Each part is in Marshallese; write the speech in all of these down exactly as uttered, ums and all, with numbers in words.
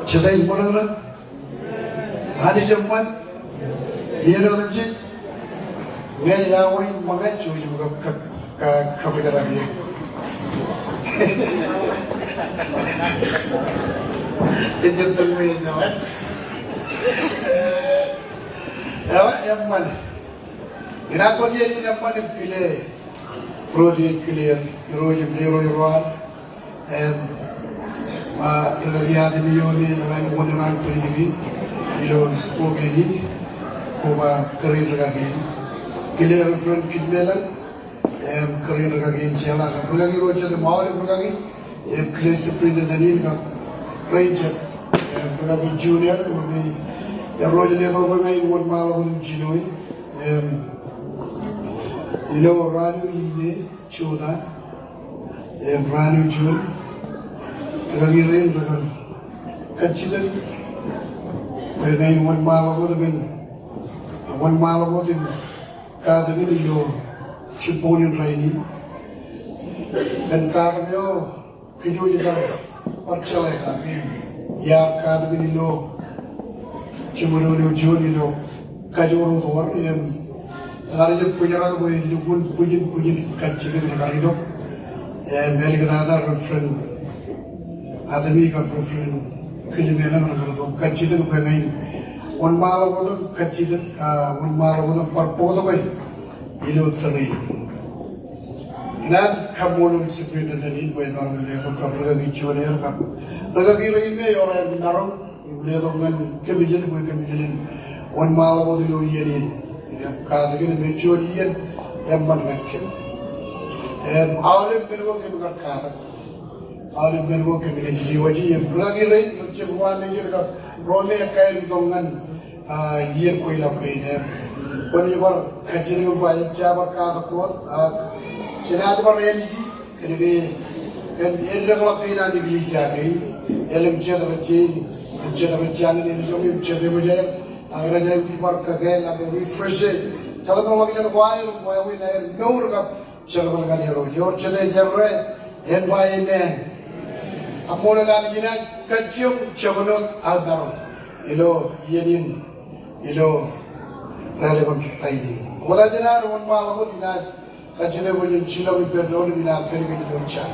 Jete ej ṃōṇōṇō? Anij eṃṃan? Iien otemjej? Ñe iọkwe in ṃōñā, jouj im kab, kab, kab, kabōjrak ie. Ej ej tōl me ej ṇa. Ewa, eṃṃan. Inaaj bar iien in eṃṃan im kile ro rej kile er, Irooj im Irooj ro ad. Im, a, rikaki Atemi eo me eḷaññe wōn eraan bwidej in ilo Spokane in, koba kōrā in rikaki in. Kile Reverend Kijmeḷañ, im kōrā in rikaki in jeḷā kab rikaki ro jet im aolep rikaki, im kile superintendent in kab rein jet, im rikaki Junior, eo me erro ej letok bwe ña in wōnṃaanḷọk wōt im jinoe. Im ilo raan eo inne, jota, im raan eo juon, rikaki rein rekar kajjitōk bwe ña in wōnṃaanḷọk wōt im, wōnṃaanḷọk wōt im katakin ilo jibboñin rainin. Kōn katak eo kōj wōj kar bar jeḷā kake im iar katakin ilo jiṃdoon eo juon ilo kajoor wōt wōr im kar jab bōjrak bwe lukkuun bwijin bwijin kajjitōk rekar itok. Im āliktata Reverend Atemi kab Reverend Kijmeḷañ rekar itok kajjitōk bwe ña in wōnṃaanḷọk wōt im kajjitōk, a, wōnṃaanḷọk wōt im bar bōktok e ilo tōre in. Inaaj kaṃṃoolol superintendent in bwe emaroñ in letok kab rikaki Junior kab rikaki rein me ewōr aer maroñ im letok ñan kōmijel bwe kōmijel en wōnṃaanḷọk wōt ilo iien in. Im katakin im ej juon iien eṃṃan ñan kōm. Im aolep men ko kōm kar katak. Aolep men ko kōm naaj lewōj im rikaki rein, rijjab ruwaamejed kab ro me ekkā en itok ñan a, iien kweilọk kein, im kwōnaaj bar kajjitōk im ba ejja bar katak wōt, ak jenaaj bar āliji, kōnke kōn eddekḷọk kein an eklejia kein, elōñ jet rej jañin, im jet rej jañin eddekḷọk, im jet eṃōj aer, ak rej aikuj bar kakāāl, ak refresh e, tōmak ḷọk jān ko aer, im wāween aer mour kab jerbal ñan Irooj. Ewōr jete ej errā, en ba amen. Kaṃṃoolol Anij. Inaaj kajjioñ jekdọọn aō maroñ ilo iien in, ilo raelepen rainin. Ṃokta jān ad wōnṃaanḷọk wōt, inaaj kajjitōk bwe jen jilọk ippān doon im inaaj tōl kōj ilo jar.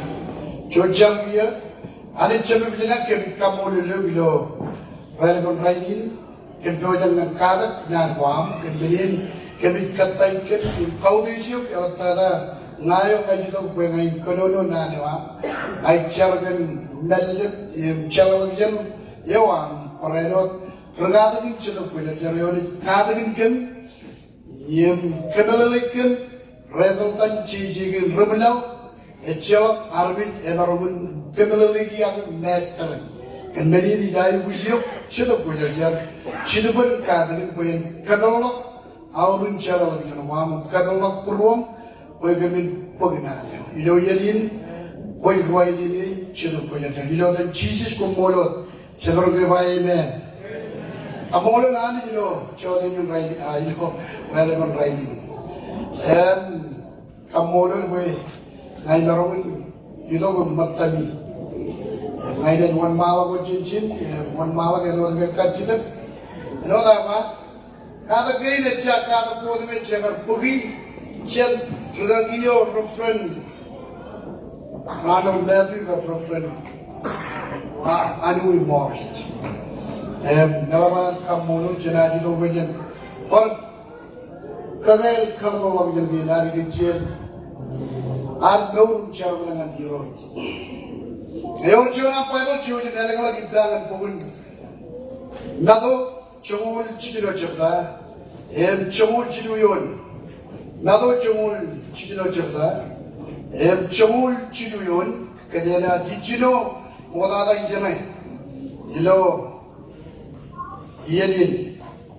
Jar kiiō. Anij Jemem ilañ, kōmij kaṃṃoolol eok ilo raelepen rainin. Kōm pojak ñan katak naan ko aṃ, kōn men in kōmij kōttāik kōm im kautiej eok, eḷaptata ña eo ña ij itok bwe ña in kōnono naan eo aṃ. Ña ij jar kōn mālōtlōt im jeḷāḷọkjeṇ eo aṃ, barāinwōt ri-katakin Jetōb Kwōjarjar eo enaaj katakin kōm im kōmeḷeḷeik kōm, rej etal jān jeje kein ri-pilo, ejjeḷọk armej emaroñ in kōmeḷeḷeiki ak master e. Kōn men in ij aikuj eok Jetōb Kwōjarjar, Jetōb in katakin bwe en kōpeḷḷọk aorōk in jeḷāḷọkjeṇ ko aṃ, kōpeḷḷọk būruōṃ bwe kōmin bōk naan eo. Ilo iien in, kwōj ruwainene Jetōb Kwōjarjar. Ilo etan Jisōs, koṃṃool wōt. Jemaroñ ke ba amen? Kaṃṃoolol Anij ilo jota in rainin, a, ilo raelepen rainin. Im kaṃṃoolol bwe ña imaroñ in itok im ṃōttami. Im ña inaaj wōnṃaanḷọk wōt jān ijin, im wōnṃaanḷọk āinwōt ke kajjitōk. Āinwōt aō ba, katak kein ejja katak ko wōt me jekar bōki jān rikaki eo, Reverend Ronald Matthew kab Reverend, a, Anui Morris. Im, meḷeḷe bwe kaṃṃoolol, jenaaj itok bwe jen bar kakāāl kōḷmānḷọkjeṇ kein ad kōj jān ad mour im jerbal ñan Irooj. Ewōr juon aṃ Baibōḷ, jouj im ālōkḷọk ippa ñan bok in Matu, joñoul jiljino jebta, im joñoul jilu eoon. Matu joñoul jiljino jebta, im joñoul jilu eoon, kōjeañ naaj jino ṃoktata ijeṇe ilo iien in,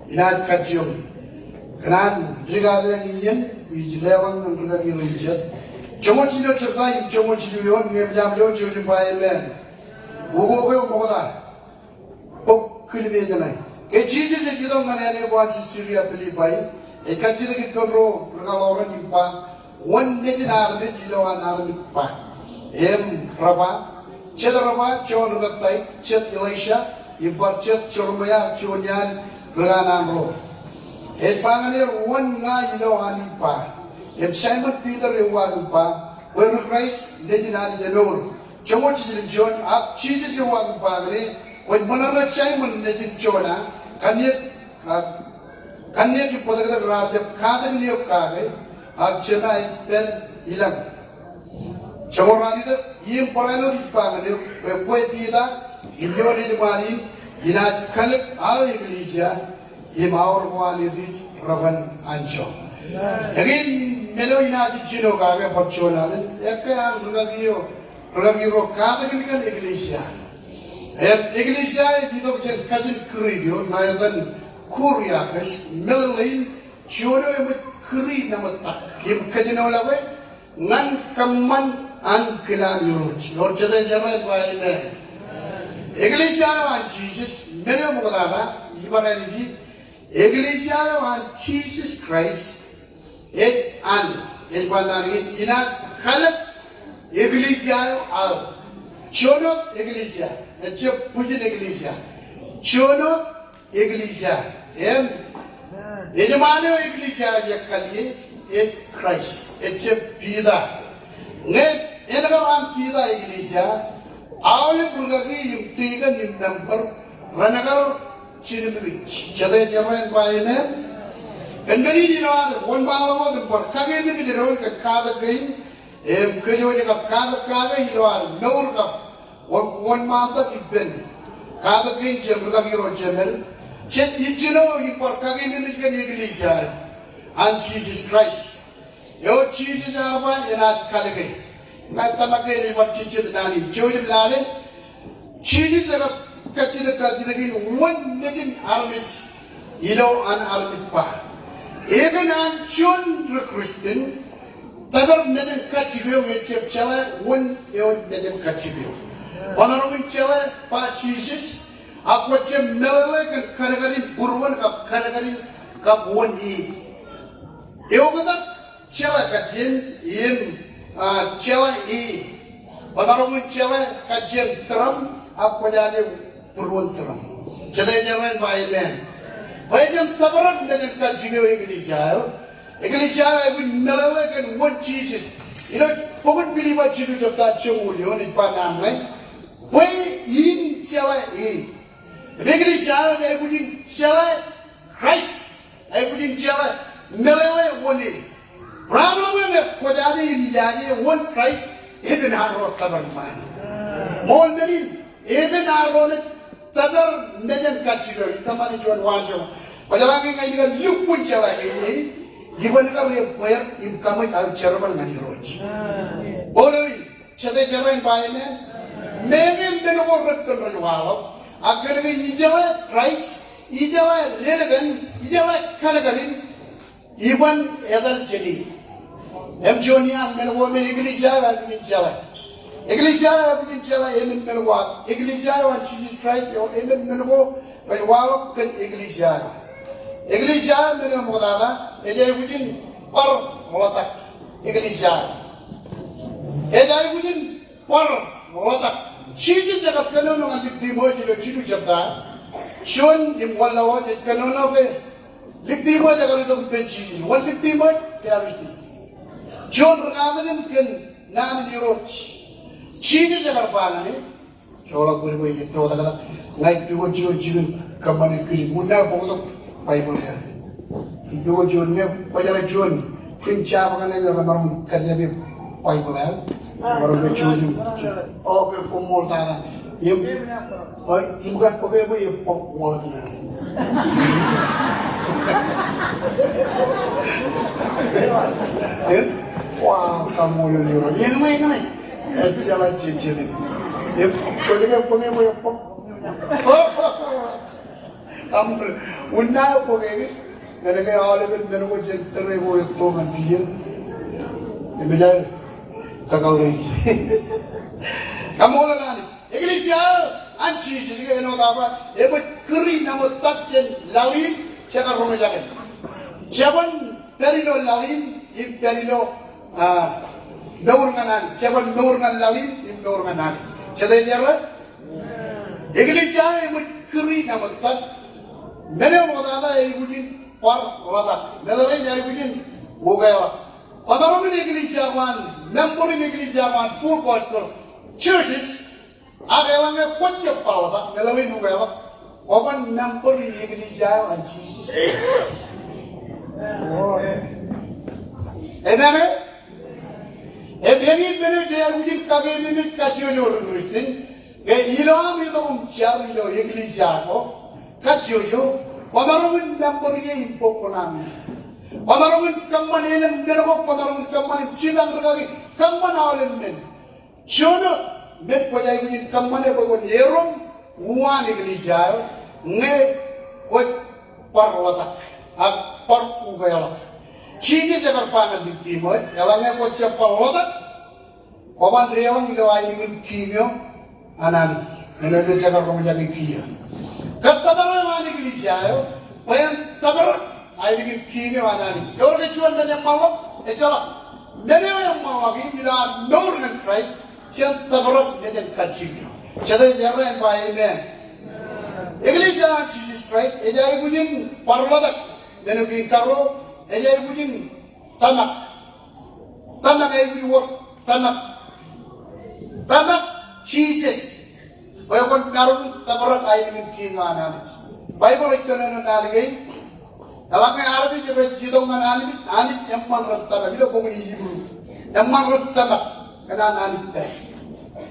inaaj kajjioñ kōn an dikade ñan iien, ij leḷọk ñan rikaki rein jet. Joñoul jiljino jebta im joñoul jilu eoon, ñe eṃōj aṃ lo, jouj im ba amen. Ukok eo ṃokta. Bok kilmeej ṇe. Ke Jisōs ej itok ñan āne ko an Sisaria Pilipai, ej kajjitōk ippān ro rikaḷoran im ba, wōn nejin armej ilo an armej ba? Im re ba, jet re ba Jon Ri-peptaij, jet Elaija, Im bar jet Jeremaia juon iaan ri kanaan ro. Ej ba ñan er, wōn ña ilo an ij ba? Im Saimōn Piter eo uwaak im ba, bwe ri Kraist nejin Anij emour. Joñoul jiljilimjuon, ak Jisōs eo uwaak im ba ñan e, kwōj ṃōṇōṇō Saimōn nejin Jona, kanniōk, a, kanniōk im bōtōktōk raar jab katak in eok kake, ak Jema ej pād ilañ. Joñoul ralitōk, im barāinwōt ij ba ñan eok, bwe kwe Piter, im ioon ejṃaan in, inaaj kalōk aō eklejia, im aor ko an Irooj reban anjọ. Ekwe, men eo inaaj jino kake bar juon alen, ekkā an rūkaki eo, rūkaki ro katakin kōn eklejia. Im eklejia ej itok jān kajin Greek eo, ṇa etan kuriakos, meḷeḷein, juon eo eṃōj kūri ṇa ṃōttan. Im kōjenolọke, ñan kōṃṃan ankilaan Irooj. Ewōr jete ej errā ej ba amen. Eklejia eo an Jisōs, men eo ṃoktata, ij bar āliji, eklejia eo an Jisōs Kraist, ej an, ej ba naan in, inaaj kalōk eklejia eo aō. Juon wōt eklejia, ejjab bwijin eklejia. Juon wōt eklejia. Im ejṃaan eo eklejia ej ekkā ie, ej Kraist, ejjab Piter. Ñe en kar an Piter eklejia, aolep rūkaki im tikōn im member ren kar jinmej. Jete ej errā ej ba amen. Kōn men in ilo ad wōnṃaanḷọk wōt im bar kakeememej doon kōn katak kein, im kōj wōj kab katak kake ilo ad mour kab wōn, wōnṃaantak ippān katak kein jān rūkaki ro jemed. Jej jino im bar kakeememej kōn eklejia eo an Jisōs Kraist. Eo Jisōs ear ba enaaj kalōke. Ña ij tōmak ke enaaj bar jejjet naan in. Jouj im lale. Jisōs ekar kajjitōk kajjitōk in wōn mejān armej ilo an armej ba. Epen an juon ri Christian, tōpar mejān kajjik eo ñe ejjab jeḷā wōn eo mejān kajjik eo. Kwōmaroñ in jeḷā ba Jisōs, ak kwōjjab meḷeḷe kōn kadkadin būruon kab kadkadin kab wōn e. Eoktak jeḷā kajjien im, a, jeḷā e. Kwōmaroñ in jeḷā kajjien tūrōṃ, ak kwōjaje būruon tūrōṃ. Jete ej errā ej ba amen. Bwe ejjab tōprak mejān kajjik eo eklejia eo. Eklejia eo aikuj meḷeḷe kōn wōn Jisōs. Ilo bok in Pilippai jilu jebta joñoul eoon ej ba naan ṇe. Bwe in jeḷā e. Im eklejia eo ej aikuj in jeḷā Kraist. Aikuj in jeḷā meḷeḷe wōn e. Problem eo ñe kwōjaje im ijaje wōn Kraist, epen arro tōpar ṃaan. Ṃool men in, epen arro naaj tōpar mejān kajjik eo. Ij kōṃṃane juon waanjoñak. Kwōjeḷā ke ña ij kar lukkuun jeḷā ke e, iban kar ebbeer im kaṃōj aō jerbal ñan Irooj. Ṃool eo in. Jete ej errā ej ba amen. Meñe men ko reppen rej waḷọk, ak kōnke ijeḷā Kraist, ijeḷā lelōñ in, ijeḷā kadkad in, iban etal jān e. Im juon iaan men ko me eklejia eo aikuj in jeḷā. Eklejia eo aikuj in jeḷā emān men ko, ak eklejia eo an Jisōs Kraist eo emān men ko rej waḷọk kōn eklejia eo. Eklejia eo men eo ṃoktata, ej aikuj in bar ḷotak eklejia eo. Ej aikuj in bar ḷotak. Jisōs ekar kōnono ñan liktiṃooj ilo jilu jebta. Juon im wōnḷọk wōt ej kōnono ke liktiṃooj ekar itok ippān Jisōs. Wōn liktiṃooj? Pharisi. Juon ri katakin kōn naan in Irooj. Jisōs ekar ba ñan e, joḷọk bwe bwe ej pojak. Ña ij pukot juon jikin kōṃṃane kidik. Unin aō bōktok Baibōḷ eo. Ij pukot juon ñe kwōjeḷā juon print shop kaṇe ñe remaroñ kajjitōk Baibōḷ eo. Remaroñ ke juon juon. Okay, koṃṃool tata. Im, o, im kar bōke bwe e bōk wallet ṇe. Im, wow, kaṃṃoolol Irooj. Im, im, im. Ejjeḷọk jejjet in. Im, kwōj ke bōke bwe e bōk. Kaṃṃoolol. Unin aō bōke ke. Ñan ke aolepen men ko jān tōre ko etto ñan kiiō. Im ejjeḷọk kakōḷḷe. Kaṃṃoolol Anij. Eklejia eo an Jisōs ke āinwōt aō ba, eṃōj kūri ṇa ṃōttan jān laḷ in, jekar roñjake. Jeban pād ilo laḷ in, im pād ilo, a, mour ñan Anij. Jeban mour ñan laḷ in, im mour ñan Anij. Jete ej errā? Eklejia eo eṃōj eṃōj tok. Men eo ṃoktata eaikuj in bar ḷotak. Meḷeḷein eaikuj in ukeḷọk. Kwōmaroñ in eklejia ko an, member in eklejia ko an Full Gospel churches, ak eḷaññe kwōj jab bar ḷotak, meḷeḷein ukeḷọk, kwōban member in eklejia eo an Jisōs Kraist. Amen, eh? Im eñin men eo jej aikuj in kakeememej kajjojo ri Kristian, ke ilo aṃ itok im jar ilo eklejia ko, kajjojo, kwōmaroñ in member ie im bok ko ṇe aṃ ie. Kwōmaroñ in kōṃṃan elōñ men ko, kwōmaroñ in kōṃṃan im jipañ rikaki, kōṃṃan aolep men. Juon men kwōj aikuj in kōṃṃane bwe kwōn erom uwaan eklejia eo ñe kwōj bar ḷotak ak bar ukeḷọk. Jisōs ekar ba ñan Nikodimus, eḷaññe kwōj jab bar ḷotak, kwōban deḷọñ ilo aelōñ in kiiñ eo an Anij. Men eo ej jekar roñjake kiiō. Kōttōpar eo an eklejia eo bwe en tōprak aelōñ in kiiñ eo an Anij. Ewōr ke juon men eṃṃanḷọk? Ejjeḷọk. Men eo eṃṃanḷọk in ilo aṃ mour ñan Kraist, jen tōprak mejān kajjitōk eo. Jete ej errā en ba amen? Eklejia an Jisōs Kraist ej aikuj in bar ḷotak. Men eo kein karuo, ej aikuj in tōmak. Tōmak, aikuj wōr tōmak. Tōmak Jisōs bwe kwōn maroñ in tōprak aelōñ in kiiñ eo an Anij. Baibōḷ ej kōnono naan kein. Eḷaññe armej rej itok ñan Anij, Anij eṃṃan ren tōmak. Ilo bok in Hibru, eṃṃan ren tōmak kōn an Anij pā.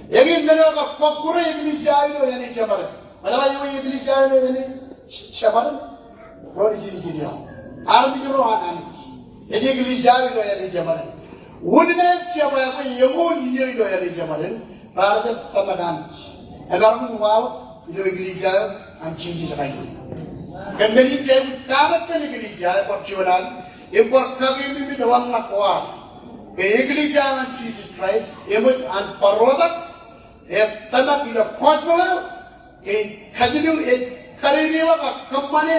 Eñin men eo ekar kọkkure eklejia eo ilo āne jemād. Ṃōjḷọk eo eklejia eo ilo āne jemād. Ro ijin ijin eo. Armej ro an Anij. Ej eklejia eo ilo āne jemād. Unin aer jebwābwe eṃool iiō ilo āne jemād, raar jab tōmak Anij. Emaroñ in waḷọk ilo eklejia eo an Jisōs Kraist. Kōn men in jej aikuj kōṇaan kōn eklejia eo bar juon an, im bar kakeememej ḷōmṇak ko ad. Ke eklejia eo an Jisōs Kraist eṃōj an bar ḷotak, etōmak ilo gospel eo, ke kajilu ej kadedeḷọk ak kōṃṃane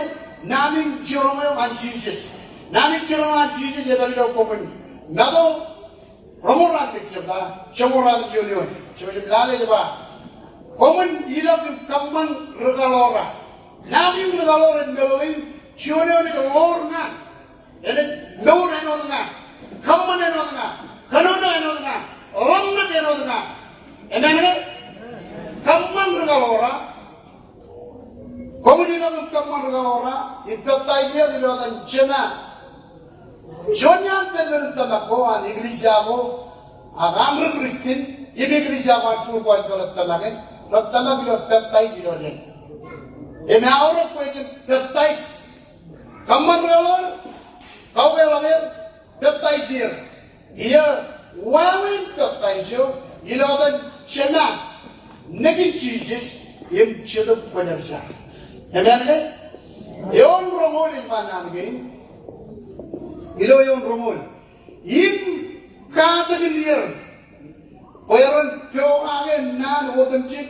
naan in jiroñ eo an Jisōs. Naan in jiroñ eo an Jisōs ej pād ilo bok in Matu roñoul ruatimjuon, joñoul ruatimjuon eoon. Jemem lale ej ba, koṃwin ilọk im kōṃṃan rikaḷoor eo. Naan in rikaḷoor ej meḷeḷein juon eo enaaj ḷoor ñan, enaaj mour āinwōt ña, kōṃṃan āinwōt ña, kōnono āinwōt ña, ḷōmṇak āinwōt ña. Amen ke? Kōṃṃan rikaḷoor eo. Koṃwin ilọk im kōṃṃan rikaḷoor eo, im peptaij er ilo etan Jema. Juon iaan pedped in tōmak ko an eklejia ko, ak aṃ ri Kristian, im eklejia ko an Full Gospel rej tōmak e, rej tōmak ilo peptaij ilo len. Im eaorōk bwe jen peptaij. Kōṃṃan rikaḷoor, kaukeḷọk er, peptaij er. Iiō wāween peptaij eo ilo etan Jema, nejin Jisōs, im Jetōb Kwōjarjar. Amen ke? Eoon roñoul ej ba naan kein. Ilo eoon roñoul. Im katakin er bwe ren pokake naan otemjej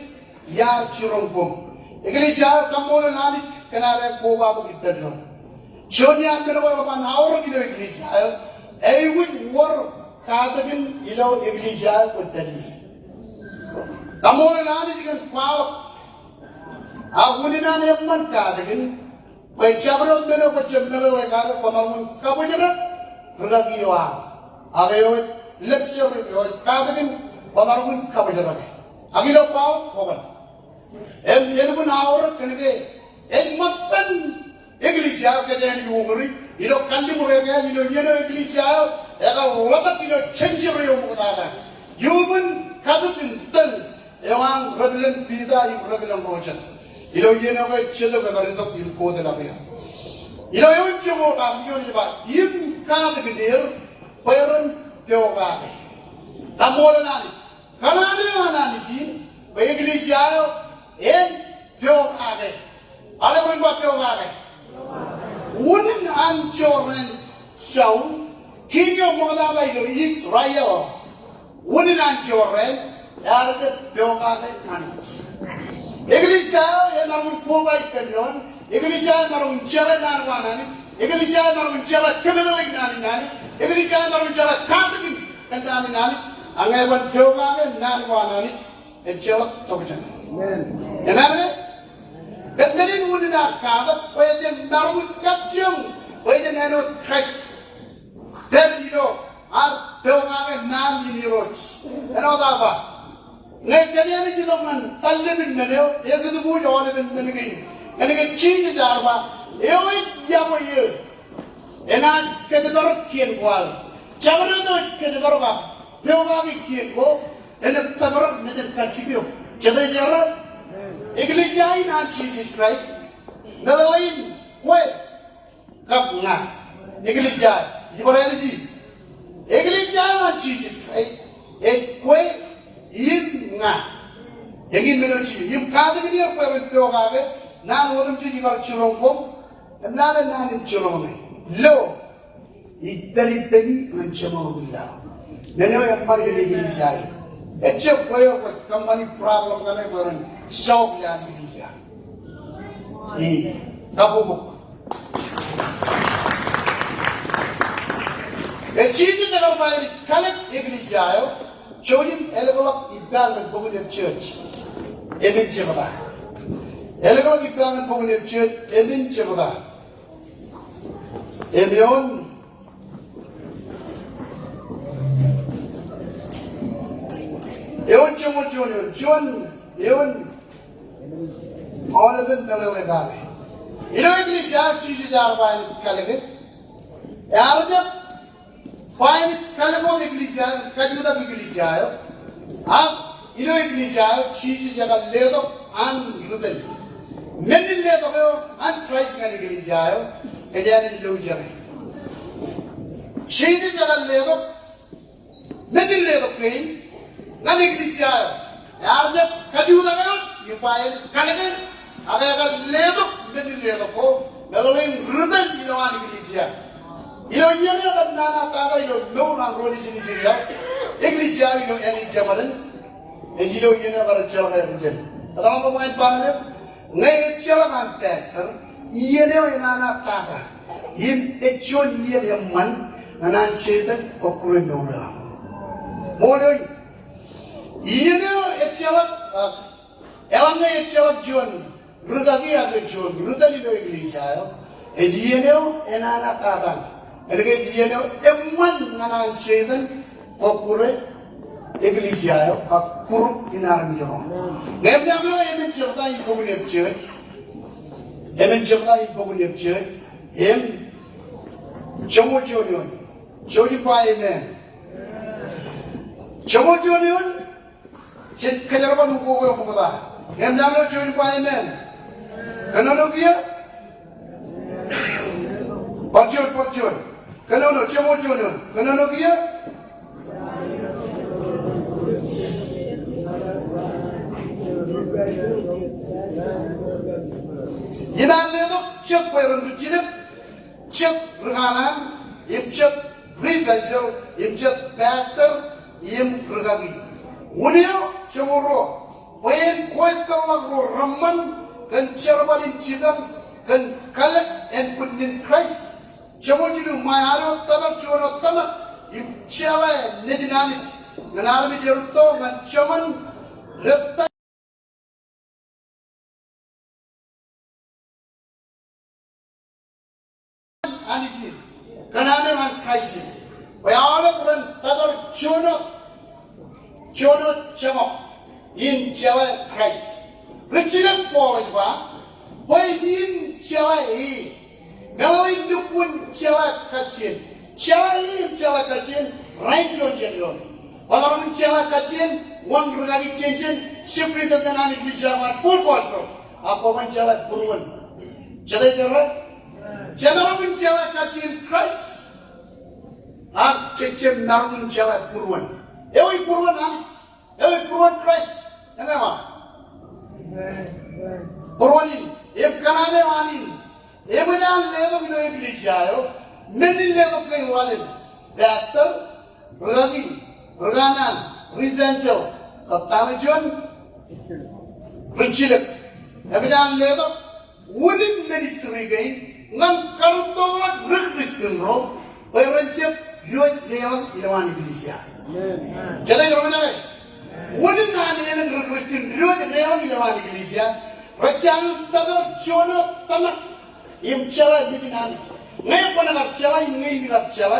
iar jiroñ koṃ. Eklejia eo, kaṃṃoolol Anij kōn ad kobatok ippān doon. Juon iaan men ko eḷap an aorōk ilo eklejia eo, eaikuj wōr katakin ilo eklejia eo kwōj pād ie. Kaṃṃoolol Anij kōn kwaḷọk. Ak unin an eṃṃan katakin, bwe jabdewōt men eo kwōj jab meḷeḷe kake, kwōmaroñ in kabōjrak rikaki eo aṃ. Ak eo ej lecture, eo ej katakin, kwōmaroñ in kabōjrak e. Ak ilo kwaḷọk kwōban. Im elukkuun aorōk kōn ke ej ṃōttan eklejia eo kōjeañ ej uñūri, ilo kalliṃur eo ekāāl, ilo iien eo eklejia eo ekar ḷotak ilo century eo ṃoktata. Iuṃwin kapit im tōl eo an Reverend Peter im Reverend Roger. Ilo iien eo ke Jetōb ekar itok im koteḷọk er. Ilo eoon joñoul ruatimjuon ej ba, im katakin er bwe ren pokake. Kaṃṃoolol Anij. Kōṇaan eo an Anij in bwe eklejia eo en pokake. Aolep ren ba pokake. Unin an jorrāān Saul, kiiñ eo ṃoktata ilo Israel. Unin an jorrāān, ear jab pokake Anij. Eklejia eo emaroñ in koba ippān doon. Eklejia eo emaroñ in jeḷā naan ko an Anij. Eklejia eo emaroñ in jeḷā kōmeḷeḷeik naan in Anij. Eklejia eo emaroñ in jeḷā katakin kōn naan in Anij. Ak ñe eban pokake naan ko an Anij, ejjeḷọk tokjān. Amen. Amen. Kōn men in Āinwōt katak bwe jen maroñ in kapjoñ bwe jen āinwōt Kraist. Pād ilo ad pokake naan in Irooj. Āinwōt aō ba, ñe kōjeañ ej itok ñan tallepen men eo, ekōtbuuj aolepen men kein. Kōnke Jisōs ear ba, eo ej iọkwe eō enaaj kōjparok kien ko aō. Jabdewōt eo ej kōjparok ak pokake kien ko, enaaj tōprak mejān kajjitōk eo. Jete ej errā? Eklejia in an Jisōs Kraist. Meḷeḷein kwe kab ña. Eklejia, ij bar āliji. Eklejia eo an Jisōs Kraist ej kwe im ña. Eñin men eo Jisōs, im katakin er bwe ren pokake naan otemjej ikar jiroñ koṃ, im lale naan in jiroñ ṇe. Lo, ij pād ippemi ñan jeṃḷọkin laḷ. Men eo eṃṃan kōn eklejia in. Ejjab kwe eo kwōj kōṃṃani problem kaṇe bwe ren solve ilo ad eklejia. Ij kabbokbok. Ej Jisōs ekar ba enaaj kalōk eklejia eo, jouj im elōkḷọk ippa ñan bok in Epesōs emān jebta. Elōkḷọk ippa ñan bok in Epesōs emān jebta. Im eoon, eoon joñoul juon eoon, juon eoon aolepen meḷeḷe kake. Ilo eklejia eo Jisōs ear ba enaaj kalōke, ear jab ba enaaj kalōk wōt eklejia, kajutak eklejia eo. Ak ilo eklejia eo Jisōs ekar letok an ri tōl. Men in letok eo an Kraist ñan eklejia eo, kōjeañ ej lo ijeṇe. Jisōs ekar letok men in letok kein ñan eklejia eo. Ear jab kajutak eok, im ba enaaj kalōke, ak ekar letok men in letok ko meḷeḷein ri tōl ilowaan eklejia. Ilo iien eo kōn nana tata ilo mour an ro nejin Israel, eklejia eo ilo āne jemān, ej ilo iien eo kar ejjeḷọk ri tōl. Kōtḷọk bwe ej ba ṇe, ñe ejjeḷọk an pastor, iien eo enana tata. Im ej juon iien eṃṃan ñan an Setan kọkkure mour eo aṃ. Ṃool eo in. Iien eo ejjeḷọk, ah, eḷaññe ejjeḷọk juon rūkaki ak juon ri tōl ilo eklejia eo, ej iien eo enana tata. Kōnke ej iien eo eṃṃan ñan an Setan kọkkure eklejia eo ak group in armej ro. Ñe eṃōj aṃ lo emān jebta in bok in Epesōs, emān jebta in bok in Epesōs, im joñoul juon eoon. Jouj im ba amen. Joñoul juon eoon, jej kōjerbal ukok eo ṃokta. Ñe eṃōj aṃ lo jouj im ba amen. Kōnono kiiō? Bar juon, bar juon. Kōnono, joñoul juon eoon. Kōnono kiiō? Im ear letok jet bwe ren ri jilōk, jet ri kanaan, im jet ri evangelist, im jet pastor, im rūkaki. Unin eo, joñoul ruo, bwe en koejpeḷḷọk ro reṃṃan kōn jerbal in jipañ kōn kalōk ānbwinnin Kraist. Joñoul jilu, ṃae ad wōt tōmak juon wōt tōmak im jeḷā nejin Anij ñan armej erūtto ñan jeṃḷọkin Anij in, kōn Anij an Kraist in. Bwe aolep ren tōpar juon wōt, juon wōt jeṃḷọk in jeḷā Kraist. Ri jilōk Paul ej ba, bwe in jeḷā e. Meḷeḷein lukkuun jeḷā kajjien. Jeḷā e im jeḷā kajjien, rainin juon jān doon. Kwōmaroñ in jeḷā kajjien, wōn rūkaki jān jān, jibri tōl tōl an eklejia eo an Full Gospel. Ak kwōban jeḷā būruon. Jete ej errā? Jemaroñ in jeḷā kajjien Kraist. Ak jejjab maroñ in jeḷā būruon. Ewi būruon Anij? Ewi būruon Kraist? Eñin wa. Būruon in. Im kōṇaan eo an in. Eṃōj an letok ilo eklejia eo men in letok kein ḷalem. Pastor, rūkaki, ri kanaan, ri evangelist, kab ta ṇe juon? Ri jilōk. Eṃōj an letok unin ministry kein ñan karūttoḷọk ri Kristian ro bwe ren jab diwōj deḷọñ ilowaan eklejia. Jete ej roñjake? Unin an elōñ ri Kristian diwōj deḷọñ ilowaan eklejia Rej jañin tōpar juon wōt tōmak im jeḷā lijin Anij. Ñe kwōn kar jeḷā im ñe in kar jeḷā,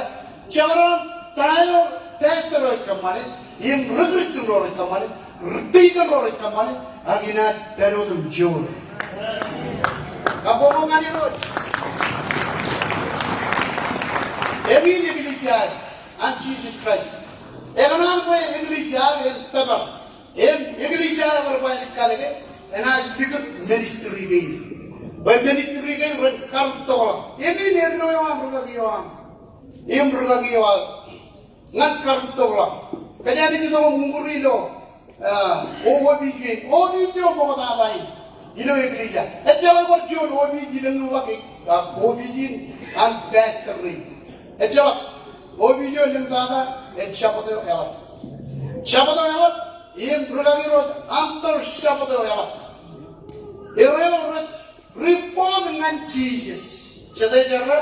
jekdọọn ta eo pastor eo ej kōṃṃane, im ri Kristian ro rej kōṃṃane, ri deacon ro rej kōṃṃane, ak inaaj pād wōt im joor. Kabbokbok ñan Irooj. Eñin eklejia eo an Jisōs Kraist. Ekōṇaan bwe eklejia eo en tōpar. Im eklejia eo kar ba ej kalōke, enaaj likūt ministry kein. Bwe ministry kein ren karūttoḷọk. Eñin eddo eo an rūkaki eo an. Im rūkaki eo aō. Ñan karūttoḷọk. Kōjeañ naaj itok im uñūri ilo, ah, opiij kein. Opiij eo ṃoktata in. Ilo eklejia. Ejjeḷọk bar juon opiij ilōñḷọk, ah, opiij in an pastor eo. Ejjeḷọk. Opiij eo lōñtata, ej Jabōt eo eḷap. Jabōt eo eḷap, im rūkaki ro ej antar Jabōt eo eḷap. Erro rej report ñan Jisōs. Jete ej errā?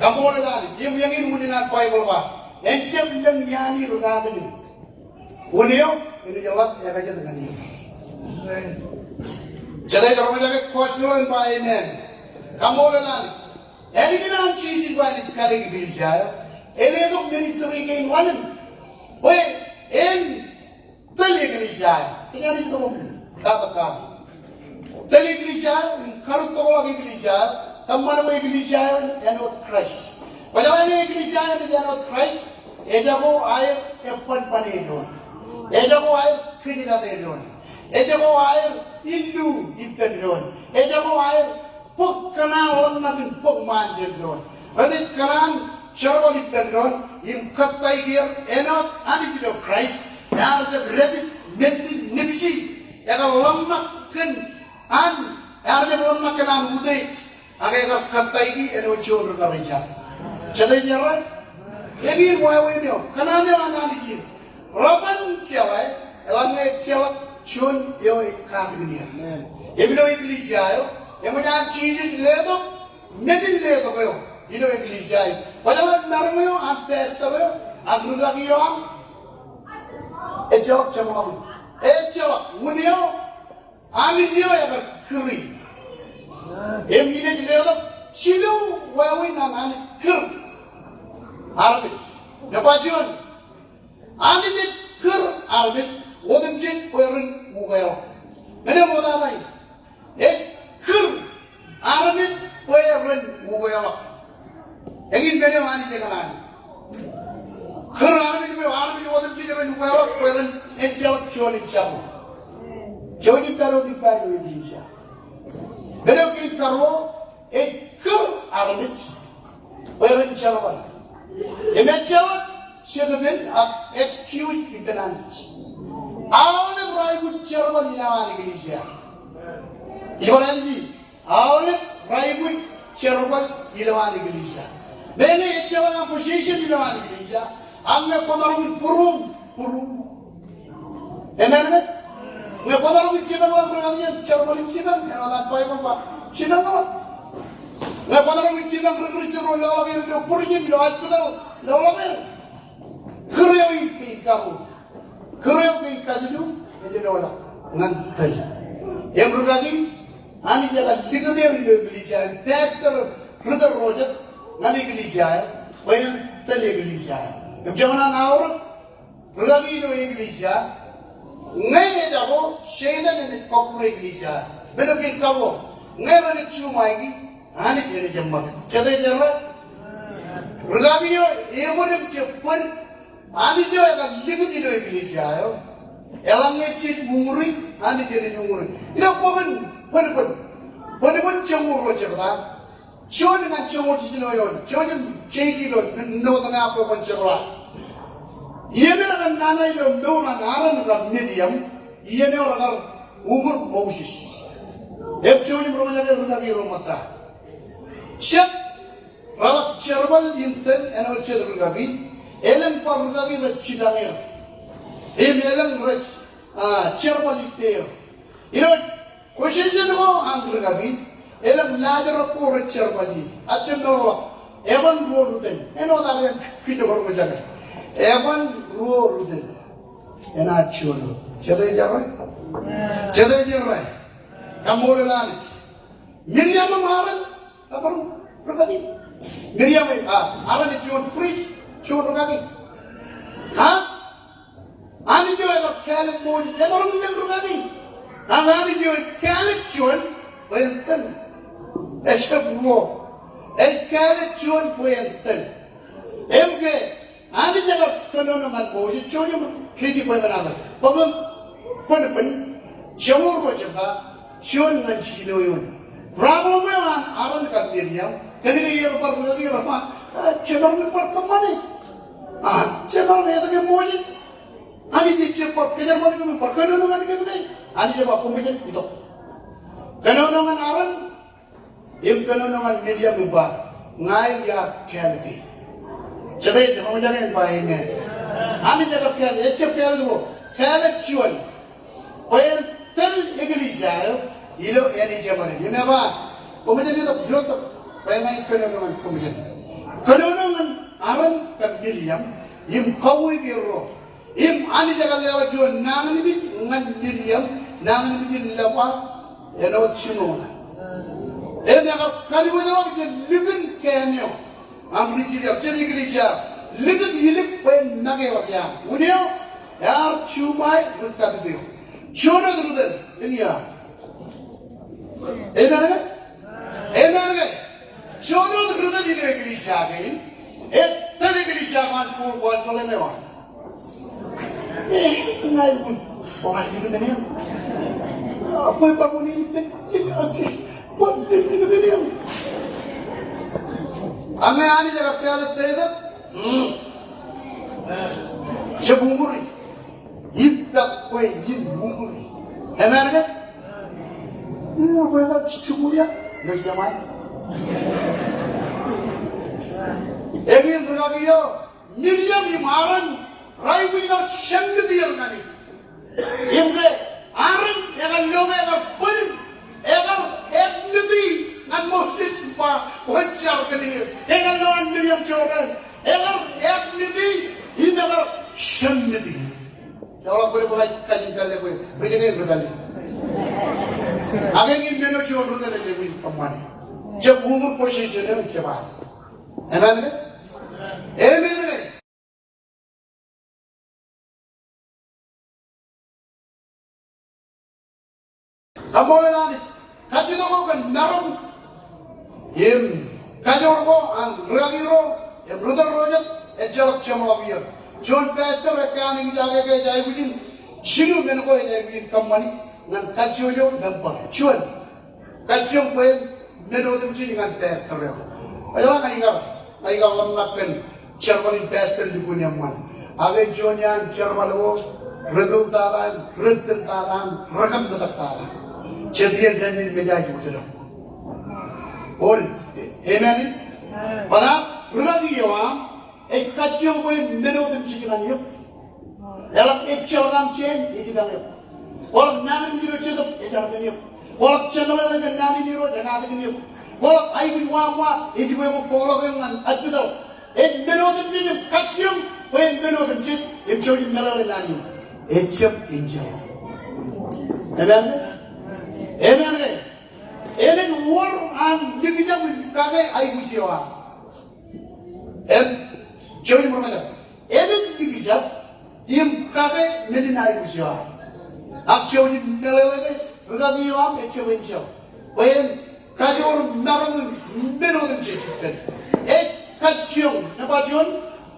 Kaṃṃoolol Anij. Im eñin unin an Baibōḷ ba, en jab lōñ iaan rūkaki ṇe. Wūn eo, enaaj ḷap ekajet ñan er. Jete ej roñjake gospel eo en ba amen. Kaṃṃoolol Anij. Ālikin an Jisōs ba enaaj kalōk eklejia eo, ear letok ministry kein ḷalem. Bwe en tōl eklejia eo. Kōjeañ naaj itok im katak kake. Tōl eklejia eo, im karūttoḷọk eklejia eo, kōṃṃan bwe eklejia eo en āinwōt Kraist. Kwōjeḷā ñe eklejia eo enaaj āinwōt Kraist, ejako aer eban ban doon. Ejako aer kōjdat doon. Ejako aer illu ippān doon. Ejako aer bōk kōṇaan ḷōmṇak in bōk ṃaanjel doon. Renaaj kōṇaan jerbal ippān doon im kōttāik er āinwōt Anij ilo Kraist, ear jab dāpij men in nipsi, ekar ḷōmṇak kōn an, ear jab ḷōmṇak kōn an utiej, ak ekar kōttāik e āinwōt juon ri-Kraist. Jete ej errā? Eñin wāween eo, kōṇaan eo an Anij in. Reban jeḷā, eḷaññe ejjeḷọk juon eo ej katakin er. Im ilo eklejia eo, eṃōj an Jisōs letok men in letok eo ilo eklejia eo. Kwōjeḷā maroñ eo an pastor eo, an rūkaki eo aṃ, ejjeḷọk jeṃḷọkin. Ejjeḷọk, wūn eo, Anij eo ekar kūri. Im inaaj letok jilu wāween an Anij kūr armej. Nōṃba juon, Anij ej kūr armej otemjej bwe ren ukeḷọk. Men eo ṃoktata in. Ej kūr armej bwe ren ukeḷọk. Eñin men eo Anij ekōṇaan. Kūr armej bwe armej otemjej ren ukeḷọk bwe ren ejjeḷọk juon im jako. Jouj im pād wōt ippa ilo eklejia. Men eo kein karuo, ej kūr armej bwe ren jerbal. Im ejjeḷọk jekpen ak excuse ippān Anij. Aolep ra aikuj jerbal ilowaan eklejia. Ibar ālij, aolep ra aikuj jerbal ilowaan eklejia. Meñe ejjeḷọk position ilowaan eklejia, ak ñe kwōmaroñ in būruōm, būruōm. Amen, amen. Ñe kwōmaroñ in jipañ ḷọk rūkaki eṇ, jerbal im jipañ, āinwōt an Baibōḷ ba, jipañ ḷọk. Ñe kwōmaroñ in jipañ ri-Kristian ro loḷọk er ilo būrijin, ilo hospital, loḷọk er. Kūr eo in kein karuo. Kūr eo kein kajilu, ej ḷoḷọk ñan tōl. Im rūkaki, Anij ekar likūt er ilo eklejia, im pastor, ri-tōl ro jet, ñan eklejia eo, bwe en tōl eklejia eo. Im joñan an aorōk, rūkaki ilo eklejia, ñe ejako, Setan enaaj kọkkure eklejia. Men eo kein karuo, ñe renaaj juṃaiki, Anij enaaj eṃṃakūt. Jete ej errā? Rūkaki eo eṃōd im jab bōd, Anij eo ekar likūt ilo eklejia eo. Eḷaññe jej uñūri, Anij enaaj uñūri. Ilo bok in Bōnbōn, Bōnbōn joñoul ruo jebta. Juon ñan joñoul jiljino eoon, jouj im jeiki ilo note ṇe, bwe kwōn jepḷaak. Iien eo ekar nana ilo mour an Aaron kab Miriam, iien eo rekar uñūr Moses. Im jouj im roñjake rūkaki ro ṃōtta. Jet reḷap jerbal in tōl āinwōt jet rūkaki, elōñ bar rūkaki rej jipañ er. Im elōñ rej, ah, jerbal ippāer. Ilo position ko an rūkaki, elōñ laajrak ko rej jerbal ie. Ak jab meḷọkḷọk, eban ruo rūtōl. Āinwōt aō kijoor ko jake. Eban ruo rūtōl. Enaaj juon wōt. Jete ej errā? Jete ej errā? Kaṃṃoolol Anij. Miriam im Aaron, ebar rūkaki. Miriam, a, Aaron ej juon priest, juon rūkaki. A? Anij eo ekar kāālōt Moses, ebar lōñ rūkaki. Ak Anij eo ej kāālōt juon, bwe en tōl. Ejjab ruo. Ej kāālōt juon bwe en tōl. Im ke Anij ekar kōnono ñan Moses, jouj im riiti bwe men aō. Bōk, bōk, bōk, bōk. Joñoul ruo jebta, juon ñan jiljino eoon. Problem eo an Aaron kab Miriam, kōnke er bar rūkaki, er ba, a, jemaroñ in bar kōṃṃane. A, jemaroñ etke Moses. Anij ejjab bar kōjerbal kōm, bar kōnono ñan kōm ke. Anij ej ba koṃ jen itok. Kōnono ñan Aaron, im kōnono ñan Miriam im ba, ña ij ar kāālōt e. Jete ej roñjake in ba amen. Anij ekar kāālōt, ejjab kāālōt ko, kāālōt juon. Bwe en tōl eklejia eo ilo āne jeṃaden. Im ej ba, koṃ jen itok, itok, bwe ña ij kōnono ñan koṃ jen. Kōnono ñan Aaron kab Miriam, im kauwe erro. Im Anij ekar leḷọk juon nañinmej ñan Miriam, nañinmej in lōba āinwōt jiṃor. Im ekar kadiwōjḷọk jān likin kain eo an ri-Israel, jān eklejia, likin ilik bwe en make wōt iaan. Unin eo, ear juṃae ri-Dawid eo. Juon wōt ri-Dawid, eñin. Amen ke? Amen ke? Juon wōt ri-Dawid ilo eklejia kein. Etōl eklejia ko an Full Gospel eo an. E, ña ij wōr. Bwe bar ri-Dawid men eṇ. A, bwe bar ri-Dawid men eṇ. Bwe bar ri-Dawid men eṇ. Ak ñe Anij ekar kāālōt David. Hmm. Jab uñūri. Im pād bwe in uñūri. Amen ke? Im bwe kar jikuuḷ ia? Ilo jemae. Eñin rūkaki eo, Miriam im Aaron, raikuj kar submit er ñan e. Im ke Aaron, ekar lo ke ekar bōd, ekar admit e ñan Moses im ba, kwōn jar kōn eō. Ekar lo ñan Miriam jorrāān. Ekar admit e, im ekar submit e. Joḷọk bōd bwe kajin pālle bwe ri-jeñe ri-pālle. Ak eñin men eo juon ri-jeñe ri-pālle kōṃṃane. Jab uñūr position eo, jab ad. Amen ke? Amen ke? Kaṃṃoolol Anij. Kajjitōk ko kōn maroñ im kajoor ko an rūkaki ro im ri-tōl ro jet, ejjeḷọk jeṃḷọk iiō. Juon pastor ekkā an eñjake ke ej aikuj in, jilu men ko ej aikuj in kōṃṃani ñan kajjojo member. Juon. Kajjioñ bwe en men otemjej ñan pastor eo. Ej ba ña ikar, ña ikar ḷōmṇak kōn jerbal in pastor lukkuun eṃṃan. Ak ej juon iaan jerbal ko, ri-tōl tata im, ri-tōl tata im, ri-kōmmetak tata. Jet iien dān in mejāj wōtlọk. Ol, amen in? Bōtab, rūkaki eo aṃ, ej kajjioñ bwe en men otemjej ñan eok. Eḷak ejjeḷọk aṃ jān, ej ippān eok. Kwaḷọk nañinmej ilo jetōb, ej ippān eok. Kwaḷọk jemeḷeḷe kōn naan in Irooj, ekatakin eok. Kwaḷọk aikuj waṃ wa, ej bwe eṃōk bōkḷọk eō ñan hospital. Ej men otemjej im kajjioñ bwe en men otemjej im jouj im meḷeḷe naan in. Ejjab enjeḷ. Amen? Amen ke? Enaaj wōr an likjab in kake aikuj eo aṃ. Im, jouj im roñjake. Enaaj likjab im kake men in aikuj eo aṃ. Ak jouj im meḷeḷe ke rūkaki eo aṃ ejjab enjeḷ. Bwe en kajoor maroñ in men otemjej ippān. Ej kajjioñ, nōṃba juon,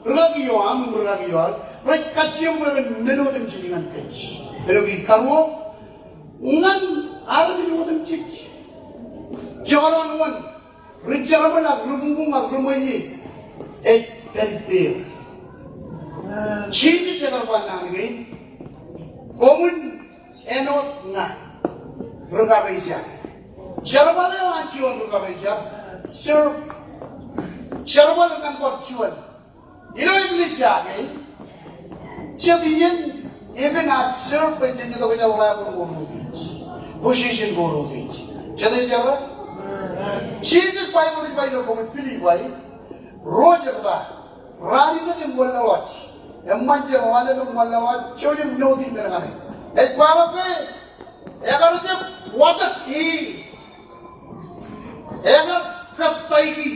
rūkaki eo aṃ im rūkaki eo aō rej kajjioñ bwe ren men otemjej ñan kōj. Āinwōt in karuo, ñan armej otemjej. Jekdọọn wōn, ri-jerbal ak ri-buñbuñ ak ri-ṃweiie ej pād ippāer. Jisōs ekar ba naan kein, koṃwin āinwōt ña, rūkarijer. Jerbal eo an juon rūkarijer, serve. Jerbal nōṃba juon. Ilo eklejia kein, jet iien epen ad serve ej jejjet tok jān level ko rūkij, position ko rūkij. Jet ej ba? Jisōs, Baibōḷ ej ba ilo bok in Pilippai, ruo jebta, ralitōk im wōnlaḷwaj, eṃṃan jān ḷalem im ḷalem, jouj im noti men kaṇe. Ej kwaḷọk ke Ekar jab watōk e, ekar kōttāik e,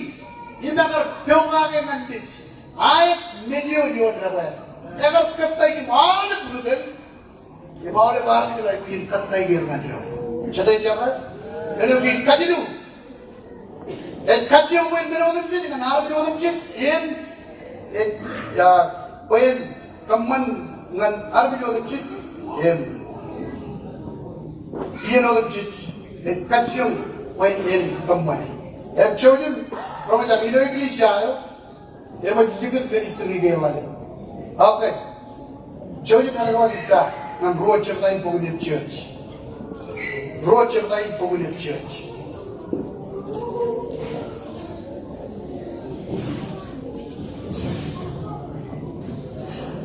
im ekar pokake ñan mej. Aet mej eo ioon debwāāl. Ekar kōttāik e im aolep ri tōl. Im aolep armej rej aikuj in kōttāik er ñan doon. Jete ej errā? Āinwōt in kajjitōk. Ej kajjioñ bwe en men otemjej ñan armej otemjej im ej, ah, bwe en kōṃṃan ñan armej otemjej im iien otemjej. Ej kajjioñ bwe en kōṃṃane. Im jouj im roñjake ilo eklejia eo. Eṃōj likūt ministry kein ḷalem. Okay. Jouj im ālōkḷọk ippa ñan Ruo jebta in bok in Epesōs. Ruo jebta in bok in Epesōs.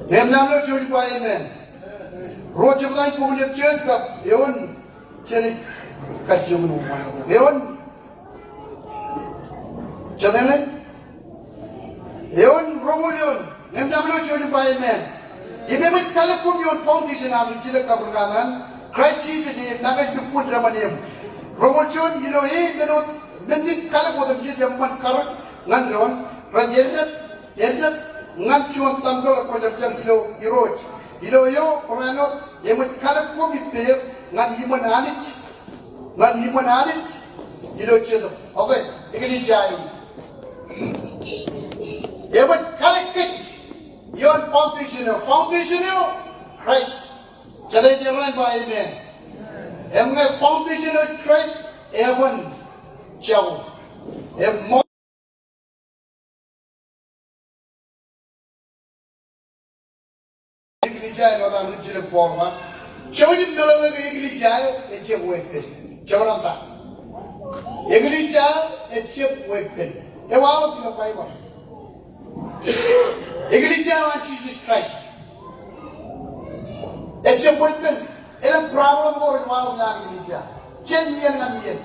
Im ñan ilo jouj ba amen. Ruo jebta in bok in Epesōs kab eoon Jenaaj kajjioñ in uṃwin ḷọk. Eoon. Jete ṇe? Eoon roñoul eoon. Ñe eṃōj ilo jouj im ba amen. Im eṃōj kalōk koṃ ioon foundation an rijjilōk kab rūkanaan Kraist Jisōs e make lukkuun deṃōn eṃ. Roñoul juon, ilo e men wōt, men in kalōk otemjej eṃṃan karōk ñan doon, rej eddek, eddek ñan juon tempel ekwōjarjar ilo Irooj. Ilo eo barāinwōt eṃōj kalōk koṃ ippāer ñan iṃōn Anij. Ñan iṃōn Anij ilo jetōb. Okay, eklejia eo. Eṃōj kalōk kōj ioon foundation eo. Foundation eo Kraist. Jete ej errā in ba amen. Im ñe foundation eo Kraist, eban jako. Im mo- Eklejia eo ej wōt an rijjilōk Paul ba. Jouj im meḷeḷe ke eklejia eo ejjab weeppān. Jekdọọn ta. Eklejia eo ejjab weeppān. Ewaḷọk ilo Baibōḷ. Eklejia eo an Jisōs Kraist. Ejjab weeppān. Elōñ problem ko rej waḷọk ilo an eklejia. Jān iien ñan iien.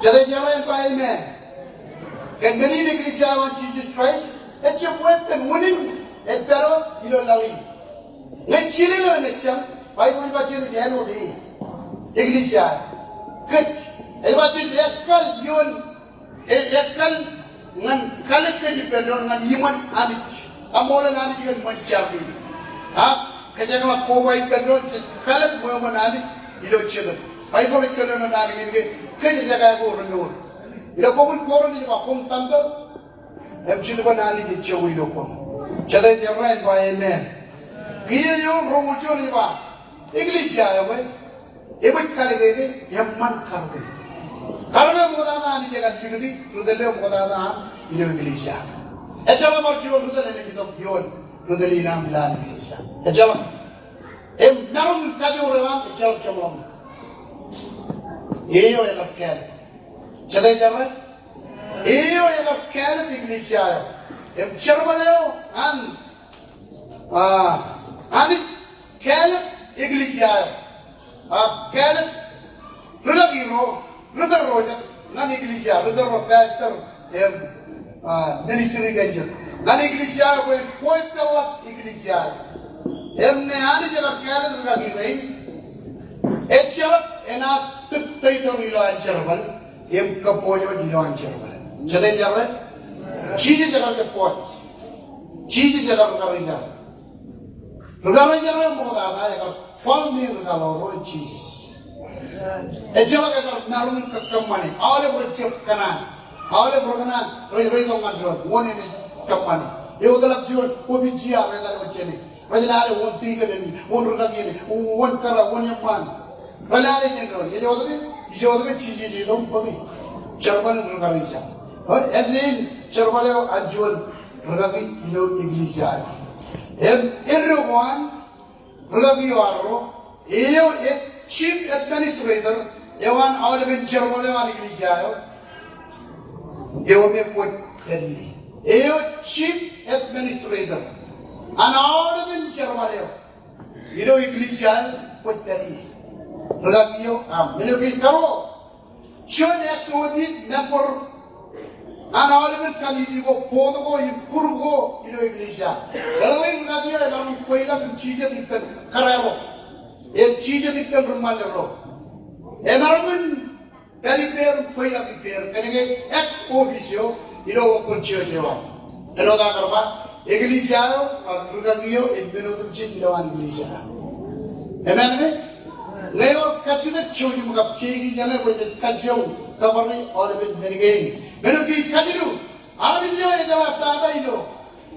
Jete ej errā in ba amen. Kōn men in eklejia eo an Jisōs Kraist, ejjab weeppān, unin ej pād wōt ilo laḷ in. Ñe jilel eo emej jañ, Baibōḷ ej ba jenaaj āinwōt e. Eklejia eo. Kōj, ej ba jej ekkal ioon E, ekkal ñan kalōk kōj ippān doon ñan iṃōn Anij. Kaṃṃoolol Anij kōn ṃōn jar kein. Ak kōjeḷā koba ippān doon jej kalōk ṃweo ṃōn Anij ilo jetōb. Baibōḷ ej kōnono naan kein ke kōj dekā ko remour. Ilo bok in Korint ej ba koṃ tempel im Jetōb an Anij ej jokwe ilo koṃ. Jete ej errā in ba amen. Kiiō eoon roñoul juon ej ba eklejia eo ke eṃōj kalōke ke eṃṃan karōke. Karōke ṃoktata Anij ekar likūti ri tōl eo ṃoktata an ilo eklejia. Ejjeḷọk bar juon ri tōl enaaj itok ioon ri tōl in aṃ ilowaan eklejia. Ejjeḷọk. Im maroñ in kajoor eo aṃ ejjeḷọk jeṃḷọkin. Eo ekar kāālōt. Jete ej errā? Eo ekar kāālōt eklejia eo. Im jerbal eo an Ah, Anij kāālōt eklejia eo. Ah, kāālōt rūkaki ro, ri tōl ro jet, ñan eklejia, ri tōl ro pastor, im, ah, ministry kein jet. Ñan eklejia eo bwe en koeppānḷọk eklejia eo. Im ñe Anij ekar kāālōt rūkaki rein, ejjeḷọk enaaj tōktōitor ilo an jerbal, im kōpooj ilo an jerbal. Jete ej errā? Jisōs ekar kōpooj. Jisōs ekar rūkarijar. Rūkarijar eo ṃoktata ekar kwaḷ me rūkaḷoor ro Jisōs. Ejjeḷọk ekar maroñ in kōkōṃṃane. Aolep rej jab kōṇaan. Aolep rej kōṇaan rej, rej itok ñan doon. Wōn enaaj kōṃṃane? Eoteḷọk juon opidia rej lale wōt jāne. Rej lale wōn tikōn eṇ, wōn rūkaki eṇ, wōn kōrā, wōn eṃṃaan. Rej lale jān doon, ej wōt ke, ej wōt ke Jisōs ej itok bōke. Jerbal in rūkarijar. Eo, āindein jerbal eo an juon rūkaki ilo eklejia eo. Im eddo ko an rūkaki eo arro, eo ej chief administrator eo an aolepen jerbal eo an eklejia eo. Eo me kwōj pād ie. Eo chief administrator an aolepen jerbal eo ilo eklejia eo kwōj pād ie. Rūkaki eo aṃ. Ilo kein karuo, juon executive member an aolepen committee ko, board ko, im group ko ilo eklejia. Eḷap rūkaki eo emaroñ in kweilọk im jijet ippān kōrā ro. Im jijet ippān ri ṃanlōtro. Emaroñ in pād ippāer, bōjrak ippāer, kōnke ex officio ilo local church eo aṃ. Āinwōt aō kar ba, eklejia eo, ak rūkaki eo, ej men otemjej ilowaan eklejia. Amen ke? Ñe ewōr kajjitōk, jouj im kab jeiki jeṇe bwe jej kajjioñ kōbare aolepen men kein. Men eo kein kajilu, armej eo ejeḷā tata ilo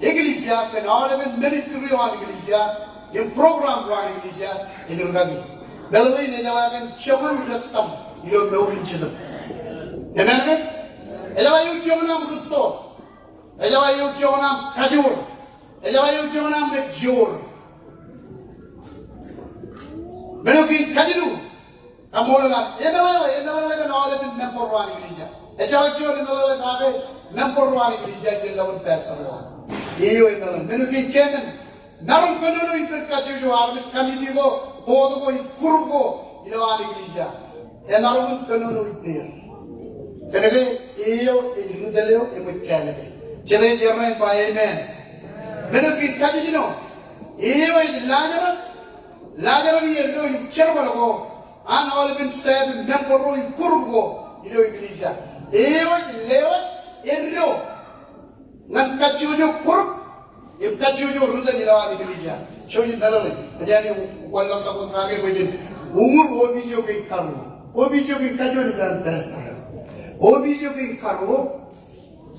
eklejia kōn aolepen ministry eo an eklejia im program eo an eklejia ej rūkaki. Meḷeḷein, ejeḷā kōn joñan ri ettam ilo mour in jetōb. Amen ke? Ejeḷā eo joñan aṃ rūtto. Ejeḷā eo joñan aṃ kajoor. Ejeḷā eo joñan aṃ rej joor. Men eo kein kajilu. Kaṃṃoolol Anij. Emeḷeḷe, emeḷeḷe kōn aolepen member eo an eklejia. Ejjeḷọk juon emeḷeḷe kake member eo an eklejia ijellọkin pastor eo aṃ. Eo emeḷeḷe. Men eo kein kōṃṃan. Maroñ kōnono ippān kajjojo armej, committee ko, board ko, im group ko ilowaan eklejia. Emaroñ in kōnono ippāer. Kōnke eo ej ri tōl eo eṃōj kāālōt e. Jete ej errā in ba amen? Men eo kein kajjitōk. Eo ej laajrak, laajrak eddo im jerbal ko an aolepen staff im member ro im group ko ilo eklejia. Eo ej lewōj eddo ñan kajjojo group im kajjojo ri tōl ilowaan eklejia. Jouj im meḷeḷe. Kōjeañ wanlōñtak wōt kake bwe jen uñūr opiij eo kein karuo. Opiij eo kein kajuon ej an pastor. Opiij eo kein karuo,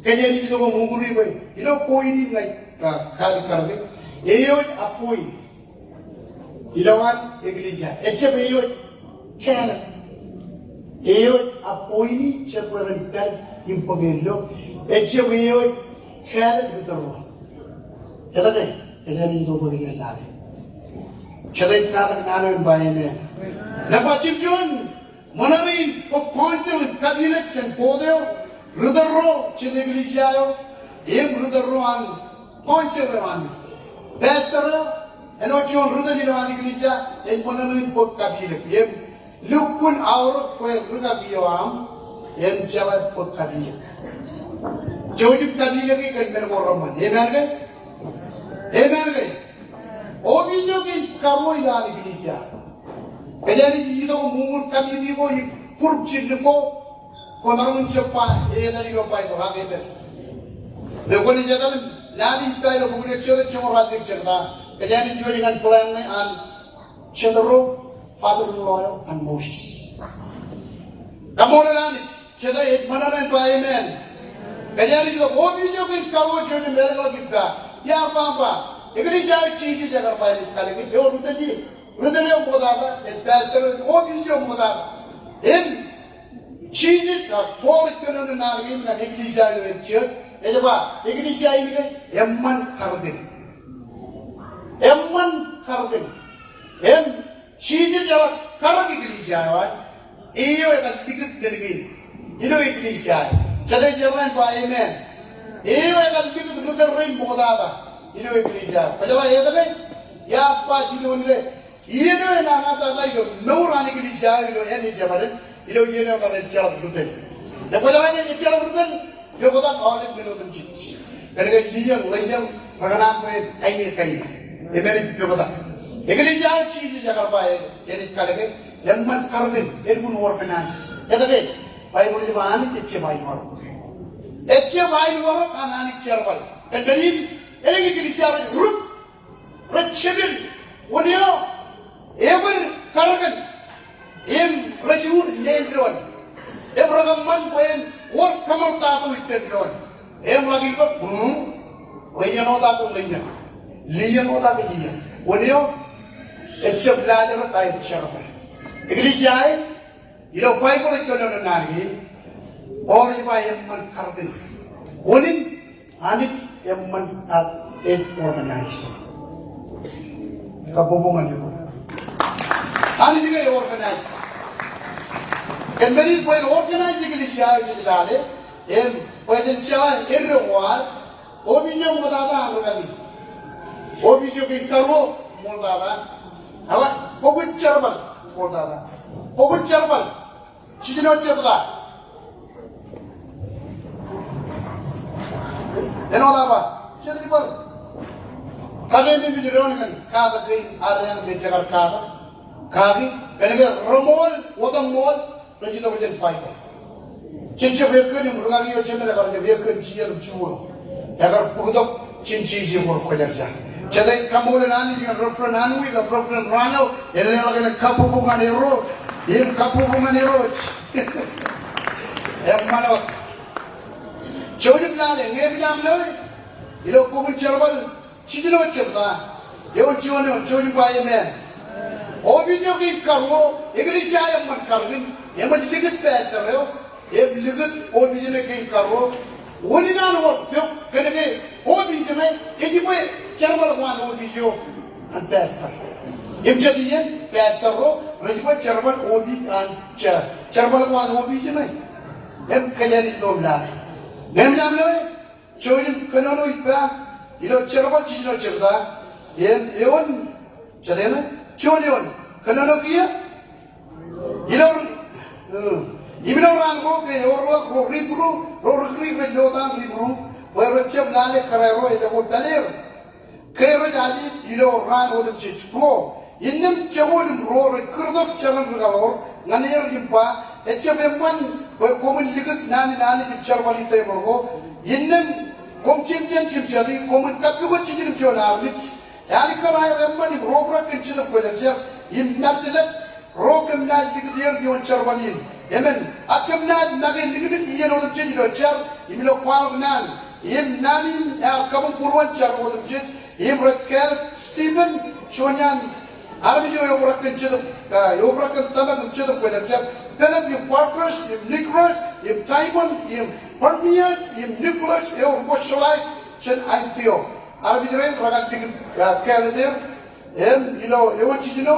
kōjeañ itok im uñūri bwe ilo point in ña ij, ah, kalikkar ke, eo ej appoint ilowaan eklejia. Ejjab eo ej kāālōt. Eo ej appointee, ejjab bwe ren pād im bōk eddo. Ejjab eo ej kāālōt ri tōl ro. Etke? Kōjeañ itok bwe kōjeañ lale. Jete ej katak naan eo in ba amen? Nōṃba jimjuon, ṃōṇōṇō in bōk council im kapilōk jān board eo, ri tōl ro jān eklejia eo, im ri tōl ro an council eo ami. Pastor eo, āinwōt juon ri tōl ilowaan eklejia, ej ṃōṇōṇō in bōk kapilōk. Im lukkuun aorōk bwe rūkaki eo aṃ en jeḷā bōk kapilōk. Jouj im kapilōki kōn men ko reṃṃan. Amen ke? Amen ke? Opiij eo kein karuo ilowaan eklejia. Kōjeañ ij itok im uñūr committee ko im group jildik ko, kwōmaroñ in jab ba etan ilo Baibōḷ ak etan. Ñe kwōnaaj etal im lale ippa ilo bok in Exodus joñoul ralitōk jebta, kōjeañ ij iwōj ñan plan ṇe an jet ro father-in-law eo an Moses. Kaṃṃoolol Anij. Jete ej ṃōṇōṇō in ba amen? Kōjeañ ij itok, opiij eo kein karuo, jouj im elōñḷọk ippa. Iar ba, ba eklejia eo Jisōs ekar ba enaaj kalōke, eo ri tōl e, ri tōl eo ṃoktata, ej pastor eo, opiij eo ṃoktata. Im Jisōs, ak Paul ej kōnono naan kein ñan eklejia eo ej church, ej ba eklejia in ke eṃṃan karōkin. Eṃṃan karōkin. Im Jisōs eḷak karōk eklejia eo an, eo ekar likūt men kein ilo eklejia eo. Jete ej errā in ba amen? Eo ekar likūt ri tōl rein ṃoktata ilo eklejia eo. Kwōjeḷā etke? Iar ba jinoin ke, iien eo enañinmej tata ilo mour an eklejia eo ilo āne jemād in, ilo iien eo ekar ejjeḷọk ri tōl. Ñe kwōjeḷā ke ejjeḷọk ri tōl, poktak aolep men otemjej. Kōnke liyōñ, ḷeyōñ, rekōṇaan bwe en kaine, kaine. Im enaaj poktak. Eklejia eo Jisōs ekar ba enaaj kalōke, eṃṃan karōkin, elukkuun organize. Etke? Baibōḷ ej ba Anij ejjab aelwarok. Ejjab aelwarok an Anij jerbal. Kōn men in, elōñ eklejia rej rup, rej jepel, wōn eo ekwōj karōkin, im rej uur leen doon, im rekōṃṃan bwe en wōr kōṃṃan tata ippān doon. Im ḷak ilbōk, hmm, ḷeyōn wōt ak ḷeyōn, liyōn wōt ak liyōn. Wōn eo ejjab laajrak ak ejjab jerbal. Eklejia eo, ilo Baibōḷ ej kōnono naan kein, Paul ej ba eṃṃan karōkin. Wōn in? Anij eṃṃan ak ej organize. Kabokbok ñan eok. Anij ke ej organize. Kōn men in bwe en organize eklejia eo jej lale, im bwe jen jeḷā eddo ko ad, opiij eo ṃoktata an rūkaki. Opiij eo kein karuo ṃoktata. Eḷap, bok in Jerbal ṃoktata. Bok in Jerbal. Jiljino jebta. Āinwōt aō ba, jet ej bar kakememej doon kōn katak kein ad eañ me jekar katak. Kaki, kōnke reṃool, otemṃool, rej itok jān Baibōḷ. Jen jab ekkōn im rūkaki eo jemed ekar jab ekkōn jier im juon. Ekar bōktok jān jeje ko rekwōjarjar. Jete ej kaṃṃoolol Anij ñan Reverend Anwit, Reverend Rano, ej leḷọk ilo kabbokbok ñan erro, im kabbokbok ñan erro. Eṃṃan wōt. Jouj im lale, ñe eṃōj aṃ loe, ilo bok in Jerbal, jiljino jebta. Eoon juon eoon, jouj im ba amen. Opiij eo kein karuo, eklejia eo eṃṃan karōkin, eṃōj likūt pastor eo, im likūt opiij ṇe kein karuo. Wūnin an wōr pok, kōnke opiij ṇe, ej bwe jerbal ko an opiij eo an pastor. Im jet iien, pastor ro, rej bwe jerbal opiij an, je-, jerbal ko an opiij ṇe. Im kōjeañ ilo lale. Ñe eṃōj aṃ loe, Jouj im kōnono ippa ilo Jerbal jiljino jebta. Im eoon, jete ṇe? Juon eoon. Kōnono kiiō. Ilo, eh, im ilo raan ko ke eorḷọk ro ri Hibru, ro ri Grik rej lotaan ri Hibru, bwe rej jab lale kōrā ro ejako pāleer. Ke rej ajeej ilo raan otemjej ruo. Innām jako im ruo rej kūrtok jeran rikaḷoor ñan er im ba, ejjab eṃṃan bwe koṃwin likūt naan in Anij im jerbali tebōḷ ko. Innām koṃ jemjean jimjati, koṃwin kappukot jiljilimjuon armej. Ealikkar aer eṃṃan im ro obrak kōn Jetōb Kwōjarjar im mālōtlōt. Ro kōm naaj likūt er ioon jerbal in. Emān, ak kōm naaj make likūt iien otemjej ilo jar, im ilo kwaḷọk naan. Im naan in ear kabuñbūruon jar otemjej, im rej kāālōt Stephen, juon iaan armej eo eobrak kōn Jetōb, ah, eobrak kōn tōmak im Jetōb Kwōjarjar. Philip, im Prochorus, im Nicholas, im Timon, im Parmenas, im Nicholas, eo ri proselyte jān Antioch. Armej rein rekar likūt, ah, kāālōt er. Im ilo eoon jiljino,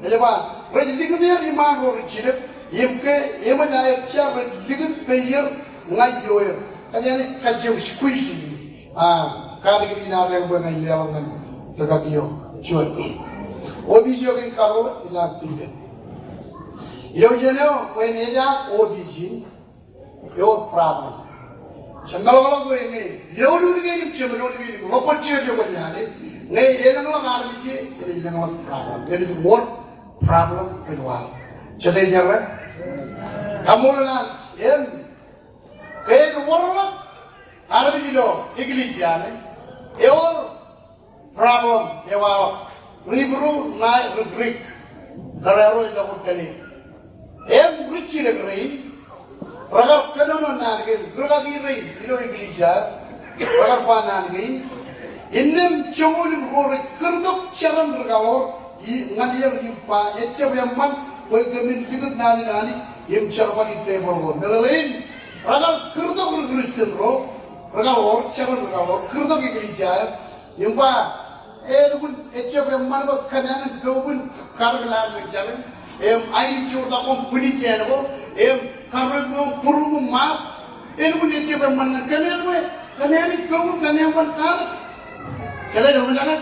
ej ba, rej likūt er iṃaan ro rijjilōk, im ke eṃōj aer jar rej likūt peier ña ioer. Kōjeañ naaj kajjioñ squeeze in, ah, katakin in adeañ bwe ña ij leḷọk ñan rūkaki eo juon. Opiij eo kein karuo, ej an Stephen. Ilo iien eo, bwe en ejaak opiij in, ewōr problem. Jemeḷọkḷọk bwe ñe, ilo eoon kein im jemeḷọkḷọk kein im ḷọk kōn jeje kwōj lale, ñe elōñḷọk armej ie, enaaj lōñḷọk problem. Enaaj wōr problem rej waḷọk. Jete ej errā? Kaṃṃoolol Anij. Im ke ewōrḷọk armej ilo eklejia ṇe, ewōr problem ewaḷọk. Ri Hibru ṇae ri Grik, kōrā ro ejako pāleer. Im rijjilōk rein, rekar kōnono naan kein, rūkaki rein ilo eklejia, rekar ba naan kein. Innām jako im ruo rej kūrtok jeran rikaḷoor ñan er im ba, ejjab eṃṃan bwe kōmin likūt naan in Anij im jerbali tebōḷ ko. Meḷeḷein, rekar kūrtok ri Kristen ro rikaḷoor, jeran rikaḷoor, kūrtok eklejia eo. Im ba, elukkuun ejjab eṃṃan bwe kōmeañ in poub in karōk laḷ ṇe jalen, im ainijoor ta koṃ bwinij jān ko, im karreoik ṇe koṃ būruṃ im ṃaap. Elukkuun ejjab eṃṃan ñan kōmeañ bwe kōmeañ in poub im kōmeañ ban karōk. Jete ej roñjake?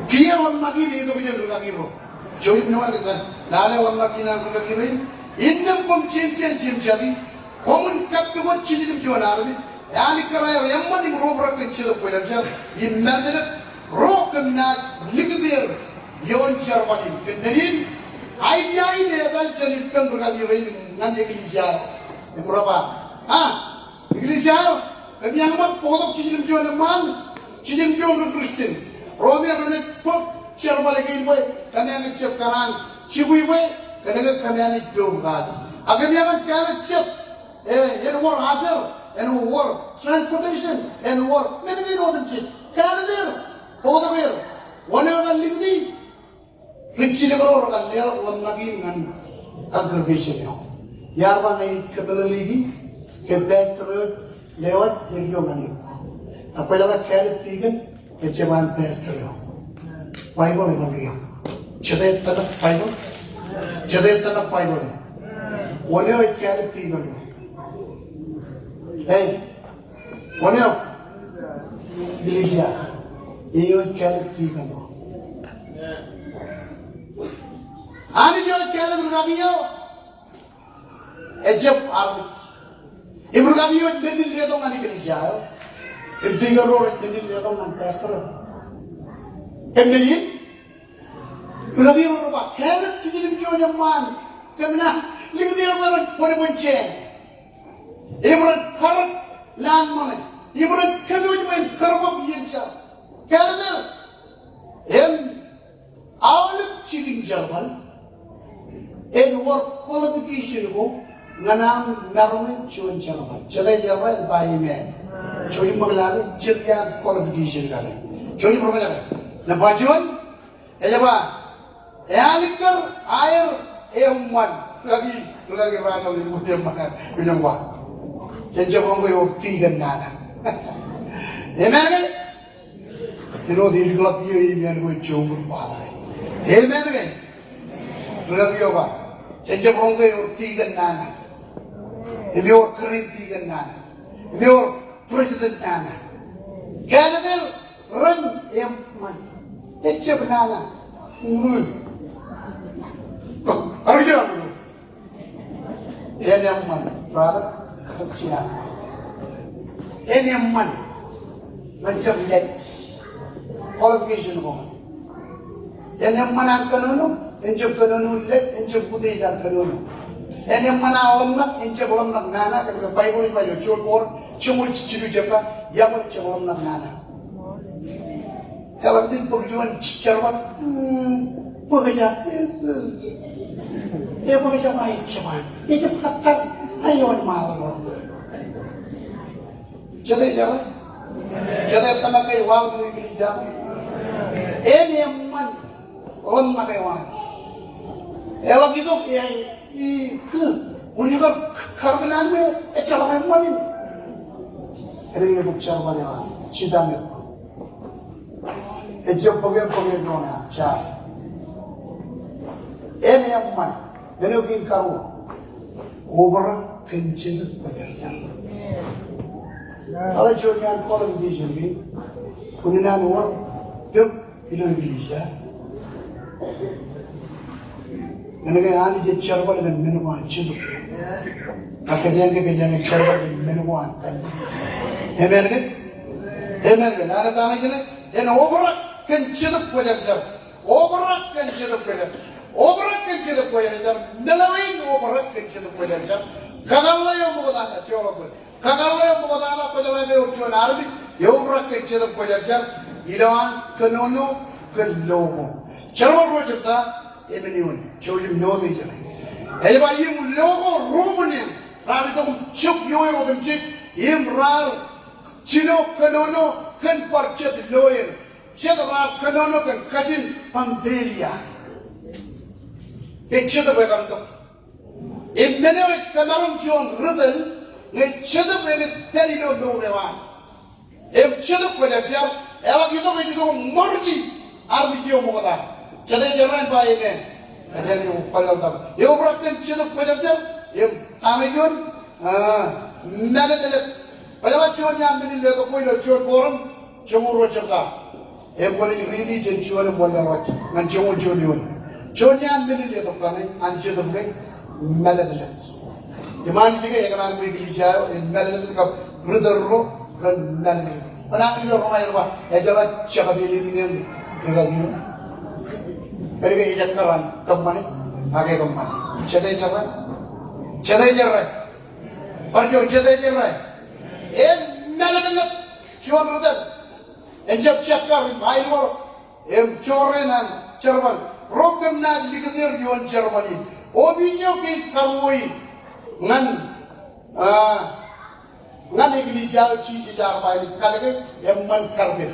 Kiiō ḷōmṇak in ej itok jān rūkaki ro. Jouj im ṇa ke lale ḷōmṇak in an rūkaki rein. Innām koṃ jemjean jemjati, koṃwin kappukot jiljilimjuon armej. Ealikkar aer eṃṃan im ro obrak kōn Jetōb Kwōjarjar im mālōtlōt, ro kōm naaj likūt er ioon jerbal in. Kōn men in, idea in etal jān ippān rūkaki rein ñan eklejia eo. Im rej ba, a, eklejia eo, kōm iaan ṃōk bōktok jiljilimjuon eṃṃaan, jiljilimjuon ri Kristen. Ro me renaaj bōk jerbal kein bwe kōmeañ ejjab kōṇaan jibwibwe, kōnke kōmeañ ej poub kaki. Ak kōmeañ en kāālōt jet, e, en wōr aser, en wōr transportation, en wōr men kein otemjej. Kāālōt er, bōktok er. Wōn eo ekar likūti? Rijjilōk ro rekar leḷọk ḷōmṇak in ñan congregation eo. Iar ba ña ij kōmeḷeḷeiki ke pastor eo lewōj edio ñan eok. Ak kwōjeḷā kāālōt deacon, ejjab an pastor eo. Baibōḷ eban riab. Jete ej tōmak Baibōḷ? Jete ej tōmak Baibōḷ eo? Wōn eo ej kāālōt deacon ro? Ei, wōn eo? Eklejia eo ej kāālōt deacon ro. Anij eo ej kāālōt rūkaki eo. Ejjab armej. Im rūkaki eo ej men in letok ñan eklejia eo. Im deacon ro rej men in letok ñan pastor eo. Kōn men in, Rūkaki ro rej ba, kāālōt jiljilimjuon eṃṃaan kōm naaj likūt er bwe ren bōnbōn jān. Im ren karōk lañ ṃōñā. Im ren kōpooj bwe en kōrbōb iien jar. Kāālōt er. Im aolep jikin jerbal en wōr qualification ko ñan aṃ maroñ in juon jerbal. Jete ej errā en ba amen. Jouj im ṃōk lale, jet iaan qualification kaṇe. Jouj im ṃōk lale. Nōṃba juon, ej ba, ealikkar aer eṃṃan. Rūkaki, rūkaki Rachel, eṃṃan, eṃṃan. Kwōj ba, jen jab roñ ke ewōr tikōn nana. Amen ke? Āinwōt ej ḷap iiō, amen ke, jouj im bar ba amen ke. Amen ke? Rūkaki eo ba, jen jab roñ ke ewōr tikōn nana. Im ewōr kōrā in tikōn nana. Im ewōr president nana. Kāālōt er ren eṃṃan. Ejab nana. Ṃōn. Bar jab nana. En eṃṃan, brother, kar jea. En eṃṃan. Ren jab lej. Qualification ko. En eṃṃan an kōnono, en jab kōnono lej, en jab utiej an kōnono. En eṃṃan an ḷōmṇak, en jab ḷōmṇak nana, kōn ke Baibōḷ ej ba ilo juon Korint, joñoul jilu jebta, iọkwe jab ḷōmṇak nana. Eḷak in bōk juon jerbal, mm, bōk ejja, e, e, bōk ejja ba ejjab an, ejjab kōttar, ej wōnṃaanḷọk. Jete ej errā? Jete ej tōmak ke waḷọk ilo eklejia? En eṃṃan ḷōmṇak eo an. Eḷak itok, e, e, kōn, unin kar, kar kōn an me, ejjeḷọk eṃṃan in. Kōnke ebōk jerbal eo an, jitōñ eo. Ejjab bōk e, bōk e doon eo an, jar. En eṃṃan, men eo kein karuo. Obrak kōn Jetōb Kwōjarjar. Eḷap juon iaan qualification kein. Unin an wōr pok ilo eklejia. Kōnke Anij ej jerbal kōn men ko an Jetōb. Ak kōjeañ ke, kōjeañ ke jerbal kōn men ko an kōn. Amen ke? Amen ke? Naan eo ta ṇe jeṇe? En obrak kōn Jetōb Kwōjarjar. Obrak kōn Jetōb Kwōjarjar. Obrak kōn Jetōb Kwōjarjar. Meḷeḷein obrak kōn Jetōb Kwōjarjar. Kakōḷḷe eo ṃoktata, joḷọk bwe kakōḷḷe eo ṃoktata, kwōjeḷā ke ewōr juon armej eobrak kōn Jetōb Kwōjarjar, ilowaan kōnono kōn lo ko. Jerbal ruo jebta, emān eoon, jouj im note ijeṇe. Ej ba im lo ko ruo eṇ, raar itok im jok ioer otemjej, im raar jino kōnono kōn bar jet lo eṇ. Jet raar kōnono kōn kajin Pampīlia. Ke Jetōb ekar itok. Im men eo ej kōmaroñ juon ri tōl, ñe Jetōb enaaj pād ilo mour eo an. Im Jetōb Kwōjarjar, eḷak itok ej itok ṃōrji armej eo ṃokta. Jete ej errā en ba amen? Amen, eo kwōn lale tōmak. Eobrak kōn Jetōb Kwōjarjar, im ta ṇe juon, a, mālōtlōt. Kwōjeḷā juon iaan men in letok ko ilo juon Korint, joñoul ruo jebta. Im kwōnaaj riiti jān juon im wanlaḷọk ñan joñoul juon eoon. Juon iaan men in letok kaṇe an Jetōb ke mālōtlōt. Im Anij ke ekōṇaan ṃōk eklejia eo en mālōtlōt kab ri tōl ro ren mālōtlōt. Kwōnaaj ri tōl ro ṇe ej ba, ejjeḷọk jekab elōñ in rūkaki eo. Kōnke ej ekkar an kōṃṃane, ak ekōṃṃane. Jete ej errā? Jete ej errā? Bar juon, jete ej errā? En mālōtlōt juon ri tōl. En jab jekkar im aelukḷọk im jorrāān an jerbal. Ro kōm naaj likūt er ioon jerbal in. Opiij eo kein karuo in ñan, a, ñan eklejia eo Jisōs ear ba en kalōke, eṃṃan karpet.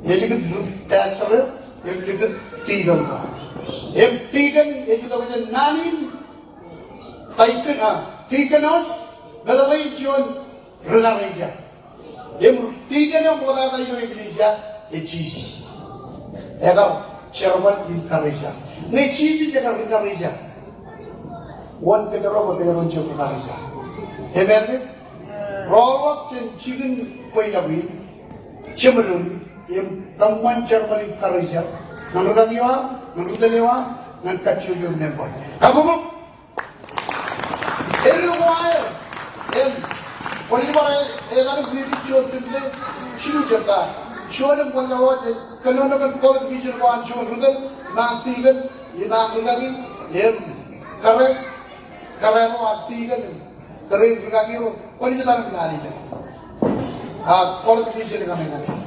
Elikūt pastor eo, im likūt tikōn ko. Im tikōn ej itok jān naan in, taikōn, a, diakonos, meḷeḷein juon ri-karejar. Im tikōn eo ṃoktata ilo eklejia ej Jisōs. Ekar jerbal in karejar. Ñe Jisōs ekar ri-karejar, wōn kōjro bwe kōjro en jab ri-karejar? Amen ke? Roḷọk jān jikin kweilọk in, jeṃdoon in, im kōṃṃan jerbal in karejar ñan rūkaki eo aṃ, ñan ri tōl eo aṃ, ñan kajjojo member. Kabbokbok. Edo ko aer, im, kwōnaaj bar e, etan im riiti juon Timote, jilu jebta, juon im wanlaḷọk, e, Kōnono kōn qualification ko an juon ri tōl, iṃaan tikōn, iṃaan rūkaki, im kōrā, kōrā ro an tikōn, im kōrā in rūkaki ro, kwōnaaj etal im lale ijin. A qualification kaṇe kaṇe.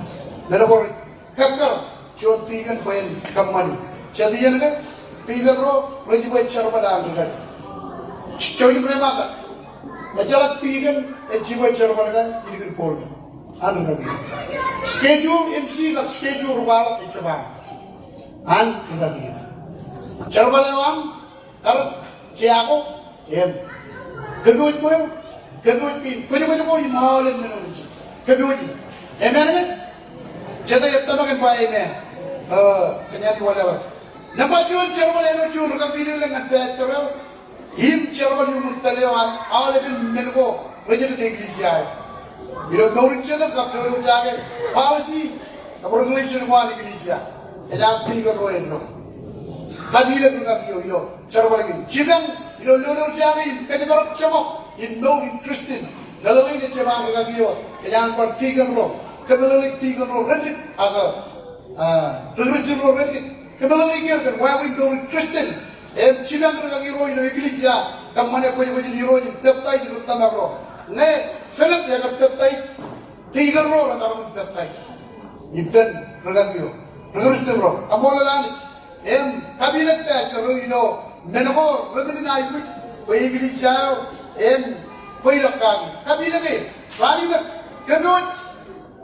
Men ko rej kakkar juon tikōn bwe en kōṃṃani. Jet iien ke, tikōn ro rej jibwe jerbal an rūkaki. Jouj im reiṃaantak. Ejjeḷọk tikōn ej jibwe jerbal ke ilikin board an rūkaki. Schedule M C kab schedule ri kwaḷọk ejjab an rūkaki. Jerbal eo aṃ, kar, jeako, im kōpooj ṃweo, kōpooj kein, kwōj, kwōj, kwōj, im aolep men otemjej. Kōpooj. Amen ke? Jete ej tōmak in ba amen. Eo, kōn aō wōnṃaanḷọk. Nōṃba juon jerbal eo, juon rūkaki ḷọk ñan pastor eo. Im jerbal iuṃwin tōl eo an aolepen men ko rej jet eklejia eo. Ilo mour in jetōb kab lolo jaake, policy kab regulation ko an eklejia. Ej an tikōn ro eddo. Kapeḷḷọk rūkaki eo ilo jerbal kein. Jipañ ilo lolo jaake im kōjparok jeṃḷọk in mour in Christian. Meḷeḷein ejjab an rūkaki eo. Ej an bar tikōn ro. Kōmeḷeḷeik tikōn ro reddik ak, a, ri Christian ro reddik. Kōmeḷeḷeik er kōn wāween mour in Christian. Im jipañ rūkaki ro ilo eklejia, kōṃṃane kwōjkwōj in Irooj im peptaij ri tōmak ro. Ñe Philip ekar peptaij, tikōn ro rekar ṃōk peptaij. Ippān rūkaki ro, ri Christian ro, kaṃṃoolol Anij. Im kapeḷḷọk pastor eo ilo men ko repen in aikuj bwe eklejia eo en bōkḷọk kaki. Kapeḷḷọk e, raan in kōpooj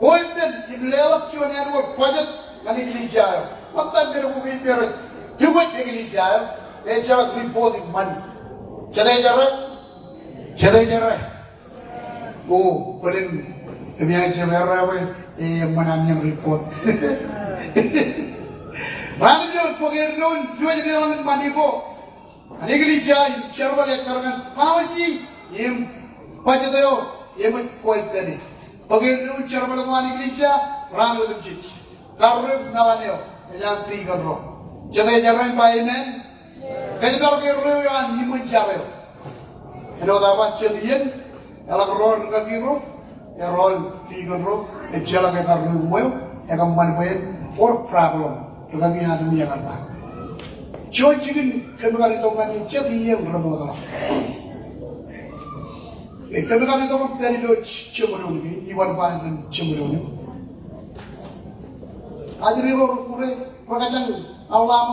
Ko ippān im leḷọk juon annual budget ñan eklejia eo. Ṃōttan men ko ke ippān rej pukot eklejia eo, ejjeḷọk report in ṃani. Jete ej errā? Jete ej errā? O, bōlen, im ej errā bwe, e, eṃṃan an iien report. Raan in bōk eddoin, juon leḷọk in ṃani ko an eklejia im jerbal ekkar ñan policy im budget eo eṃōj ko ippān e. Bōk eddoin jerbal ko an eklejia raan otemjej. Karreoik meḷan eo ej an tikōn ro. Jete ej errā im ba amen? Kōjparok erreo eo an iṃōn jar eo. Āinwōt aō ba jet iien, eḷak ro rūkaki ro, erro tikōn ro, ejjeḷọk ekar ri ṃweo, ekōṃṃan bwe en wōr problem. Rūkaki Adam ekar ba. Juon jikin kōm kar itok ñan e jet iien remootḷọk. E, kōm kar itok im pād ilo jeṃdoon kein, iban ba ilo jeṃdoon. Ajri ro rekure, rekajjañ aḷ ḷaṃ,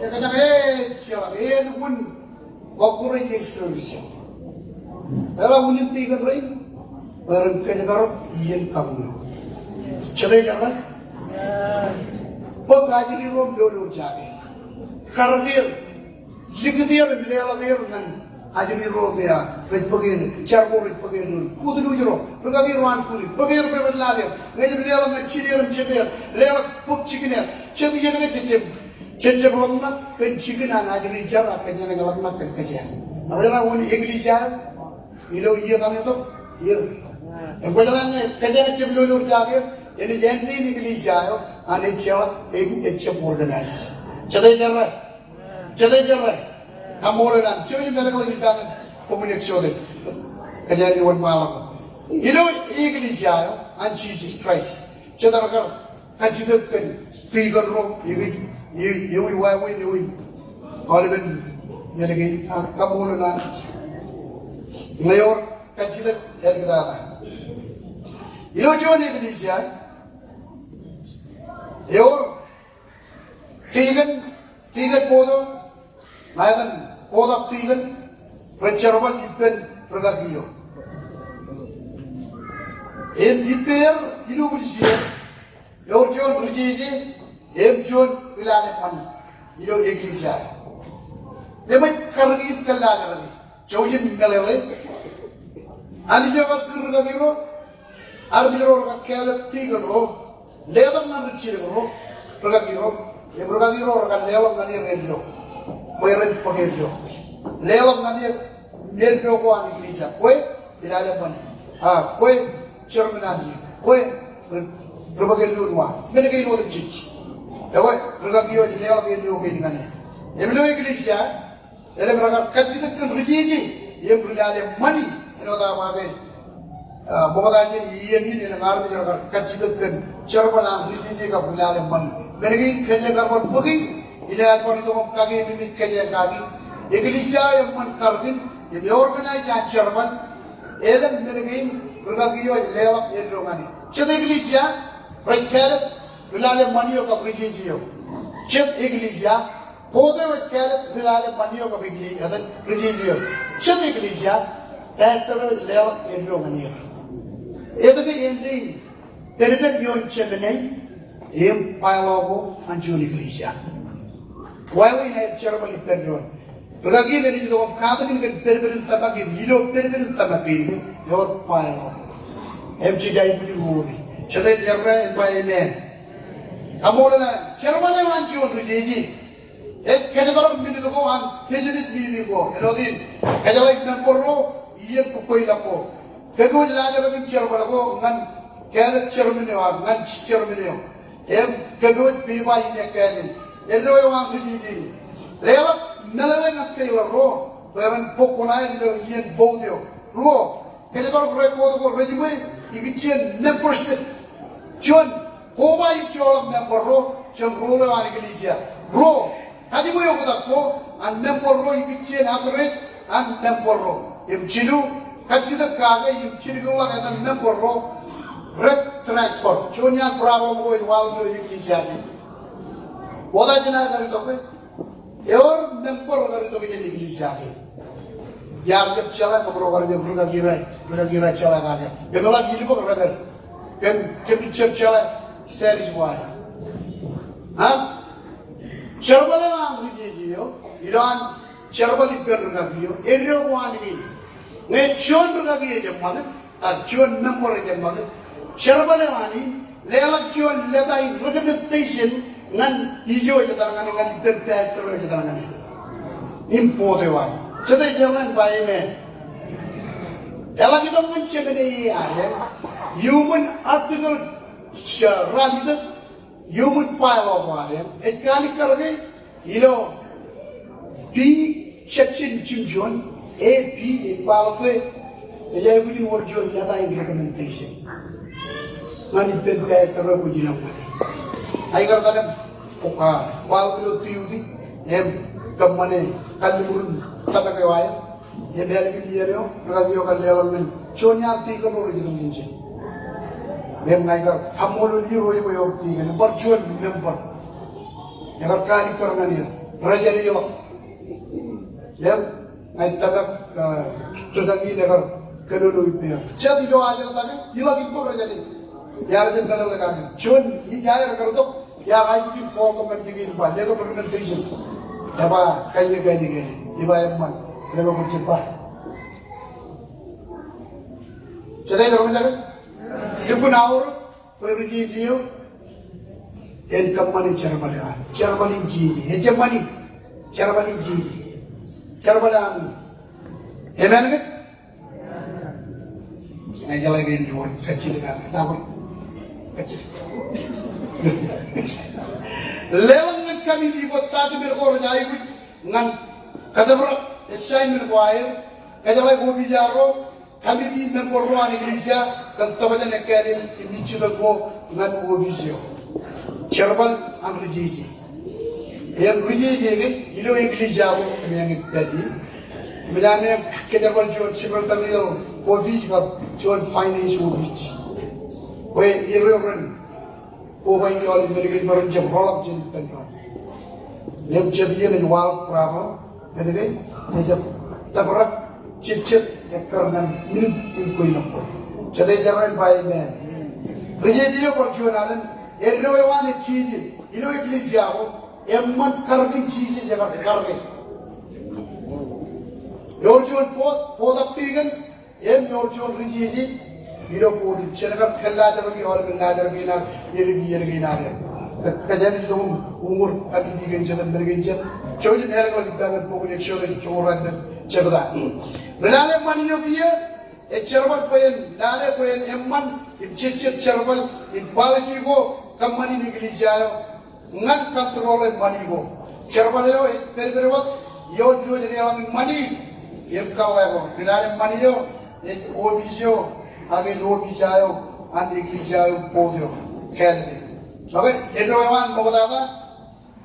ekajjañ ejjeḷọk, e, lukkuun Bōk kure iien service eo. Eḷap unin tikōn rein, bwe ren kōjparok iien kabuñ eo. Jete ej errā? Bōk ajri ro im lolo jaake. Karōk er, likūt er im leḷọk er ñan ajri ro me rej bōk er, jar ko rej bōk er. Kūtluuj ro, rūkaki ro an kūtluuj, bōk er bwe ren lale er. Ñe ej jab leḷọk ñan jin er im jete er, leḷọk bōk jikin er. Jet iien ke jej jab Jej jab ḷōmṇak kōn jikin an ajri jar ak kōjeañ ḷōmṇak kōn kōjeañ. Ak eḷaññe wōn eklejia eo ilo iiō kaṇe tok, er. Im kwōjeḷā ñe kōjeañ ejjab lolo jaake, enaaj āindein eklejia eo an ejjeḷọk im ejjab organize. Jete ej errā? Jete ej errā? Kaṃṃoolol Anij. Jouj im meḷeḷe in ba ñan bok in Exodus. Kōjeañ wōnṃaanḷọk. Ilo eklejia eo an Jesus Christ, jet rekar kajjitōk kōn tikōn ro, ewi, ewi, ewi wāween, ewi aolepen men kein, ak kaṃṃoolol Anij. Ñe ewōr kajjitōk āliktata. Ilo juon eklejia, ewōr tikōn, tikōn bōktok, ña kōn bōktok tikōn, rej jerbal ippān rūkaki eo. Im ippāer, ilubwiljin, ewōr juon ri jeje, im juon ri lale ṃani ilo eklejia. Eṃōj karōk im kōllaajraki. Jouj im meḷeḷe. Anij eo ekar kūr rūkaki ro, armej ro rekar kāālōt tikōn ro, letok ñan ri jilōk ro, rūkaki ro, im rūkaki ro rekar leḷọk ñan er eddo. Bwe ren bōk eddo. Leḷọk ñan er eddo ko an eklejia. Kwe, ri lale ṃani. A, kwe, chairman an iiō. Kwe, ri, ri bōk eddo in wa. Men kein otemjej. Ekwe, rūkaki eo ej leḷọk eddo kein ñan e. Im ilo eklejia, elōñ rekar kajjitōk kōn ri jeje, im ri lale ṃani, āinwōt aō ba ke, Ah, ṃokta jān iien in elōñ armej rekar kajjitōk kōn jerbal an ri jeje kab ri lale ṃani. Men kein kōjeañ kar bar bōki, inaaj bar itok im kakeememej kōjeañ kaki. Eklejia eo eṃṃan karōkin im eorganais an jerbal, elōñ men kein rūkaki eo ej leḷọk eddo ñan e. Jet eklejia rej kāālōt ri lale ṃani eo kab ri jeje eo. Jet eklejia board eo ej kāālōt ri lale ṃani eo kab eklejia, ri jeje eo. Jet eklejia pastor eo ej leḷọk eddo ñan er. Etke āindein penpen ioon jemān eo im bylaw ko an juon eklejia? Wāween aer jerbal ippān doon. Rūkaki eo enaaj itok im katakin kōn penpen in tōmak im ilo penpen in tōmak kein ke ewōr bylaw. Im jej aikuj in ṃool e. Jete ej errā en ba amen? Kaṃṃoolol aō. Jerbal eo an juon ri jeje ej kōjparok minit ko an business meeting ko. Āinwōt in kōjeḷāik member ro iien bōk ko ilọk ko. Kōpooj laajrak in jerbal ko ñan kāālōt chairman eo ak ñan chairman eo. Im kōpooj pepa in ekkāāl in. Eddo eo an ri jeje in. Leḷọk meḷeḷe ñan tailor ro bwe ren bōk kuṇaer ilo iien vote eo. Ruo, kōjparok record ko rejiṃwe ikijjien membership. Juon, koba im joḷọk member ro jān role eo an eklejia. Ruo, kajiṃwe oktak ko an member ro ikijjien address an member ro. Im jilu, kajjitōk kake im jilkinḷọk etan member ro rej transfer. Juon iaan problem ko ej waḷọk ilo eklejia kein. Ṃokta jān aer kar itok ke ewōr member ro kar itok jān eklejia kein. Iar jab jeḷā kōmro kar jab rūkaki ro, rūkaki ro jeḷā kake. Kōmeḷeḷe ilo bok rej pād. Kōm, kōm jab jeḷā status ko aer. Ha? Jerbal eo an ri jeje eo, ilo an jerbal ippān rūkaki eo, eddo ko an kein. Ñe juon rūkaki ej eṃṃakūt, ak juon member ej eṃṃakūt, jerbal eo an in leḷọk juon leta in recommendation ñan ijo ej etal ñan e, ñan ippān pastor eo ej etal ñan e im board eo an. Jete ej errā en ba amen? Eḷak itok ñan jemān eo ad, iuṃwin article, ja, ralitōk, iuṃwin bylaw ko ad ej kalikkar ke ilo B, section jimjuon, A, B, ej kwaḷọk ke ej aikuj in wōr juon leta in recommendation ñan ippān pastor eo kwōj ilọk ñan e. Aikar ta kōn, ah, kwaḷọk ilo duty im kōṃṃane kalliṃur in tōmak eo aer. Im ālikin iien eo, rūkaki eo kar leḷọk ñan juon iaan deacon ro rej itok jān jet. Im ña ikar kaṃṃoolol er ro bwe ewōr deacon, bar juon member. Ekar kalikkar ñan er, rej edeḷọk. Im ña ij tōmak, ah, rūkaki in ekar kōnono ippāer. Jet ilo ajri eo ta ke, ilọk in bōk rej edeḷọk. Iar jab meḷeḷe kake. Juon iar kar itok, iar aikuj in call tok ñan kōj im ba, letok recommendation. Eba, kain eo, kain eo, kain eo. Eba eṃṃan. Eba kwōj jab ba. Jete ej roñjake? Lukkuun aorōk bwe ri jeje eo en kōṃṃane jerbal eo an. Jerbal in jeje. Ejjab ṃani. Jerbal in jeje. Jerbal eo an. Amen ke? Ña ij jeḷā ke ej wōr kajjitōk, ak ej wōr kajjitōk. Leḷọk ñan committee ko, department ko rej aikuj ñan kōjparok assignment ko aer, kōjeḷāik opiij ro, committee member ro an eklejia, kōn tokjān ekkāāl in im ijjitōk ko ñan opiij eo. Jerbal an ri jeje. Im ri jeje ke ilo eklejia ko kōmeañ in pād ie. Im enañin kōjerbal juon secretarial office kab juon finance office. Bwe er eo ren kobaiki aolep men kein im ren jab roḷọk jān ippān doon. Im jet iien ej waḷọk problem. Men kein ejab tōprak jejjet ekkar ñan minit in kweilọk ko. Jete ej errā en ba amen? Ri jeje eo bar juon alen, eddo eo an ej jeje ilo eklejia ko, eṃṃan karōkin Jisōs ekar karōke. Ewōr juon board, board of deacons, im ewōr juon ri jeje ilo board in. Jen kar kōllaajraki aolepān laajrak kein ak edik iien kein ad. Kōj, kōjeañ itok im uññūr committee kein jet im men kein jet. Jouj im ālōkḷọk ippa ñan bok in Exodus joñoul ruatimjuon jebta. Ri lale ṃani eo kiiō ej jerbal bwe en lale bwe en eṃṃan im jejjet jerbal in policy ko kōṃṃan in eklejia eo ñan control e ṃani ko. Jerbal eo ej pedped wōt ioon diwōj deḷọñ in ṃani im kōḷḷā ko. Ri lale ṃani eo ej opiij eo ak ilo opiij eo an eklejia eo, board eo, kāālōt e. Okay, eddo eo an ṃoktata,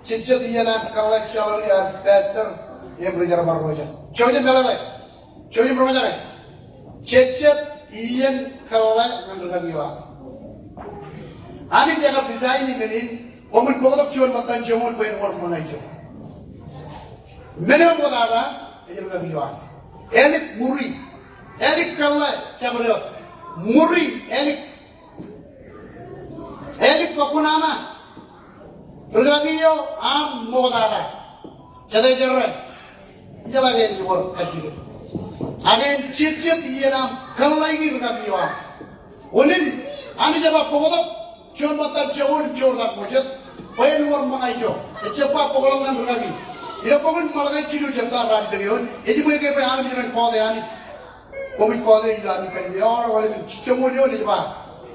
jejjet iien an kōḷḷāik salary an pastor im ri-jerbal ro jet. Jouj im meḷeḷe. Jouj im roñjake. Jejjet iien kōḷḷā ñan rūkaki eo an. Anij ekar design e men in, koṃwin bōktok juon ṃōttan joñoul bwe en wōr ṃōñā ijo. Men eo ṃoktata, ej rūkaki eo an. Ālik muri. Ālik kōḷḷā, jabdewōt eo. Muri, ālik. Ālik kōkkuṇaṇa. Rūkaki eo aṃ ṃoktata. Jete jerā. Ijeḷā ke ej wōr kajjitōk. Ak en jejjet iien aṃ kōḷḷāiki rūkaki eo aṃ. Unin, Anij ej ba bōktok juon ṃōttan joñoul im joortak ko jet bwe en wōr ṃōñā ijo. Ejjab ba bōkḷọk ñan rūkaki. Ilo bok in Malakai jilu jebta ralitōk eoon, ej ba ke bwe armej ren kote Anij. Koṃij kote ilo ami kōn eor, eor, joñoul eoon ej ba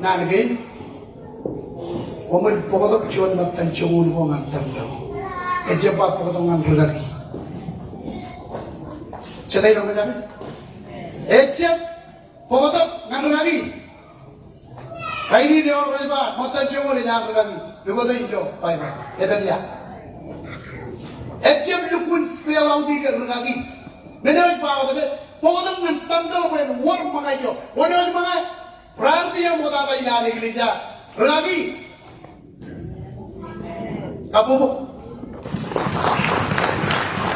naan kein. Koṃwin bōktok juon ṃōttan joñoul ko ñan tempel. Ejjab ba bōktok ñan rūkaki. Jete eo ñan rūkaki? Ejjab bōktok ñan rūkaki. Kain in eor rej ba ṃōttan joñoul ej an rūkaki. Bōktok ilo Baibōḷ. Etōn ia? Ejjab lukkuun spell out e ke rūkaki. Men eo ej ba wōt ke bōktok ñan tempel bwe en wōr ṃōñā ijo. Wōn eo ej ṃōñā? Priority eo ṃoktata ilowaan eklejia. Rūkaki. Kabbokbok.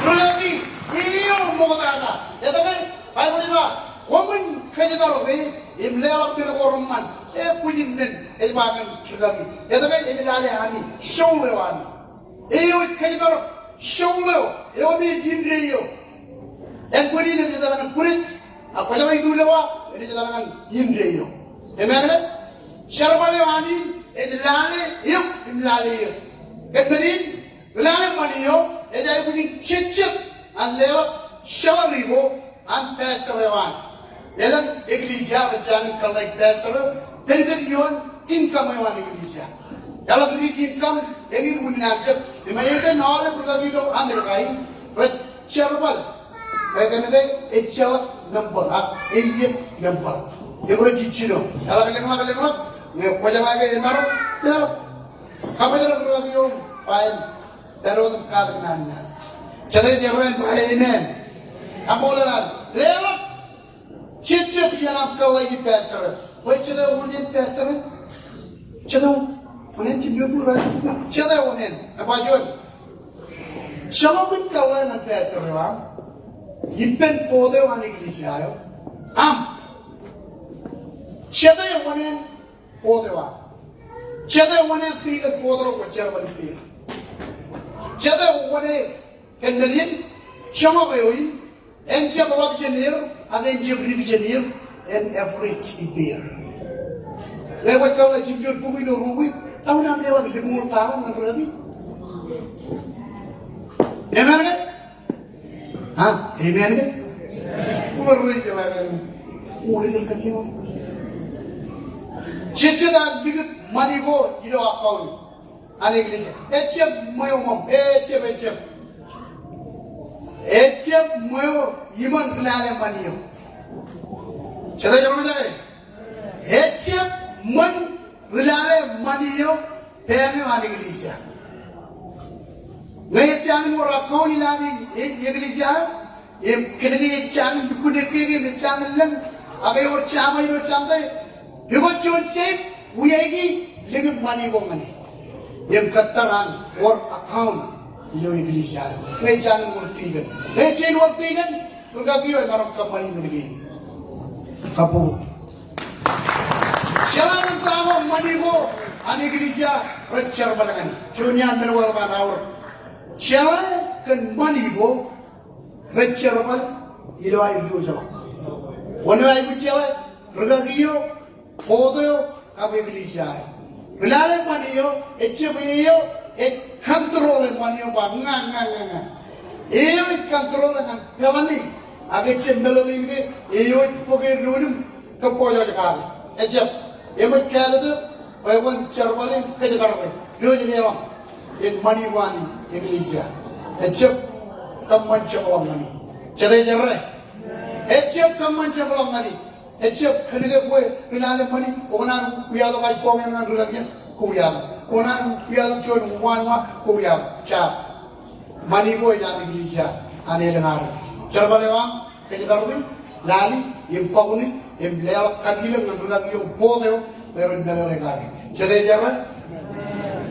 Rūkaki, eo ṃoktata. Etke? Baibōḷ ej ba, koṃwin kōjparok e, im leḷọk men ko reṃṃan. Ebwijin men, ej ba ñan rūkaki. Etke? Ej lale ami, soul eo ami. Eo ej kōjparok, soul eo, eo me ej indeeo. Ānbwin in enaaj etal ñan bwidej, ak kwōjeḷā itulowa, enaaj etal ñan indeeo. Amen ke? Jerbal eo an in, ej lale eok, im lale eō. Kōn men in, ri-lale ṃani eo, ej aikuj in jejjet an leḷọk salary ko, an pastor eo an. Elōñ eklejia rej jañin kōḷḷāik pastor eo, pād ioon income eo an eklejia. Eḷak dik income, eñin unin an jab. Im etan aolep rūkaki ilo Amerika in, rej jerbal. Bwe kōn ke ejjeḷọk member, ak ejiet member. Im rej jino. Eḷak lōñḷọk, lōñḷọk, ñe kwōjeḷā ke emaroñ, eḷak. Kaṃōjṇọ rūkaki eo, bwe en pād wōt im katak naan in Anij. Jete eo ej ba amen? Kaṃṃoolol Anij. Leḷọk jejjet iien aṃ kōḷḷāiki pastor eo. Bwe jete oṇāān pastor eo? Jete oṇāān jimjuon bukwi raṇ? Jete oṇāān? Ej ba juon. Jeḷọkin kōḷḷā ñan pastor eo aṃ. Ippān board eo an eklejia eo aṃ. Jete oṇāān board eo aṃ. Jete oṇāān tikōn board ro kwōj jerbal ippāer? Jete oṇāān kōn men in? Joñak eo in, en jab ḷap jān er, ak en jab dip jān er, en average ippāer. Ñe kwōj kōḷḷā jimjuon bukwi ilo ruo wiik, ta unin aṃ leḷọk limñoul taḷa ñan rūkaki? Amen ke? Ha? Amen ke? Ṃool rej jeḷā ke ṃool rej jeḷā ke. Jejjet an likūt ṃani ko ilo account an eklejia. Ejjab ṃweo ṃōṃ, ejjab, ejjab. Ejjab ṃweo iṃōn ri-lale ṃani eo. Jete eo ej roñjake? Ejjab ṃōn ri-lale ṃani eo, bank eo an eklejia. Ñe ejjañin wōr account ilowaan e, e, eklejia, im kōnke ejjañin lukkuun ekkeke im ejjañin lōñ, ak ewōr jama ilo jantō, pukot juon shape, wiaiki, likūt ṃani ko ñan e. Im kōttar an wōr account ilo eklejia eo. Ñe ejjañin wōr tikōn. Ñe ejjañin wōr tikōn, rūkaki eo emaroñ kōṃṃani men kein. Kabbokbok. Jeḷā ñan ta ko ṃani ko an eklejia rej jerbal ñan e. Juon iaan men ko eḷap an aorōk. Jeḷā kōn ṃani ko rej jerbal ilo aer ijojeḷọk. Wōn eo aikuj jeḷā? Rūkaki eo, board eo, kab eklejia eo. Ri-lale ṃani eo, ejjab eo ej control e ṃani eo ba ña, ña, ña, ña. Eo ej control e ñan peḷan e, ak ejjab meḷeḷein ke eo ej bōk e doon im kōpooj kake. Ejjab. Eṃōj kāālōt e, bwe kwōn jerbal in kōjparok e. Ilo ej leḷọk in ṃani ko an eklejia. Ejjab kōṃṃan jepḷọk ñan e. Jete eo ej errā? Ejjab kōṃṃan jepḷọk ñan e. Ejjab kōnke kwe ri lale ṃani, kwō kōṇaan wiatok ājbọñ eṇ ñan ri kaki eṇ, kwō wiatok. Kwō kōṇaan wiatok juon uwaanwa, kwō wiatok. Jab. Ṃani ko ej an eklejia, an elōñ armej. Jerbal eo aṃ, kōjparok in, lale, im kọkkuṇe, im leḷọk kapilōk ñan ri kaki eo, board eo, bwe ren meḷeḷe kake. Jete ej errā?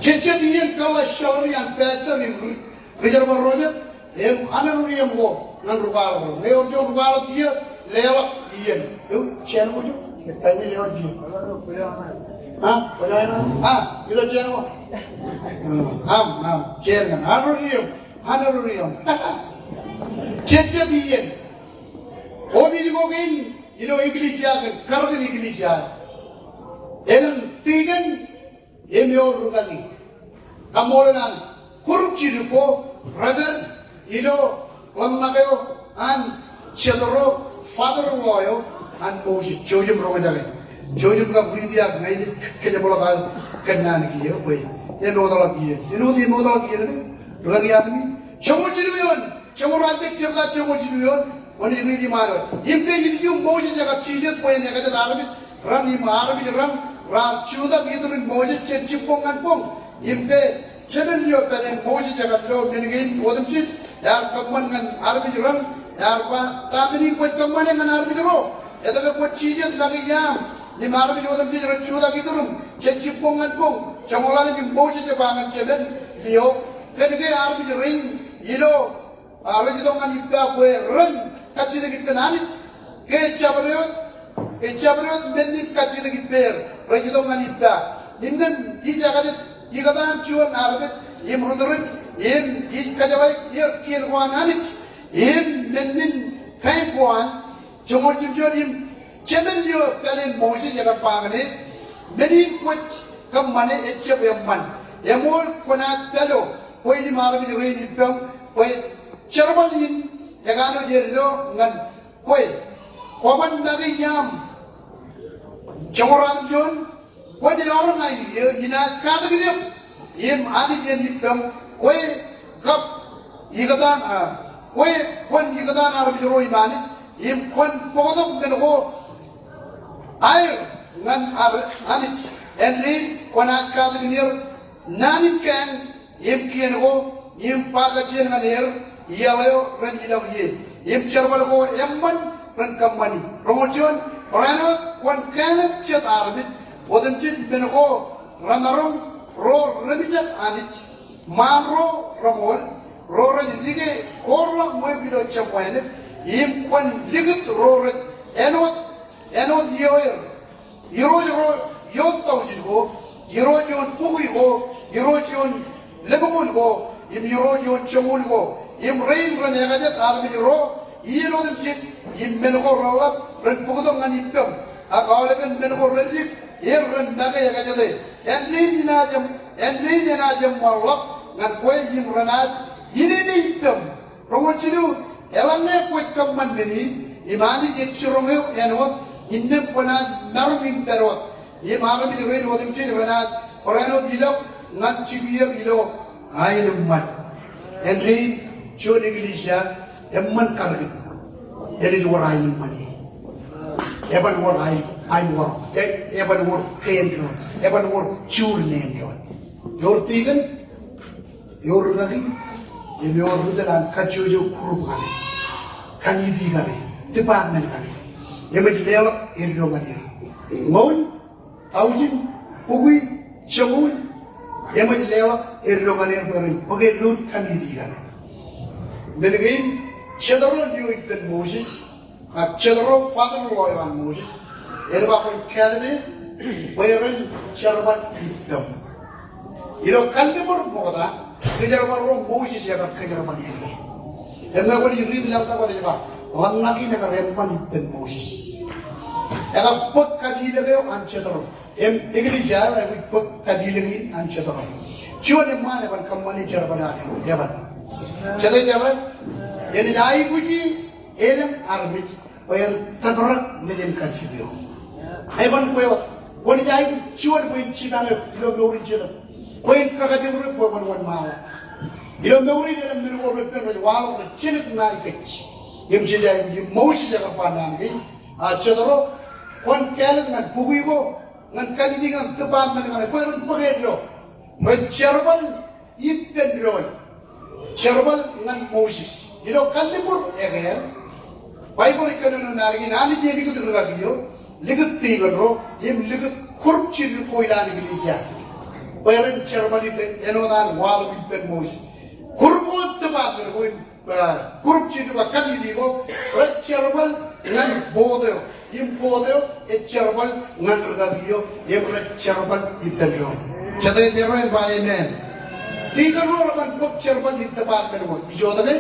Jejjet iien kōḷḷā salary an pastor im ri, ri jerbal ro jet, im an ri ri eo ko ñan ri kwaḷọk ro. Ñe ewōr juon ri kwaḷọk kiiō, leḷọk iien. Ewi, jān ko jo? Ewi, leḷọk iien. Ha? Ko jo āinwōt? Ha? Ilo jān ko? Aṃ, aṃ, jān ñan. An ri ri eo. An ri ri eo. Jejjet iien. Opiij ko kein, ilo eklejia kōn, karōk in eklejia. Elōñ tikōn, im ewōr ri kaki. Kaṃṃoolol Anij. Group jidik ko, rej pād ilo ḷōmṇak eo an Jetro, father-in-law eo an Moses. Jouj im roñjake. Jouj im kab riiti ak ña ij kōjeṃḷọk aō kōnnaan kiiō bwe emootḷọk iien. Āinwōt emootḷọk iien ke, ri kaki Anij. Joñoul jilu eoon. Joñoul ralitōk jebta joñoul jilu eoon, kwōn riiti ṃaan wōt. Im ke ilju Moses ekar jijet bwe en ekajet armej raṇ im armej raṇ raar jutak iturin Moses jān jibboñ ñan boñ. Im ke jemān eo pāleen Moses ekar lo men kein otemjej, ear kōṃṃan ñan armej raṇ, ear ba, ta men in kwōj kōṃṃane ñan armej ro? Etke kwōj jijet make iaam im armej otemjej rej jutak ituriṃ jān jibboñ ñan boñ? Joñoul ḷalem im Moses ej ba ñan jemān eo, kōnke armej rein ilo A, rej itok ñan ippa bwe ren kajjitōk ippān Anij. Ke jabdewōt, ke jabdewōt men in kajjitōk ippāer, rej itok ñan ippa. Innām ij ekajet ikōtaan juon armej im ri tūrin, im ij kōjeḷāik er kien ko an Anij. Im men in kain ko an, joñoul jimjuon im jemān eo pāleen Moses ekar ba ñan e, men in kwōj kōṃṃane ejjab eṃṃan. Eṃool kwōnaaj pālo bwe im armej rein ippaṃ, bwe jerbal in ekanooj eddo ñan kwe. Kwōban make iaam. Joñoul ruatimjuon, kwōn eọroñ ainikiō, inaaj katakin eok im Anij en ippaṃ, kwe kab ikōtaan, a, kwe kwōn ikōtaan armej ro im Anij, im kwōn bōktok men ko aer ñan ar Anij, āindein kwōnaaj katakin er naan in kaeñ im kien ko, im ba kajjien ñan er, iaḷ eo ren ilọk ie, im jerbal ko eṃṃan ren kōṃṃani. Roñoul juon, barāinwōt kwōn kāālōt jet armej otemjej men ko remaroñ ro remijak Anij, ṃaan ro reṃool, ro rej dike koorḷọk ṃweo ilo jab wānōk, im kwōn likūt ro rej āinwōt āinwōt ioer. Irooj ro ioon taujin ko, irooj ioon bukwi ko, irooj ioon lemñoul ko, im irooj ioon joñoul ko, im rein ren ekajet armej ro iien otemjej, im men ko reḷap ren bōktok ñan ippaṃ, ak aolepen men ko reddik er ren make ekajete. Āindein enaaj eṃ, āindein enaaj eṃṃanḷọk ñan kwe im renaaj inene ippaṃ. Roñoul jilu, eḷaññe kwōj kōṃṃan men in, im Anij ej jiroñ eok āinwōt, innām kwōnaaj maroñ in pād wōt. Im armej rein otemjej renaaj barāinwōt ilọk ñan jikier ilo aenōṃṃan. Āindein juon eklejia eṃṃan karōk in, enaaj wōr aenōṃṃan ie. Eban wōr ae, ae wōr, e, eban wōr kien doon, eban wōr juur neen doon. Ewōr tikōn, ewōr ri kaki, im ewōr ri tōl an kajjojo group kaṇe, committee kaṇe, department kaṇe. Eṃōj leḷọk eddo ñan er. Ṃool, taujin, bukwi, joñoul, eṃōj leḷọk eddo ñan er bwe ren bōk eddoin committee kaṇe. Men kein, Jetro eo ippān Moses, ak Jetro, father-in-law eo an Moses, en ba kwōn kāālōt er bwe ren jerbal ippaṃ. Ilo kalliṃur ṃokta, ri jerbal ro Moses ekar kōjerbal er. Im ñe kwōj riit ḷọk ta kwōj ba, ḷōmṇak in ekar eṃṃan ippān Moses. Ekar bōk kapilōk eo an Jetro. Im eklejia eo ekwōj bōk kapilōk in an Jetro. Juon eṃṃaan eban kōṃṃane jerbal eo an Jetro, eban. Jete ej errā? Enaaj aikuji elōñ armej bwe en tōprak mejānkajjitōk eo. Eban kwe wōt, kwōnaaj aikuj juon bwe en jipañ eok ilo mour in jetōb, bwe en kakajoor eok bwe kwōn wōnṃaanḷọk. Ilo mour in elōñ men ko repen rej waḷọk rej jelōt ṇae kōj. Im jej aikuj, im Moses ekar ba naan kein, a, Jetro, Kwōn kāālōt ñan bukwi ko, ñan committee, ñan department, ñan bwe ren bōk eddo. Ren jerbal ippān doon. Jerbal ñan Moses. Ilo Kalliṃur ekāāl, Baibōḷ ej kōnono naan kein, Anij elikūt rūkaki eo, likūt tikōn ro, im likūt group jiljilimjuonñoul an eklejia. Bwe ren jerbal ippān, āinwōt an waḷọk ippān Moses. Group ko, department ko im ah, group jiljilimjuonñoul, committee ko, rej jerbal ñan board eo, im board eo ej jerbal ñan rūkaki eo, im rej jerbal ippān doon. Jete ej errā in ba amen? Tikōn ro reban bōk jerbal in department ko. Ijo tok ke?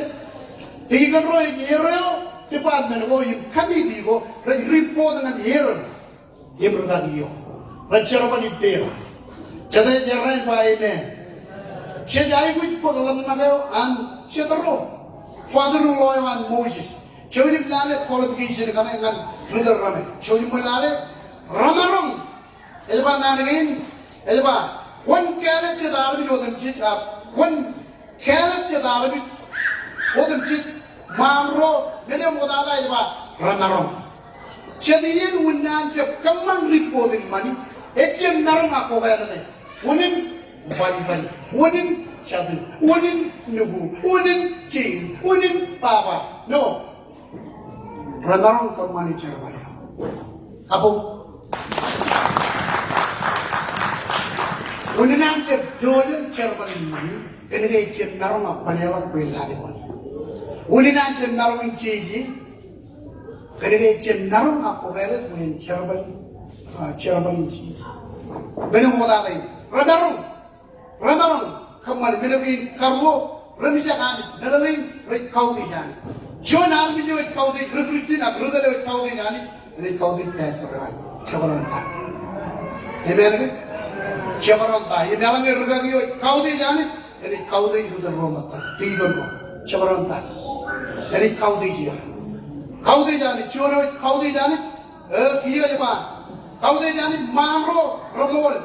Tikōn ro ej errā eo department ko im committee ko rej report ñan er im rūkaki eo. Rej jerbal ippāer. Jete ej errā in ba amen? Jej aikuj bōk ḷōmṇak eo an Jetro, father-in-law eo an Moses. Jouj im lale qualification kaṇe ñan ri tōl raṇe. Jouj im lale. Remaroñ. Ej ba naan kein, ej ba, kwōn kāālōt jet armej otemjej, a, kwōn kāālōt jet armej otemjej, ṃaan ro, men eo ṃoktata ej ba remaroñ. Jet iien unin an jab kōṃṃan report in ṃani, ejjab maroñ ak kwō kāālōte. Unin bali bali, unin jatin, unin nuku, unin jein, unin baba. No. Remaroñ kōṃṃani jerbal eo. Kabbok. Unin an jab dolen jerbal in ṃani, kōnke ejjab maroñ ak kwō leḷọk bwe en lale ṃani. Unin an jab maroñ in jeje, kōnke ejjab maroñ ak kwō kāālōt bwe en jerbal, ah, jerbal in jeje. Men eo ṃoktata in. Remaroñ. Remaroñ kōṃṃani men eo kein karuo, ri mijak Anij, meḷeḷein rej kautiej Anij. Juon armej eo ej kautiej, ri Christian ak ri tōl eo ej kautiej Anij, enaaj kautiej pastor eo an. Jekdọọn ta. Amen ke? Jekdọọn ta. Im eḷaññe rūkaki eo ej kautiej Anij, enaaj kautiej ri tōl ro ṃōttan. Tikōn ro. Jekdọọn ta. Enaaj kautiej er. Kautiej Anij, juon eo ej kautiej Anij, eh, kiiō ej ba. Kautiej Anij, ṃaan ro, reṃool.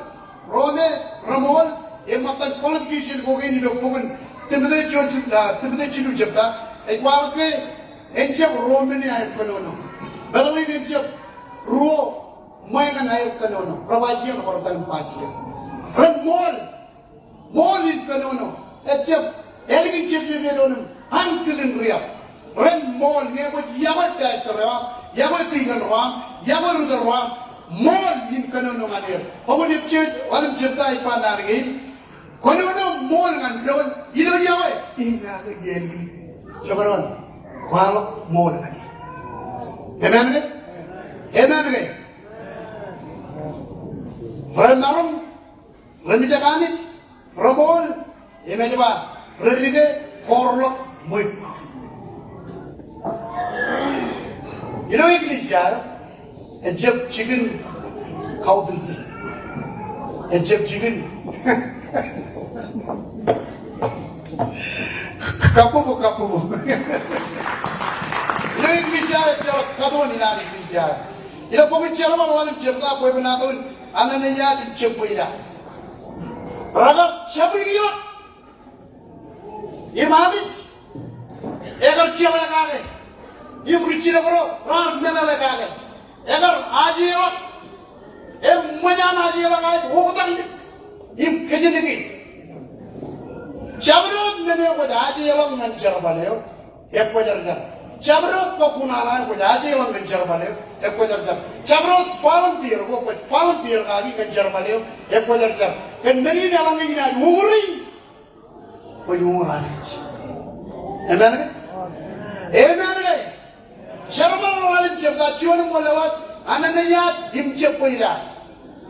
Rome, reṃool, im ṃōttan qualification ko kein ilo bok in Timote, juon, ah, Timote jilu jebta, ej kwaḷọk ke en jab ruo men in aer kōnono. Meḷeḷein en jab ruo ṃwe ñan aer kōnono. Rej ba jien, rej bar tar im ba jien. Ren ṃool, ṃool in kōnono. Ejjab ālikin jebjeb doon im an kilin riab. Ren ṃool ñe kwōj yokwe pastor eo aṃ, yokwe tikōn ro aṃ, yokwe ri tōl ro aṃ, ṃool in kōnono ñan er. Bok in Epesōs ḷalem jebta ej ba naan kein, kōnono ṃool ñan doon, ilo yokwe, iññā ke iien in. Jekdọọn, kwaḷọk ṃool ñan e. Amen ke? Amen ke? Remaroñ, ri mijak Anij, reṃool, im ej ba, redike, kọọrḷọk ṃweiuk. Ilo eklejia, ejjab jikin kautiljel. Ejjab jikin. Kabbokbok, kabbokbok. Ilo eklejia, ejjeḷọk kōtōn in an eklejia. Ilo bok in Jerbal ḷalem jebta, bwebwenato in Ananaias im Sappira. Rekar jabdewōt im Anij ekar jeḷā kake im rijjilōk ro raar meḷeḷe kake. Ekar ajeḷọk im ṃōj an ajeḷọk eo ej oktak im kōjatdikdik. Jabdewōt men eo kwōj ajeḷọk ñan jerbal eo, ekwōjarjar. Jabdewōt kōkkuṇaṇa eo kwōj ajeḷọk ñan jerbal eo, ekwōjarjar. Jabdewōt volunteer ko kwōj volunteer kaki ñan jerbal eo, ekwōjarjar. Kōn men in eḷaññe inaaj uñūri, kwōj uñūr Anij. Amen ke? Amen ke? Jerbal ḷalem jebta, juon im ṃōk ḷọk, Ananaias im Sappira.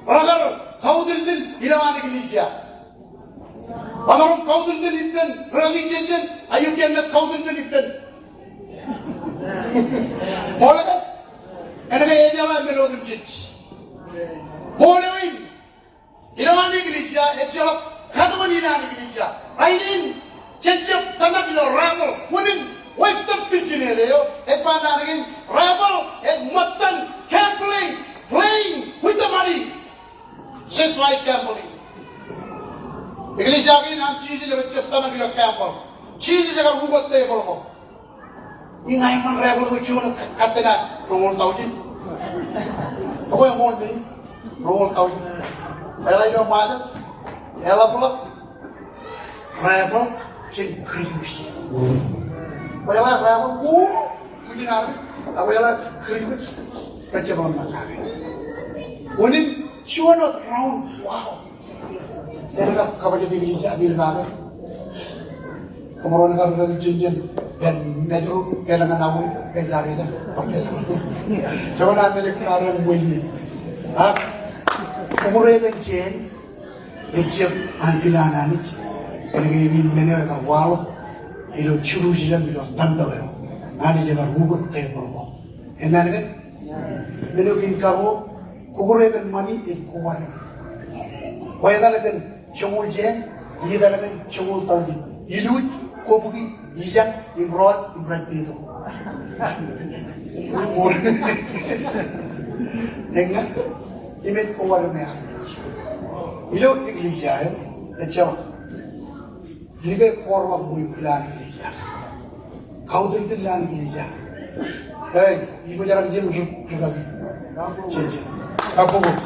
Rekar kautiljel ilowaan eklejia. Emaroñ kautiljel ippān ri-kajjitōk, ak ij kōṇaan kautiljel ippān ṃool ke? Kōnke ejeḷā men otemjej. Ṃool eo in, ilowaan eklejia, ejjeḷọk kōtōn in an eklejia. Rainin, jej jab tōmak ilo raffle, unin Western dictionary eo ej ba naan kein, raffle ej ṃōttan gambling, playing with the money. Just like gambling. Eklejia kein an Jisōs rej jab tōmak ilo gamble. Jisōs ekar ukōt tebōḷ ko. Iññā eṃṃan raffle ko juon, katten aer roñoul taujin. Kwe ṃool me, roñoul taujin. Eḷak ilo Ṃajeḷ, eḷapḷọk raffle jān Christmas. Kwe eḷak raffle, woo, bwijin armej, ak kwe eḷak Christmas, rej jab ḷōmṇak kake. Unin juon wōt round, wow. Enaaj kab kabōjrak eklejia, eklejia kake. Kōṃro kar rūkaki jān jān, pād Mājro, pād ñan Awe, pād Armej, pād ñan Awe. Juon an men eo kar wōj ie. Ak kukure kōn jān, ejjab ankilaan Anij. Kōnke eñin men eo ekar waḷọk ilo Jerusalem, ilo tempeḷ eo. Anij ekar ukōt tepil ko. Eṃṃan ke? Men eo kein karuo, kukure kōn ṃani ej kowaḷọk. Kwe etal kōn joñoul jān, etal kōn joñoul taujin. Ilju, kobukwi, ijañ, im rọọl, im rej petok. Eñin, im ej kowaḷọk e armej. Ilo eklejia eo, ejjeḷọk. Ri ke kōrḷọk ṃweo kilaan eklejia. Kautiljek ḷọk an eklejia. Ei, ibōjrak jān ri, rūkaki. Jān, jān. Kabbokbok.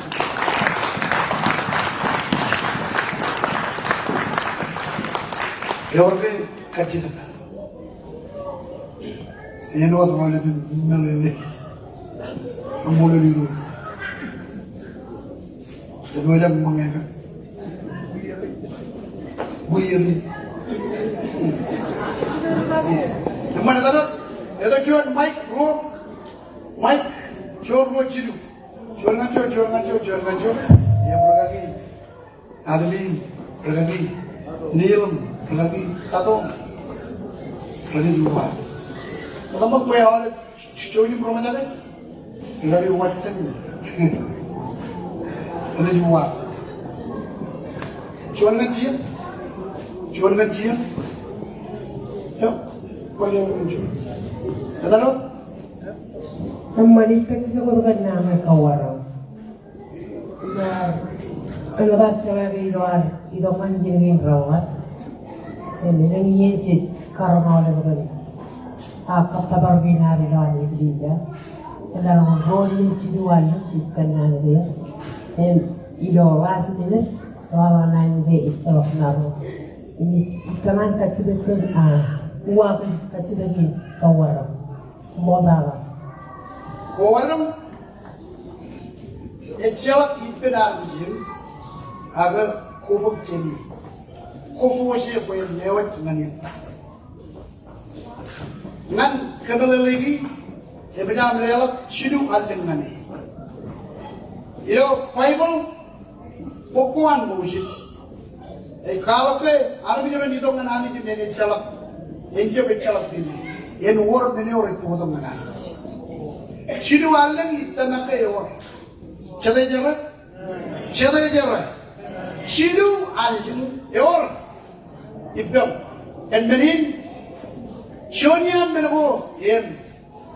Ewōr ke kajjitōk. Āinwōt ro ḷe men, men ḷe men. Aṃ ṃool ilo. Epojak ṃōñā kōn. Bwier in. Eṃṃan etal, etal juon mic ruo. Mic, juon ruo jilu. Juon ñan juon, juon ñan juon, juon ñan juon. Im rūkaki. Adeline, rūkaki. Neelam, rūkaki. Kato. Rūkaki uwaak. Etal ṃōk kwe aolep. Jouj im roñjake. Rūkaki Weston. Enaaj uwaak. Juon ñan jijet. Juon ñan jijet. Eo. Kwōle ñan jijet. Etal wōt. Eṃṃan ij kajjitōk wōt kōn naan eo kauwaḷọk. Ilo ad jeḷā ke ilo ad itok ñan iien kein raar. Im elōñ iien jej karoñ aolep kōn aō kōttōpar kein ad ilowaan eklejia. Eḷaññe ruo ilo jilu allōñ jej kōnnaan kein. Im ilo last minute, ewōr an aikuj ejjeḷọk maroñ. Im ij kōṇaan kajjitōk kōn, a, uwaak in kajjitōk in kauwaḷọk. Ṃoktata. Kauwaḷọk. Ejjeḷọk ippān armej in, ak kobōk jān e. Kwō force e bwe en lewōj ñan e. Ñan kōmeḷeḷeiki, eṃōj aṃ leḷọk jilu allōñ ñan e. Ilo Baibōḷ, bok ko an Moses. Ej kwaḷọk ke armej ren itok ñan Anij im en ejjeḷọk, en jab ejjeḷọk pein. En wōr men eo rej bōktok ñan Anij. Jilu allōñ ij tōmak ke ewōr. Jete jerā? Jete jerā? Jilu allōñ ewōr. Ippaṃ. En men in. Juon iaan men ko en.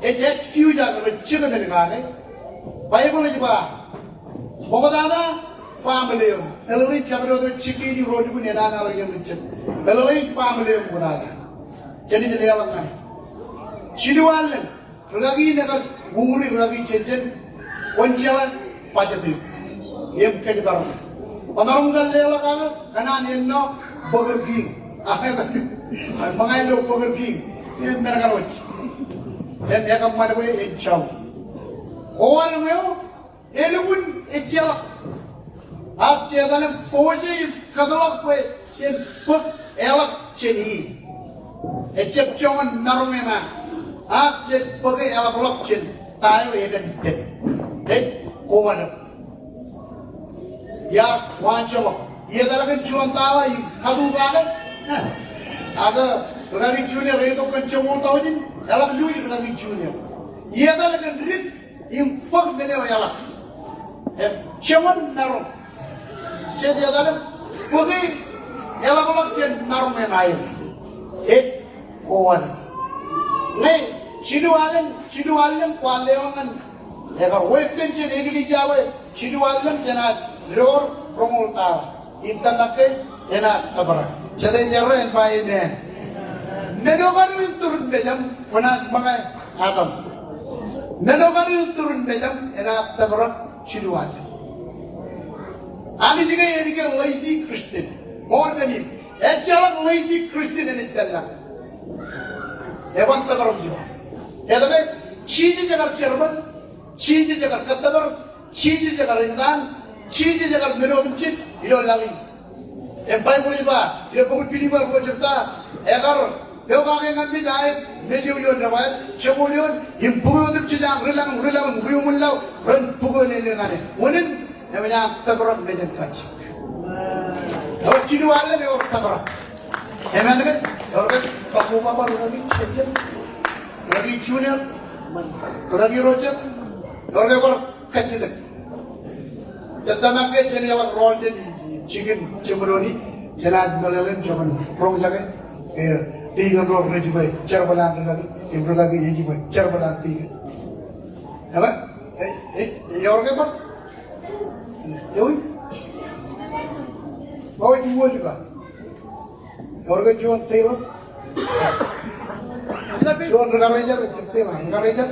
Ej excuse ak rej jekdọọn kake. Baibōḷ ej ba, ṃoktata family eo. Meḷeḷein jabdewōt eo jikin ro lukkuun enana ḷọk iien rijjab. Meḷeḷein family eo ṃoktata. Jenaaj leḷọk ñan e. Jilu allōñ. Rūkaki in ekar uñūri rūkaki jān jān. Kwōn jeḷā budget eo. Im kōjparok e. Kwōmaroñ kar leḷọk ak kōṇaan ennọ Burger King. Ak ṃōñā ilo Burger King. Im men kaṇ wōj. Im ekōṃṃan bwe en joñak. Kauwaḷọk eo, elukkuun ejjeḷọk. Ak je etal im force e im kōtḷọk bwe jen bōk eḷap jān e. Ejjab joñan maroñ eṇ an. Ak jen bōk eḷapḷọk jān ta eo ekar ippān. Ej kauwaḷọk. Iar waanjoñak. Iar etal kōn juon tala im katu kake. Ak rūkaki junior eo itok kōn joñoul taujin, eḷap luuj rūkaki junior. Iar etal kōn dik im bōk men eo eḷap. Im joñan maroñ. Jej etal im bōk eḷapḷọk jān maroñ eṇ aer. Ej kauwaḷọk. Ñe jilu allōñ, jilu allōñ kwaar leḷọk ñan ekar weeppān jān eklejia eo, jilu allōñ jenaaj door roñoul tala. Im tōmak ke enaaj tōprak. Jete jerā en ba amen. Men eo kaṇe in turin mejaṃ, kwōnaaj ṃōñā etaṃ. Men eo kaṇe in turin mejaṃ, enaaj tōprak. jilu allōñ. Anij ke ej lazy Christian. Ṃool men in. Ejjeḷọk lazy Christian enaaj peḷḷọk. Eban tōpar im juon. Etke? Jisōs ekar jerbal. Jisōs ekar kōttōpar. Jisōs ekar eñtaan. Jisōs ekar men otemjej ilo laḷ in. Im Baibōḷ ej ba, ilo bok in Pilippi ruo jebta, ekar pokake ñan mej aet, mej eo ioon debwāāl, joñoul eoon, im bukwe otemjej an ri laḷ im ri laḷ im ri uṃwin laḷ ren bukwe lele ñan e. Unin, eṃōj an tōprak mejān kajjik. Ewōr jilu allōñ ewōr tōprak. Amen ke? Ewōr ke, ba ko ba ba rūkaki, jejjet. Rūkaki junior. Rūkaki rojet. Ewōr ke bar kajjitōk. Jen tōmak ke jen iaḷ rọọl jān jikin jeṃdoon in, jenaaj meḷeḷe im jekdọọn roñjake, e, tikōn ro rej jibwe jerbal an rūkaki, im rūkaki ej jibwe jerbal an tikōn. Ekwe, e, e, ewōr ke bar? Ewi? Ba wōj uwōl ika? Ewōr ke juon tailor? Juon ri-karijer, ejjab tailor, ri-karijer.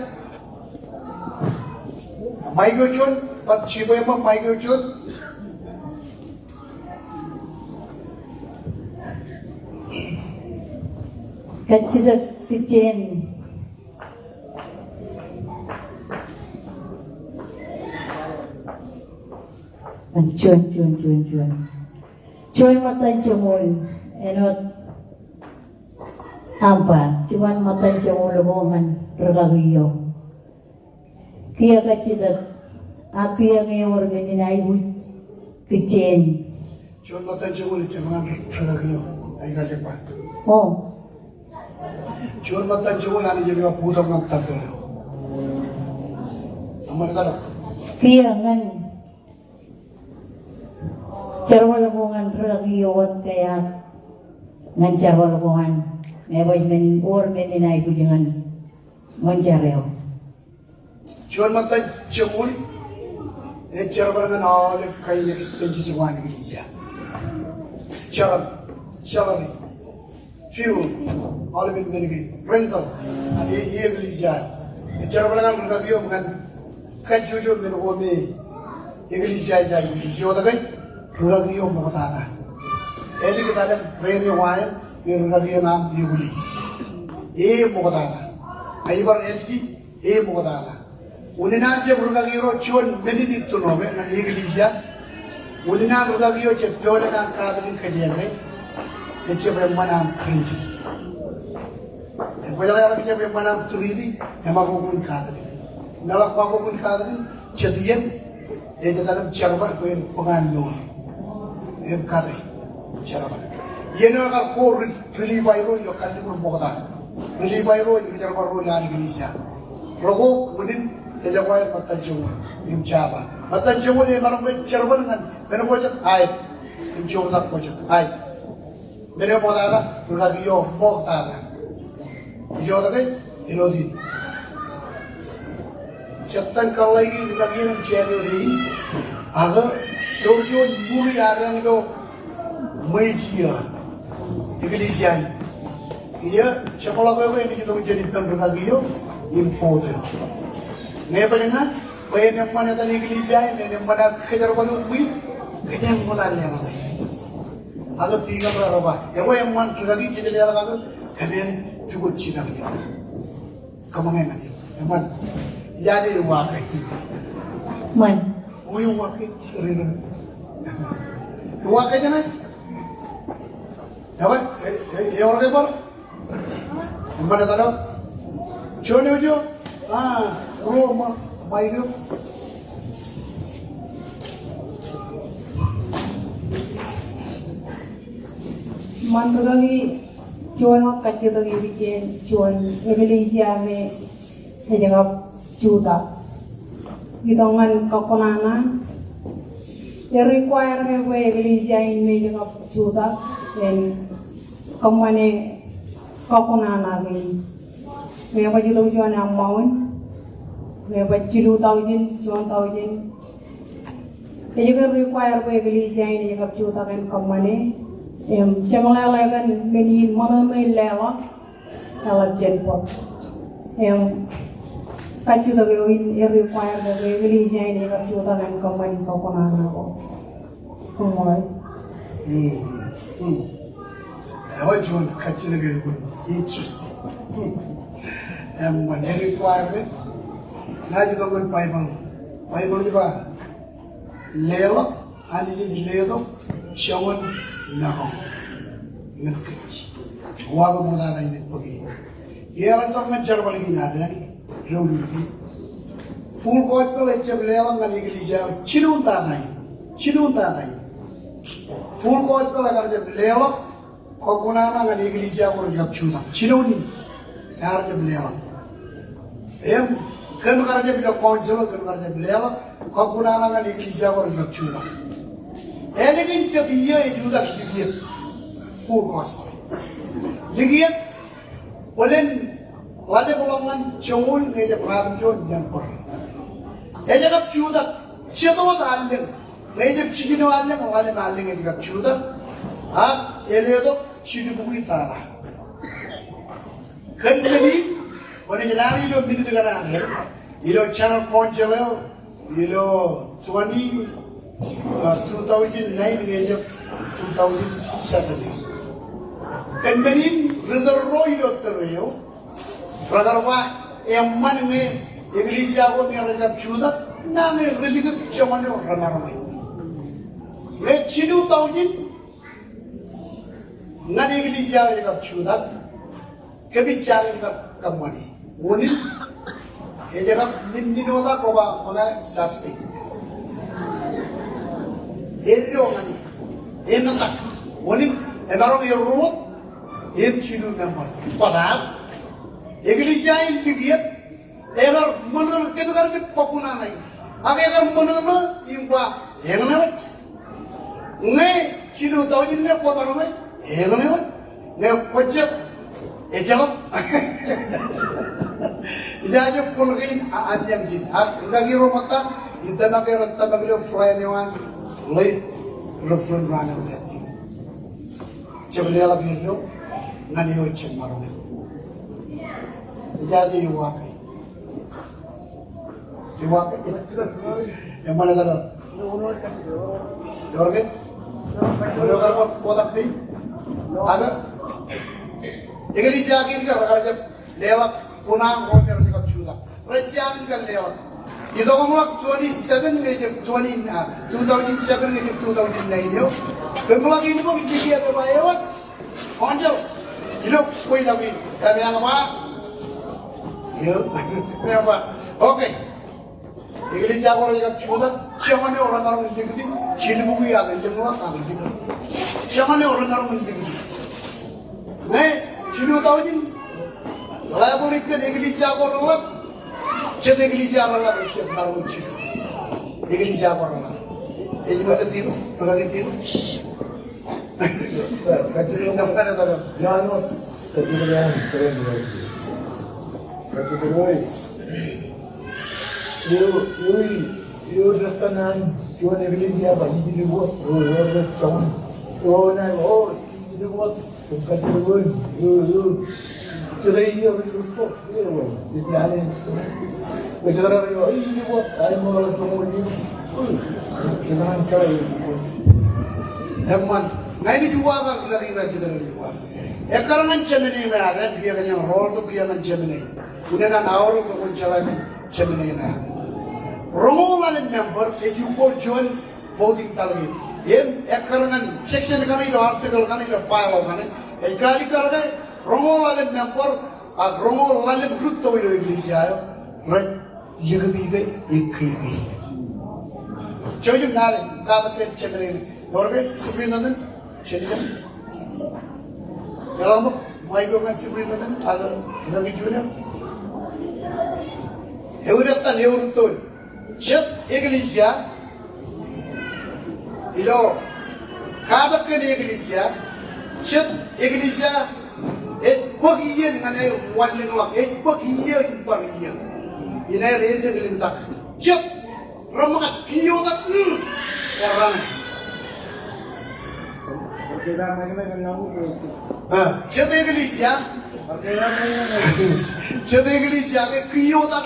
Maik eo juon, bar jibwe ṃōk maik eo juon. Kajjitōk Kijjien. Juon, juon, juon, juon. Juon ṃōttan joñoul, āinwōt aṃ ba, juon ṃōttan joñoul ko ñan rūkaki eo. Kiiō kajjitōk, ak kiiō ñe ewōr men in aikuj, Kijjien. Juon ṃōttan joñoul ejjab ñan rūkaki eo, aikuj ej ba. O. Juon ṃōttan joñoul Anij ej ba bōktok ñan tempel eo. Eṃṃan kaḷọk. Kiiō ñan jerbal ko ñan rūkaki eo wōt ke ak ñan jerbal ko an, ñe baj men, ewōr men in aikuj ñan ṃōn jar eo. Juon ṃōttan joñoul ej jerbal ñan aolep kain expenses ko an eklejia. Jerbal, salary, fuel, aolepen men kein, rental, an e, e eklejia. Ej jerbal ñan rūkaki eo im ñan kajjojo men ko me eklejia ej aikuji. Ej wōt ke rūkaki eo ṃoktata. Ālikin aolep rent eo aer, me rūkaki eo aṃ ekwōle. E ṃoktata. Ak ij bar āliji, e ṃoktata. Unin an jab rūkaki ro juon men in itōn eo ke ñan eklejia. Unin an rūkaki eo jab peoḷ ñan katak in kōjeañ ke ejjab eṃṃan aṃ treaty. Im kwōjeḷā eḷak jab eṃṃan aṃ treaty, emakoko in katak in. Im eḷak makoko in katak in, jet iien, ej etal im jerbal bwe en bōk an mour. Im kate, jerbal. Iien eo ekar ko ri, ri Livai ro ilo kalliṃur ṃokta. Ri Livai ro ri jerbal ro ilowaan eklejia. Reko unin ej require ṃōttan joñoul im jaba. Ṃōttan joñoul ej maroñ ke jerbal ñan men ko jet aet. Im joortak ko jet aet. Men eo ṃoktata, rūkaki eo ṃoktata. Ij wōt ke, āinwōt in. Jet iien kōḷḷāiki rūkaki eo im jān eo rein. Ak, ewōr juon ṃuri adeañ ilo ṃweiuk eo. Eklejia in. Iiō, jeṃḷọk eo ke enaaj itok jān ippān rūkaki eo, im board eo. Ñe baj ña, bwe en eṃṃan etan eklejia in, en eṃṃan aō kōjerbal eo ṃwiin, kōjeañ ṃokta leḷọk e. Ak tikōn ro rej ba, ekwe eṃṃan rūkaki jej leḷọk ak kōmeañ pukot jitōñ in. Kōṃṃane ñan eō. Eṃṃan. Ijaje uwaak ke. Eṃṃan. Uwaak ke. Uwaak ke jenaaj. Ekwe, e, e, ewōr ke bar. Eṃṃan etal eo. Juon eo, juon. A, ruo ṃōk, ṃaik eo. Eṃṃan rūkaki, juon wōt kajjitōk eo ijin, juon eklejia me ej kab jutak. Itok ñan kōkkuṇaṇa. Ej require ke bwe eklejia in me ej kab jutak en kōṃṃane kōkkuṇaṇa kein. Ñe baj itok juon amount, ñe baj jilu taujin, juon taujin, ej ke require bwe eklejia in ej kab jutak en kōṃṃane. Im jeṃḷāḷọk kōn men in ṃōṇōṇō in leḷọk eḷap jān bōk. Im kajjitōk eo in e require ke eklejia in ekar jutak en kōṃṃani kōkkuṇaṇa ko. Koṃṃool. Hmm. Hmm. Ewōr juon kajjitōk eo in, interesting. Hmm. Eṃṃan, e require ke, naaj itok ñan Baibōḷ. Baibōḷ ej ba, leḷọk, Anij ej letok joñan maroñ ñan kōj. Uwaak eo ṃoktata in ej bōk in. Eḷap tok ñan jerbal kein ad, doulul kein. Full Gospel ejjab leḷọk ñan eklejia eo jinoin tata in. Jinoin tata in. Full Gospel ekar jab leḷọk kōkkuṇaṇa ñan eklejia ko rej kab jutak. Jinoin in. Ear jab leḷọk. Im kōn kar jab ilo council, kōn kar jab leḷọk kōkkuṇaṇa ñan eklejia ko rej kab jutak. Ālikin jab iiō ejutak likūt. Full Gospel. Likūt bōlen ḷalem ḷọk ñan joñoul ñe ejab ratimjuon member. Ej kab jutak jet wōt allōñ. Ñe ejab jiljino allōñ, ḷalem allōñ ej kab jutak. Ak eletok jilubukwi tata. Kōn men in, kwōnaaj lale ilo minit kaṇe ad, ilo General Council eo, ilo twenty, uh, two thousand nine ñe ejab two thousand seven eo. Kōn men in ri tōl ro ilo tōre eo rekar ba eṃṃan ñe eklejia ko me rej kab jutak, nañe relikūt joñan eo remaroñ e. Ñe jilu taujin ñan eklejia eo ej kab jutak, kōmij jañin kab kōṃṃane. Unin, ej kab ninnino ta koba ṃōñā sub-state. Eddo ñan e, emetak. Unin, emaroñ erro wōt im jilu member. Bōtab eklejia in likūt, ekar ṃōṇōṇō, kōm kar jab kōkkuṇaṇa in. Ak ekar ṃōṇōṇō im ba, eñṇe wōj. Ñe jilu taujin ṇe kwō maroñ e, eñṇe wōj. Ñe kwō jab, ejjeḷọk. Ijaje kwōn kein a, amieañ ijin. Ak rūkaki ro ṃōttan, ij tōmak er, tōmak ilo friend eo an, late Reverend Ronald Matthew. Jab leḷọk eddo ñan eo ejjab maroñ e. Ijaje iuwaak. Iuwaak. Eṃṃan etal. Ewōr ke? Ewōr ke? Kotak peiṃ? Ak eklejia kein ke rekar jab leḷọk kuṇaan ko me rej kab jutak. Rej jañin kar leḷọk. Itok im ḷọk twenty seven ñe ejab twenty, ah, two thousand seven ñe ejab two thousand nine eo. Kōm ḷọk in bok ij likūt eo ba ewōr. Council, ilo kwe ḷọk in, kōm eañ ba. Eo, eañ ba. Okay. Eklejia ko rej kab jutak, joñan eo remaroñ in likūti, jilubukwi ak elōñḷọk ak likūt. Joñan eo remaroñ in likūti. Ñe, jilu taujin, Baibōḷ ej pād eklejia ko reḷap, jet eklejia reḷap, jet maroñ in jilu. Eklejia ko reḷap. Ej ṃōk kōtiro, ṃōk kōtiro. Kajjitōk. Kajjitōk. Kajjitōk. Eo, eo, eo, eo, juon eklejia ba, ijin wōt, eo, eo, eo, joñan. Eo, eo, eo, ijin wōt. Eṃṃan, ña inaaj uwaak ak ḷak eo ij kōṇaan uwaak. Ekkar ñan jemān eo ad, kiiō ñan rool tok kiiō ñan jemān eo. Unin an aorōk bwe kwōn jeḷā kōn jemān eo ad. Roñoul ḷalem member ej equal juon voting delegate. Im ekkar ñan section kaṇe ilo article kaṇe ilo bylaw kaṇe, ej kaalikkar ke roñoul ḷalem member ak roñoul ḷalem rūtto ilo eklejia eo rej likūti ke ekkā ke. Jouj im naan katak kōn jemān eo. Ewōr ke superintendent? Jemān eo. Eḷap ṃōk micro ñan superintendent, ak ñan kajjitōk. Ewōr ettan, ewōr ettan. Jet eklejia, ilo katak kōn eklejia, jet eklejia ej bōk iien ñan aer wanlōñḷọk, ej bōk iiō im bar iiō. Inaaj bar eklejia tak. Jet reṃōkaj kiiō tak, mm, errane. Ah, jet eklejia. Jet eklejia ke kiiō tak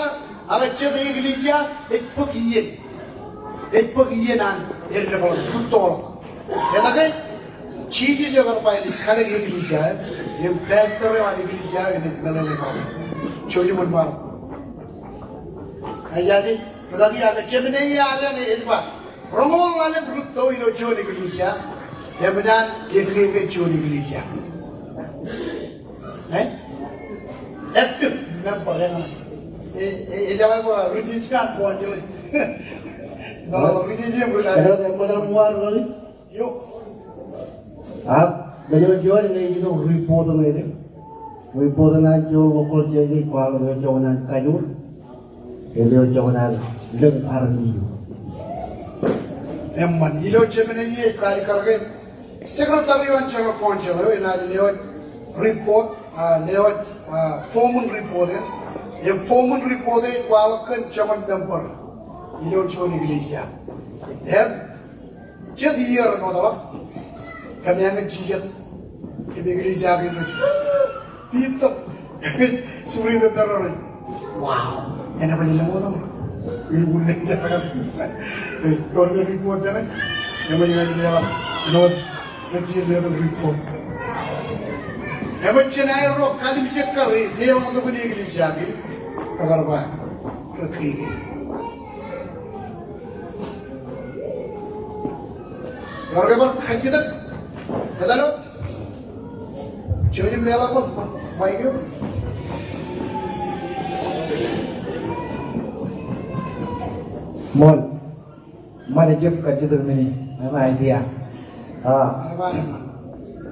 Ak jet eklejia ej bōk iien. Ej bōk iien an eddepḷọk, rūttoḷọk. Etke? Jisōs ekar ba enaaj kalōk eklejia, im pastor eo an eklejia enaaj meḷeḷe kake. Jouj im wōnṃaanḷọk. Ej aje, rūkaki, ak jemān eo ear lōñ ej ba, roñoul ḷalem rūtto ilo juon eklejia, eṃōj an eddeke juon eklejia. Eh? Active member, eñṇe. E, e, ejeḷā bwe ri jeje an Bọnjel. Ejeḷā bwe ri jeje an Bọnjel. Ejeḷā bwe ri jeje an Bọnjel. Eo. Ak, mejān juon, eñin ej itok report ṇe. Report ṇe an juon local church ej kwaḷọk eo joñan kajoor. Eo joñan lōñ armej eo. Eṃṃan, ilo jemān eo ej kaalikkar ke secretary eo an general council eo enaaj lewōj report, ah, lewōj, ah, form in report eo. Im form in report eo ej kwaḷọk kōn joñan member ilo juon eklejia. Im jet iiō rej wōtḷọk, kōmeañ in jijet im eklejia kein rej pitok. Superintendent ro rej, wow, enaaj baj lōñ wōt ṇe. Ilo unin jekar, ewōr ke report jeṇe. Eṃōj ña ij leḷọk āinwōt rej jijet letok report. Eṃōj jān aerro kalimjek kar rej leḷọk tok in eklejia kein, ekar ba rej keke. Ewōr ke bar kajjitōk? Etal wōt. Jouj im leḷọk wōt, Mike eo. Ṃool. Ṃool, ejjab kajjitōk men in, ṇe, idea. Ah,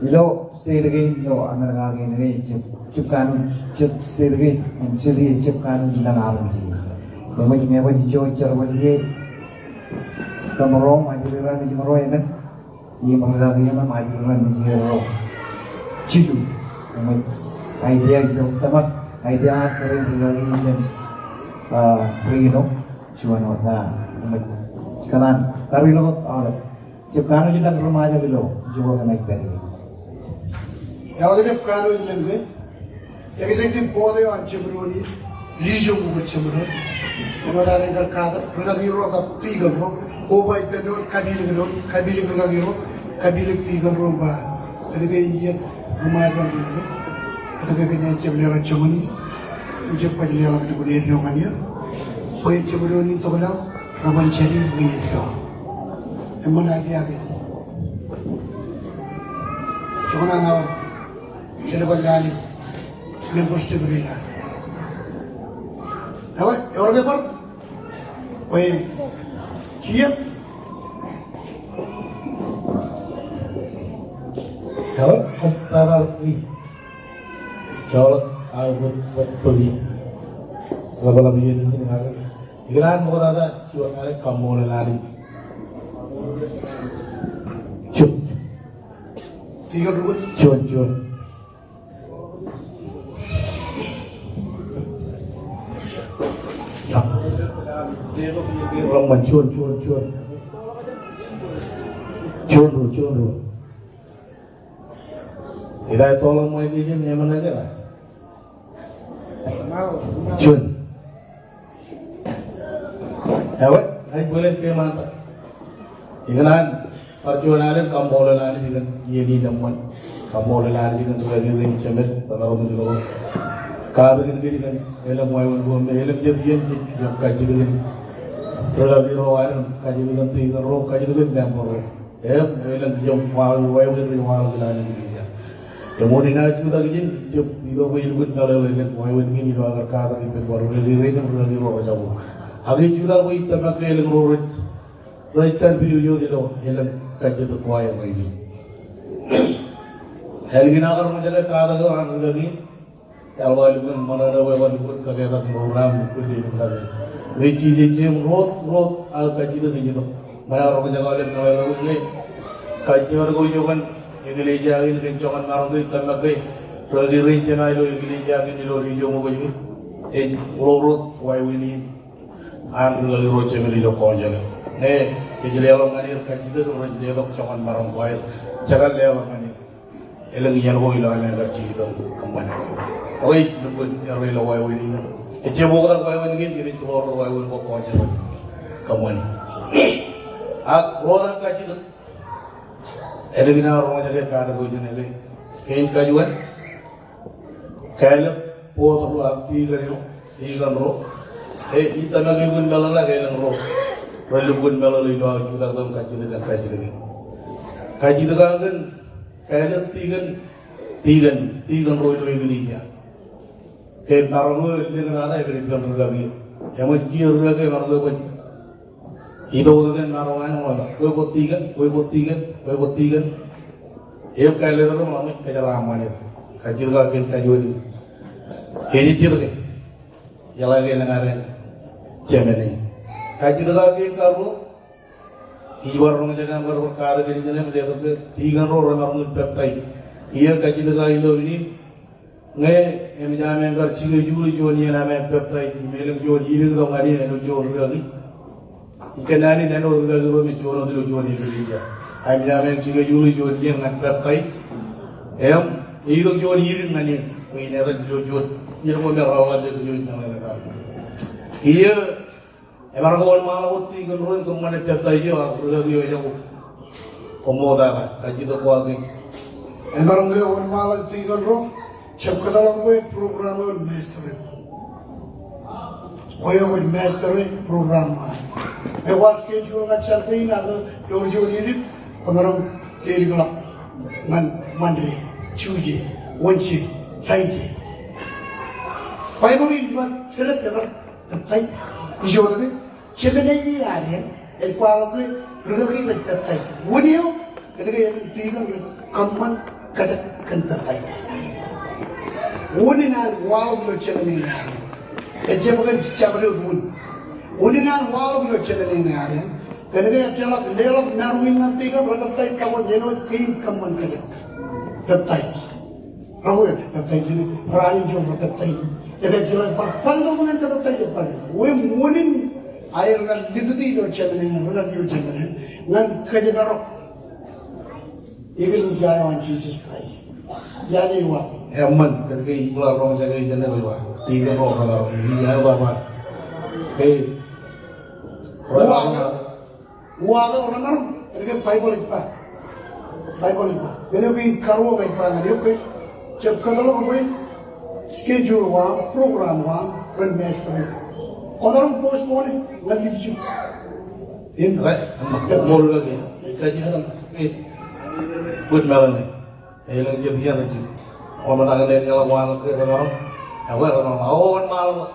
ilo state kein ilo America kein, ejjab, ejjab kanooj jet state kein, im city ejjab kanooj lōñ armej. Eṃōj, eṃōj ijo jerbal ie, kōṃro, ṃajeḷ raṇ ijin ro emān, im rūkaki eṃṃan, ṃajeḷ raṇ ijin ro jilu. Eṃōj idea ijo tōmak, idea an kōrā rūkaki ijin, ah, Reno. Juon wōt, ah, eṃōj. Kōṇaan, kar ilọk wōt aolep. Jab kanooj lōñ ri Ṃajeḷ ilo ijo kōmij pād ie. Eḷak jab kanooj lōñ ke executive board eo an jeṃdoon in, ilo ijo kōmij jeṃdoon. Āinwōt aer kar katak rūkaki ro kab tikōn ro, koba ippān doon, kapilōk doon, kapilōk rūkaki ro, kapilōk tikōn ro im ba, kōnke iien ri Ṃajeḷ in, etke kōjeañ jab leḷọk joñan in, im jab baj leḷọk lukkuun eddo ñan er, bwe jeṃdoon in tokḷọk, reban jāde ñe eddo. Eṃṃan idea kein. Joñan an aō, jenaaj bar lale membership rein an. Ewōr, ewōr ke bar Bwe, kiiō. Ewōr, kōm tata ri joḷọk aō bōk, bōk bōki. Ḷapḷap iien in ñan, ikōṇaan ṃoktata juon alen kaṃṃoolol Anij. Juon. Juon, juon. Juon, juon, juon. Juon ruo, juon ruo. Ita ettoḷọk ṃweikiien eṃṃan ej ej. Juon. Ewe, ij bōlen ke ṃaantak. Ikōṇaan bar juon alen kaṃṃoolol Anij kōn iien in eṃṃan. Kaṃṃoolol Anij kōn rūkaki rein jemed, rej ḷōmṇak ilo katak in kōj kōn elōñ wāween ko me elōñ jet iien jej kajjitōk kōn rūkaki ro ad, kajjitōk kōn tikōn ro, kajjitōk kōn member ro. Im elōñ ijeṇ wāween rej waḷọk ilo aō eklejia. Im wōn inaaj jutak ijin, ij jab itok bwe ilukkuun meḷeḷe kōn wāween kein ilo aō kar katak ippān bar rūkaki rein im rūkaki ro rej jab. Ak ij jutak bwe ij tōmak ke elōñ ro rej, rej itōn pidodo ilo elōñ kajjitōk ko aer rainin. Ālikin aō kar roñjake katak eo an rūkaki in, eḷap aō lukkuun ṃōṇōṇō bwe bar lukkuun kaketak ṃōk ro im lukkuun lelōñ kake. Ri jeje im ro wōt, ro wōt aō kajjitōk ej itok. Ṃōṇōṇō ro rej kōḷḷā ṃōṇōṇō bwe ñe kajjitōk ko ijo kōn eklejia in kōn joñan maroñ ke ij tōmak ke rūkaki rein jema ilo eklejia in ilo ijo ṃōk ej, ej ro wōt wāween in an rūkaki ro jemed ilo kōn jake. Ñe kōj leḷọk ñan er kajjitōk rej letok joñan maroñ ko aer jekar leḷọk ñan er. Elōñ iien ko ilo aō kar jijet kōṃṃan. Rej lukkuun erro ilo wāween in. Ejjab oktak wāween kein, kōmij kōḷaḷḷọk wāween ko kwōj kōṃṃani. Ak ro rej kajjitōk. Ālikin aō roñjake katak eo jān ālikin. Kein kajuon. Kāālōt board ro ak tikōn eo, tikōn ro. E, ij tōmak lukkuun meḷeḷe, ak elōñ ro rej lukkuun meḷeḷe ilo aō jutak eo im kajjitōk kōn kajjitōk in. Kajjitōk aō kōn kāālōt tikōn, tikōn, tikōn ro ilo eklejia. Ke maroñ eo ālikin ata, ej pād ippān rūkaki eo. Eṃōj kiiō rūkaki eo, maroñ eo kwōj itok tok kōn maroñ eo, eṃōj ba, kwe kwōj tikōn, kwe kwōj tikōn, kwe kwōj tikōn. Im kāālōt ro ṃōṇōṇō kōjeraaṃṃan er. Kajjitōk aō kōn kajuon in. Kōjejjet ke? Eḷaññe elōñ ad en jemān e. Kajjitōk aō kōn karuo. Ij bar roñjake aṃ kar bar katak eo jān eo im letok ke tikōn ro remaroñ in peptaij. Kiiō kajjitōk aō ilo iien in. Ñe eṃōj aṃ kar schedule juon iien aṃ peptaij, im elōñ juon idik tok ñan iien, āinwōt juon rūkaki. Ij kōnnaan in āinwōt rūkaki ro me juon wōt ilo juon eklejia. Eṃōj aṃ schedule juon iien ñan peptaij. Im itok juon idik ñan iien. Bwe in etal ilo juon iien ko me raar lale ilo juon iien ñan iien. Kiiō Emaroñ ke wōnṃaanḷọk wōt tikōn ro im kōṃṃane peptaij eo ak rūkaki eo ejako. Koṃṃool tata, kajjitōk ko aō kein. Emaroñ ke wōnṃaanḷọk tikōn ro, jab kōtḷọk bwe program eo en master e. Kwe eo kwōj master e program eo an. Ekwe schedule ñan Sunday in ak ewōr juon iien, kwōmaroñ leḷọk ḷọk ñan Monday, Tuesday, Wednesday, Thursday. Baibōḷ ej ba Philip ekar peptaij. Ijo ke, jemān eo ad eṇ, ej kwaḷọk ke rūkaki rej peptaij. Wūn eo, kōnke elōñ tikōn rej kōṃṃan kōjak kōn peptaij. Unin an waḷọk ilo jemān eo ad eṇ. Ejjab kōn jabdewōt wūn. Unin an waḷọk ilo jemān eo ad eṇ. Kōnke ejjeḷọk leḷọk maroñ in ñan tikōn rej peptaij, kab āinwōt kein kōṃṃan kōjak. Peptaij. Ro eo peptaij in, ro eo an in juon rej peptaij. Ej bar bar tok ñan peptaij ej bar. Wūn in aer kar likūti ilo jemān eo, rūkaki eo jemān eo. Ñan kōjparok eklejia eo an Jisōs Kraist. Iar ej ba. Eṃṃan, kōnke ij bar roñjake jān eo ej ba. Tikōn ro remaroñ. Ij ba ba. Ke. Uwaak. Uwaak eo remaroñ, kōnke Baibōḷ ej ba. Baibōḷ ej ba. Men eo kein karuo ej ba ñan eok ke. Jab kōtḷọk bwe schedule eo aṃ, program eo aṃ, ren master e. Kwōmaroñ postpone e ñan ilju. Im. Right. Koṃṃool kake. Kajjitōk. Good morning. Elōñ jet iien ej. Kwōmaroñ nañinmej eḷap waḷọk ke remaroñ. Ekwe remaroñ. Aō wōnṃaanḷọk.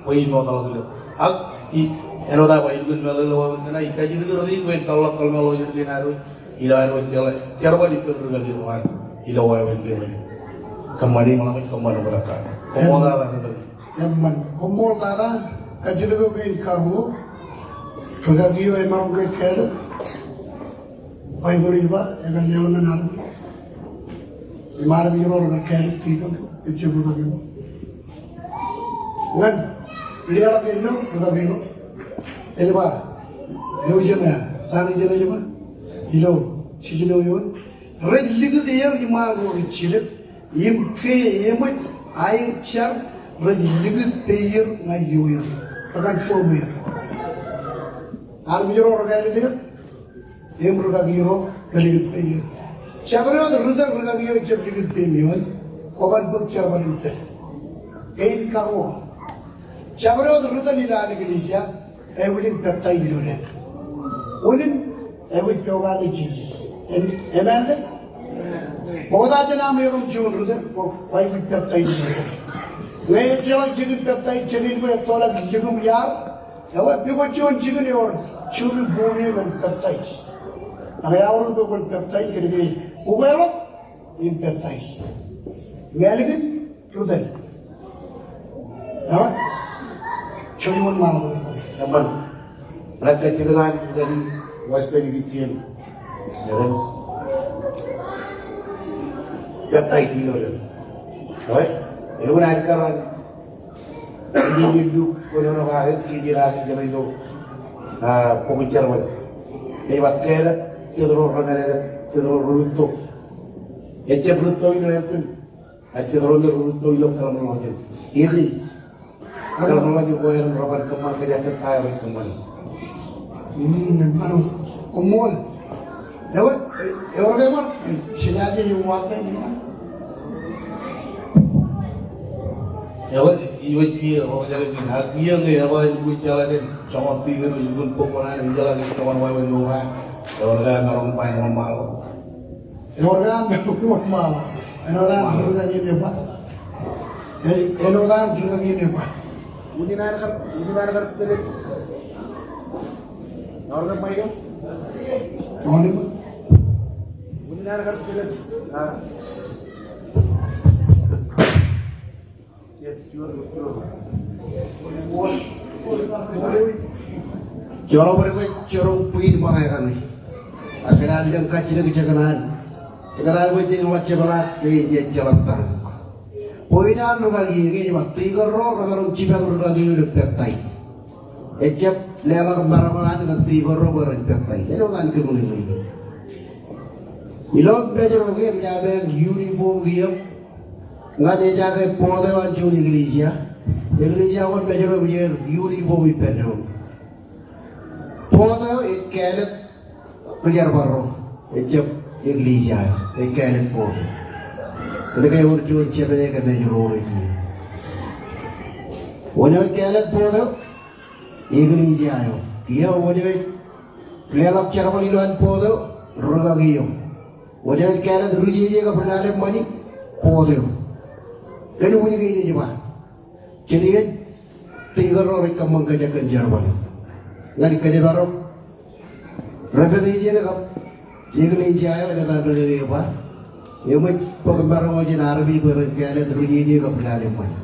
Bwe in mootḷọk ilo. Ak, ij, āinwōt aō ba ilukkuun meḷeḷe wāween kein, ij kajjitōk ro rej bwe in tōlḷọk kōḷmānḷọkjeṇ kein ad, ilo ad wōj jeḷā. Jerbal ippān rūkaki ro an. Ilo wāween kein. Kōṃṃani ṃōṇōṇō, kōṃṃan oktak. Koṃṃool tata rūkaki. Eṃṃan. Koṃṃool tata, kajjitōk eo kein karuo. Rūkaki eo emaroñ ke kāālōt. Baibōḷ ej ba, ekar leḷọk ñan armej. Im armej ro rekar kāālōt tikōn ro, ejjab rūkaki ro. Ñan, leḷọk ilo, rūkaki ro. Ej ba, ilo ijeṇe, sañi ijeṇe ej ba. Ilo, jiljino eoon. Rej likūt er iṃaan ro rijjilōk. Im ke eṃōj aer jar rej likūt peier ñan ioer. Rekan form er. Armej ro rekāālōt er. Im rūkaki ro relikūt peier. Jabdewōt ri tōl rūkaki ro jab likūt peim eoon. Kwōban bōk jerbal in tōl. Kein karuo. Jabdewōt ri tōl ilo an eklejia. Ewōr in peptaij ilo dān. Unin, ewōr pokake Jisōs. Em, amen ke? Ṃokta jān aṃ erom juon ri tōl, kwōj, kwōj peptaij ilo dān. Ñe ejjeḷọk jikin peptaij, jikin bwe ettoḷọk likūṃ iar. Ewe, pukot juon jikin ewōr, juon bumi ñan peptaij. Ak eaorōk bwe kwōn peptaij, kōnke, ukeḷọk, in peptaij. Ñe ālikin, Ri tōl. Ewa? Joñoul ṃaan ḷọk. Eṃṃan. Ña kajjitōk an rūkaki Weston ikijjien. Eṃṃan. Peptaij ilo dān. Ewa? Elukkuun aer kar an. Ijin ilo kōnono kake, ijin kake, ijin ilo. A, bok in jerbal. Ej ba kāālōt, jet ro reṃōṇōṇō, jet ro rūtto. Ejjab rūtto ilo eppān. Ak jet ro me rūtto ilo kōḷmānḷọkjeṇ. Eke. Kōḷmānḷọkjeṇ ko aer im reban kōṃṃan kōjak kōn ta eo rej kōṃṃani. Mm, eṃṃan wōt. Koṃṃool. Ewe, ewōr ke ṃōk, jilaje eo wāween. Ewe, iwōj kiiō, ro jake kiiō, ak kiiō ñe eḷap aō lukkuun jeḷā kōn joñan tikōn eo, lukkuun bōk wōṇāān im jeḷā kōn joñan wāween eo raar. Ewōr ke maroñ ba āinwōt ṃaḷo. Ewōr ke maroñ ba ṃaḷo. Āinwōt an rūkaki in ej ba. Āinwōt an rūkaki in ej ba. Unin an kar, unin an kar pelek. Ewōr ke Michael? Unin an kar pelek. Ah. Juon eo bwe, bwe, jerọwiwi ṃōñā kaṇe. Ak kōn an lōñ kajjitōk jekōṇaan. Jekōṇaan bwe jen ḷak jepḷaak, bwe jen jeḷak tar. Bwe in an rūkaki eo, ej ba tikōn ro remaroñ jipañ rūkaki eo ilo peptaij. Ejjab leḷọk maroñ an kōn tikōn ro bwe ren peptaij. Āinwōt an kōṃṃane ṇe. Ilo Mājro ke, eṃōj aō bōk uniform kiiō. Ñan ejake board eo an juon eklejia. Eklejia ko an Mājro eṃōj aer uniform ippān doon. Board eo ej kāālōt ri jerbal ro. Ejjab eklejia eo. Ej kāālōt board eo. Kōnke ewōr juon jepān eo ke Mājro rej kiiō. Wōn eo ej kāālōt board eo? Eklejia eo. Kiiō wōn eo ej leḷọk jerbal ilowaan board eo? Rūkaki eo. Wōn eo ej kāālōt ri jeje kab ri lale ṃani? Board eo. Kōn unin kein ej ba, jen iien tikōn ro rej kōṃṃan kōjak kōn jerbal. Ñan kōjparok revelation kab eklejia eo, āinwōt an ri jeje ej ba, eṃōj bōk maroñ jān armej bwe ren kāālōt ri jeje kab ri lale ṃani.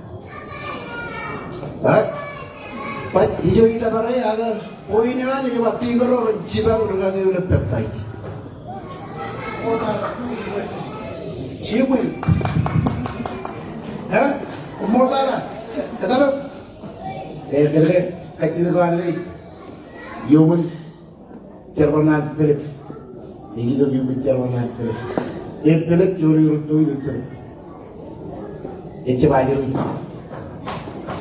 Ak, baj ijo itōpar e, ak point eo an ej ba tikōn ro ren jipañ rūkaki eo ilo peptaij. Jibwe. Eh? Koṃṃool tata. Etalo. Eh, kōnke kajjitōk eo an ej iuṃwin jerbal ṇae Pilip. Ej itok iuṃwin jerbal ṇae Pilip. Im Pilip juon eo rūtto ilo Jetōb. Ejjab ajri.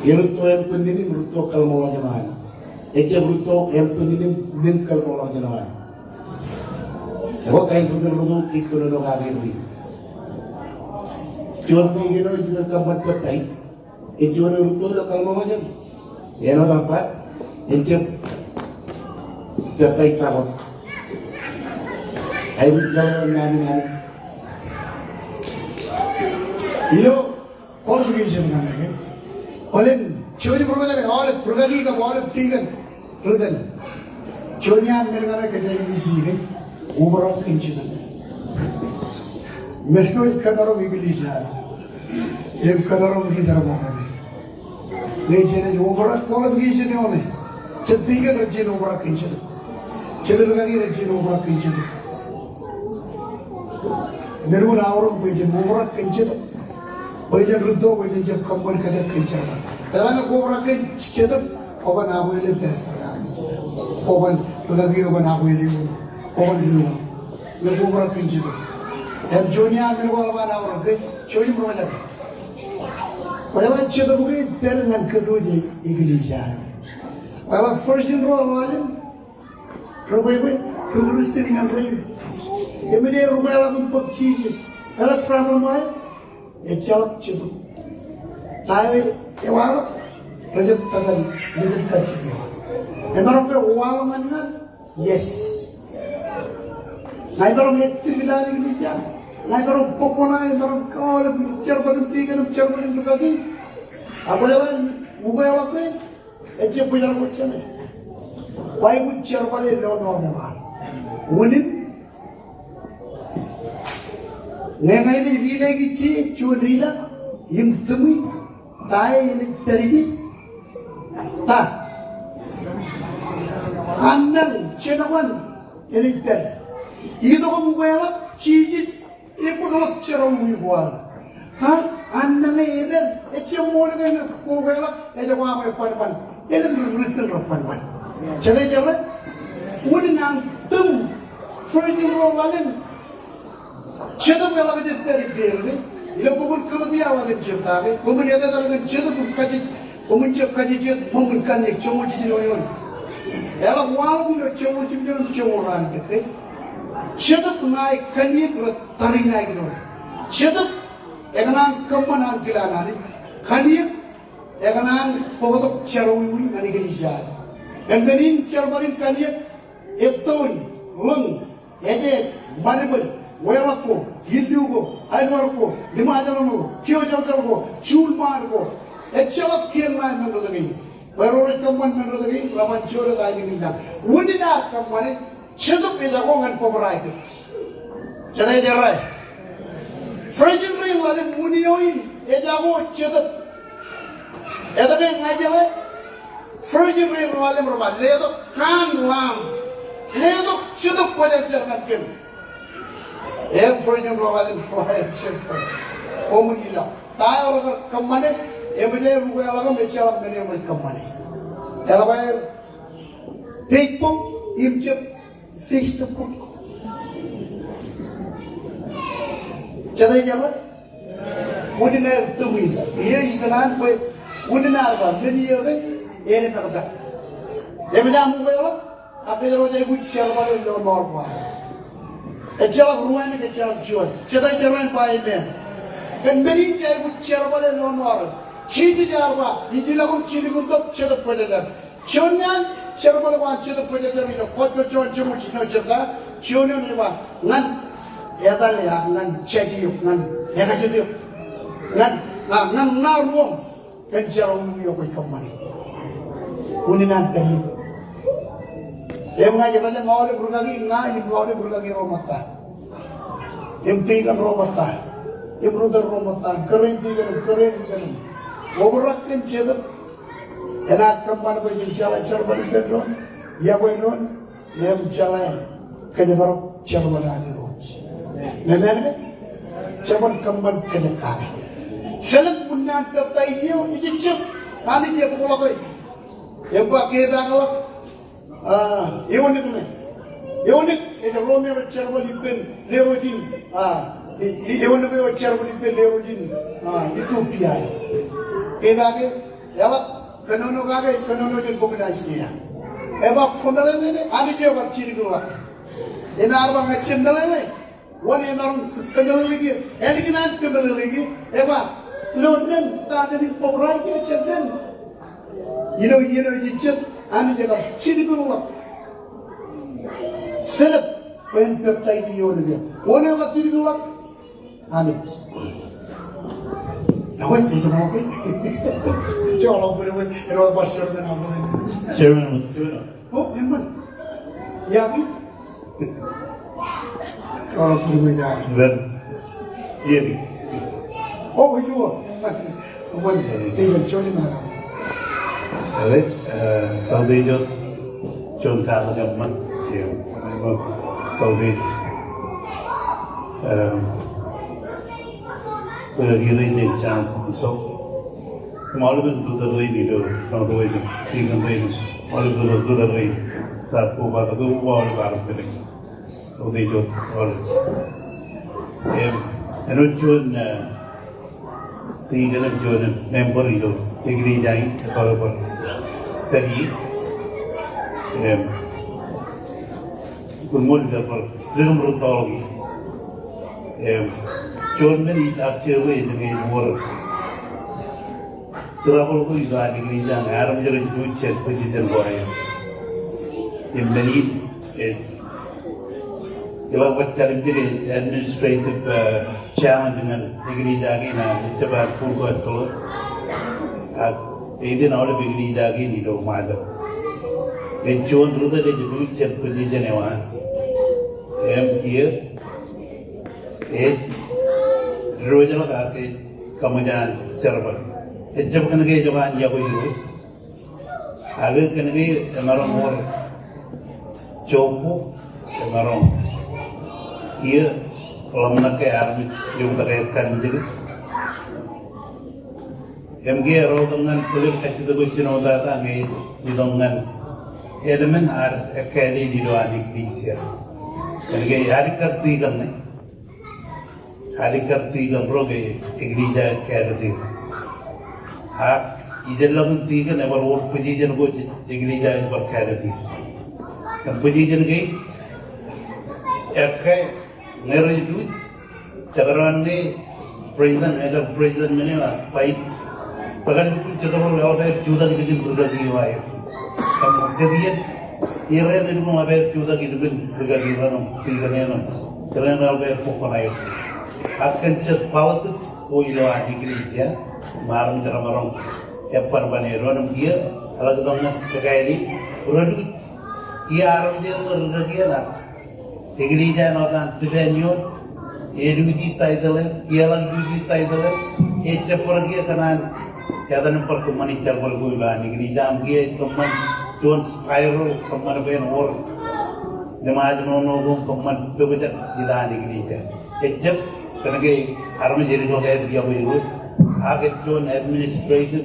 Erūtto ānbwinnin im rūtto kōḷmānḷọkjeṇ eo an. Ejjab rūtto ānbwinnin im men kōḷmānḷọkjeṇ eo an. Ekwe kain ri tōl rūtto ej kōnono kake ri. Juon tikōn eo ej itok kōṃṃan peptaij. Ej juon eo rūtto ilo kōḷmānḷọkjeṇ. Āinwōt an ba, ejjab peptaij tok wōt. Aikuj meḷeḷe naan in Anij. Ilo qualification kaṇe ke. Bōlen, jouj im ro jake, aolep rūkaki kab aolep tikōn. Ri tōl. Juon iaan men kaṇe kōjeañ easy ke, obrak kōn Jetōb. Men eo ej kōmaroñ eklejia eo im kōmaroñ ri tōl eo kaṇe. Ñe jenaaj obrak qualification eo ṇe, jet tikōn rej jañin obrak kōn Jetōb. Jet rūkaki rej jañin obrak kōn Jetōb. Men eo enaaj aorōk bwe jen obrak kōn Jetōb. Bwe jen rūtto, bwe jen jab kōṃṃan kōjak kōn jerbal. Eḷaññe kwōbrak kōn Jetōb, kwōban akwāāle pastor eo aṃ. Kwōban rūkaki, kwōban akwāāle eo aṃ. Kwōban ri eo aṃ. Ñe kwōbrak kōn Jetōb. Im juon iaan men ko eḷap an aorōk ke, jouj im ro jake. Kwōjeḷā Jetōb ke ej pād ñan kōnono eklejia eo. Kwōjeḷā virgin ro ḷalem, rebwebwe, ri Kristian ñan rein. Im ej rūkweḷọk im bōk Jisōs. Eḷap problem eo aer, ejjeḷọk Jetōb. Ta eo ewaḷọk, rejjab tōpar, rejjab kajjitōk. Emaroñ ke waḷọk ñan ña? Yes. Ña imaroñ active ilo an eklejia? Ña imaroñ bōk wōṇāān, imaroñ aolep jerbal in tikōn im jerbal in rūkaki? Ak kwōjeḷā, ukweḷọk ke Ejjab bōjrak wōt jāne. Wa aikuj jerbale ilo ṇo eo an. Unin. Ñe ña ij ri ḷọk ije juon ri ḷọk im tūṃwe, ta eo enaaj pād ije? Ta? Annañ, jenokan enaaj pād. Itok im ukweḷọk Jisōs. Ekwōkḷọk jerọwiwi ko aō. Ha? Annañ e epād, ejjab ṃool ke ñe kwōkweḷọk, ejjab aṃ ebanban. Elōñ ri Kristian rebbanban. Jeḷā, jeḷā? Unin an tūṃ, virgin ro ḷalem. Jetōb eḷak ej pād ippāer ke. Ilo bok in Galetia ḷalem jebta ke. Bok in etetal kōn Jetōb im kajej Koṃwin jab kajejjet ṃōṃ in Kanniōk joñoul jiljino eoon. Eḷap waḷọk ilo joñoul jiljino eoon, joñoul ralitōk ke. Jetōb ṇae Kanniōk rej tariṇae kōn. Jetōb ekōṇaan kōṃṃan ankilaaṇ Anij. Kanniōk ekōṇaan bōktok jerọwiwi ñan eklejia. Kōn men in jerbal in Kanniōk, ettoon, ḷōñ, ejej, ṃadbōd, weḷọk ko, illu ko, aelwōr ko, liṃajeḷan ko, kiojeḷjeḷ ko, juul ṃaan ko. Ejjeḷọk kien ṇae men rot kein. Bwe ro rej kōṃṃan men rot kein, reban jolōt aelōñ in lañ. Unin ad kōṃṃane, jetōb ejako ñan bōbrae kōj. Jete ej errā? Virgin ro ḷalem wūn eo in, ejako jetōb. Etke ña jeḷā? Virgin ro ḷalem rej ba, letok kaan lamb. Letok jetōb kwōjarjar ñan kōm. Im virgin ro ḷalem rej ba, ejjeḷọk. Koṃwin ilọk. Ta eo rekar kōṃṃane, eṃōj aer ukeḷọk im ejjeḷọk men eṃōj kōṃṃane. Eḷap aer Facebook im jab Facebook. Jete ej errā? Unin aer tūṃ in. Iiō ikōṇaan bwe unin ad ba men iiō ke en pād. Eṃōj aṃ ukeḷọk, ak kōjro ej aikuj jerbale lọmọọr ko ad. Ejjeḷọk ruwānōk, ejjeḷọk juon. Jete ej errā in ba amen? Kōn men in jej aikuj jerbale lọmọọr. Jisōs ear ba, ij ilọk im jilkintok Jetōb Kwōjarjar. Juon ñan jerbal ko an Jetōb Kwōjarjar ilo Gospel Jon joñoul jiljino jebta, juon eoon ej ba, ñan etale ak ñan jāje eok, ñan ekajet eok, ñan, a, ñan ṇa ruoṃ kōn jerọwiwi eo kwōj kōṃṃane. Unin an pād in. Im ña ij ba ñan aolep rūkaki, ña im aolep rūkaki ro ṃōtta. Im tikōn ro ṃōtta. Im rūtōl ro ṃōtta. Kōrā in tikōn, kōrā in rūtōl. Obrak kōn Jetōb. Enaaj kōṃṃan bwe jen jeḷā jerbal ippān doon, iọkwe doon, im jeḷā kōjparok jerbal an Irooj. Amen ke? Jeban kōṃṃan kōjak kake. Philip, ṃōk naan peptaij eo, ejejjet Anij eokḷọk e. Im ba kepaakḷọk, a, eoon eo ṇe. Eoon eo ej ro me rej jerbal ippān lerooj in, a, e, e, eoon eo ej jerbal ippān lerooj in, a, Itiopia eo. Kepaake, eḷap kōnono kake, kōnono jān bok in Aiseia. Ej ba, kwōmeḷeḷe ke Anij eo ekar jilkinḷọk. Im ear ba ñe jab meḷeḷe, wōn emaroñ kōmeḷeḷeik eō? Ālikin an kōmeḷeḷeik eō, ej ba, ilo naan ta men in bōbrae kōj jān naan. Ilo iien eo ejejjet Anij ekar jilkinḷọk Philip bwe en peptaij eoon eo. Wōn eo ekar jilkinḷọk? Anij. Eo, ej ṃool ke? Joḷọk bwe, bwe, eo, ba chairman eo. Chairman, chairman. O, eṃṃan. Iọkwe. Joḷọk bwe, bwe, iọkwe. Ren. Iọkwe. O, eo, eṃṃan. Eṃṃan. Ej ṃool, chairman eo. Eo, e, kautiej wōt juon katak eṃṃan. Eo, eṃṃan. Kautiej. Em, Bwe kōn ri jen jañin council. Im aolepen rūtōl rein ilo Northwest, tikōn rein, aolep rūtōl, rūtōl rein. Raar kobatok ke uwaḷọk aolep rein. Kautiej wōt aolep. Im, āinwōt juon, eh, tikōn im juon member ilo eklejia in, etto eo bar pād ie. Im, Koṃṃool, ij bar dik im rūttoḷọk ie. Im, juon men ij ak jebwe ej ñe ej wōr trouble ko ilo an eklejia ñe armej rej lose jān position ko aer. Im men in, ej, ilo baj kalimjek ej administrative, eh, challenge ñan eklejia kein an ejjab an full-time clerk. Ak eiten aolep eklejia kein ilo Ṃajeḷ. Ej juon rūtōl ej lose jān position eo an. Im kiiō ej diwōjḷọk ak ej kaṃōj an jerbal. Ejjab kōnke ejjab an iọkwe Irooj. Ak kōnke emaroñ wōr jokwe, emaroñ kiiō ḷōmṇak ke armej eoktak aer kalimjeke. Im kiiō erotok ñan bōlen kajjitōk eo jinoin tata ñe itok ñan eḷmen ad ekkāāl in ilo an eklejia. Kōnke alikkar tikōn ṇe. Alikkar tikōn ro ke eklejia ej kāālōt er. Ak Ijellọkin tikōn ebar wōr position ko jej eklejia ej bar kāālōt er. Im position kein, ekkā ñe rej lose, jekdọọn ñe president, elder president men eo ak vice, bwe kar lukkuun jet ro eḷap aer jutak ijin rūkaki eo aer. Im jet iien, irein enaaj eḷap aer jutak ijin rūkaki ro im tikōn eo im jet ro eḷap aer bōk koṇaer. Ak kōn jet politics ko ilo an eklejia, im armej remaroñ eban ban e doon im kiiō, eḷak itok ñan kōkāāl in, rej lose, kiiō armej eo rej rūkaki eṇ ak eklejia āinwōt an tipen ioon, ej lose title eo, kiiō eḷak lose title eo, ejjab bar kiiō kōṇaan etan im bar kōṃṃani jerbal ko ilo an eklejia im kiiō ej kōṃṃan juon spiral kōṃṃan bwe en wōr limajnono ko im kōṃṃan pokjak ilo an eklejia. Ejjab, kōnke armej edik ḷọk aer iọkwe Irooj. Ak ej juon administration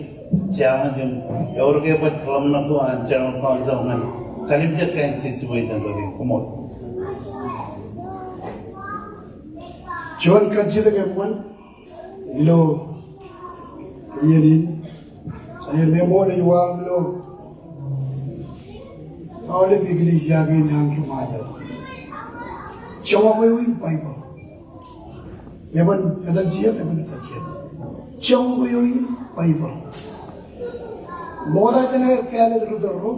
challenge im ewōr ke baj ḷōmṇak ko an General Council ñan kalimjek kain situation ko kein. Koṃṃool. Juon kajjitōk eṃṃan ilo iien in, im eṃool ej waḷọk ilo aolep eklejia kein aṃ ri Ṃajeḷ. Joñak eo in Baibōḷ. Eban etal jeiū, eban etal jeiū. Joñak eo in Baibōḷ. Ṃokta jān aer kāālōt ri tōl ro,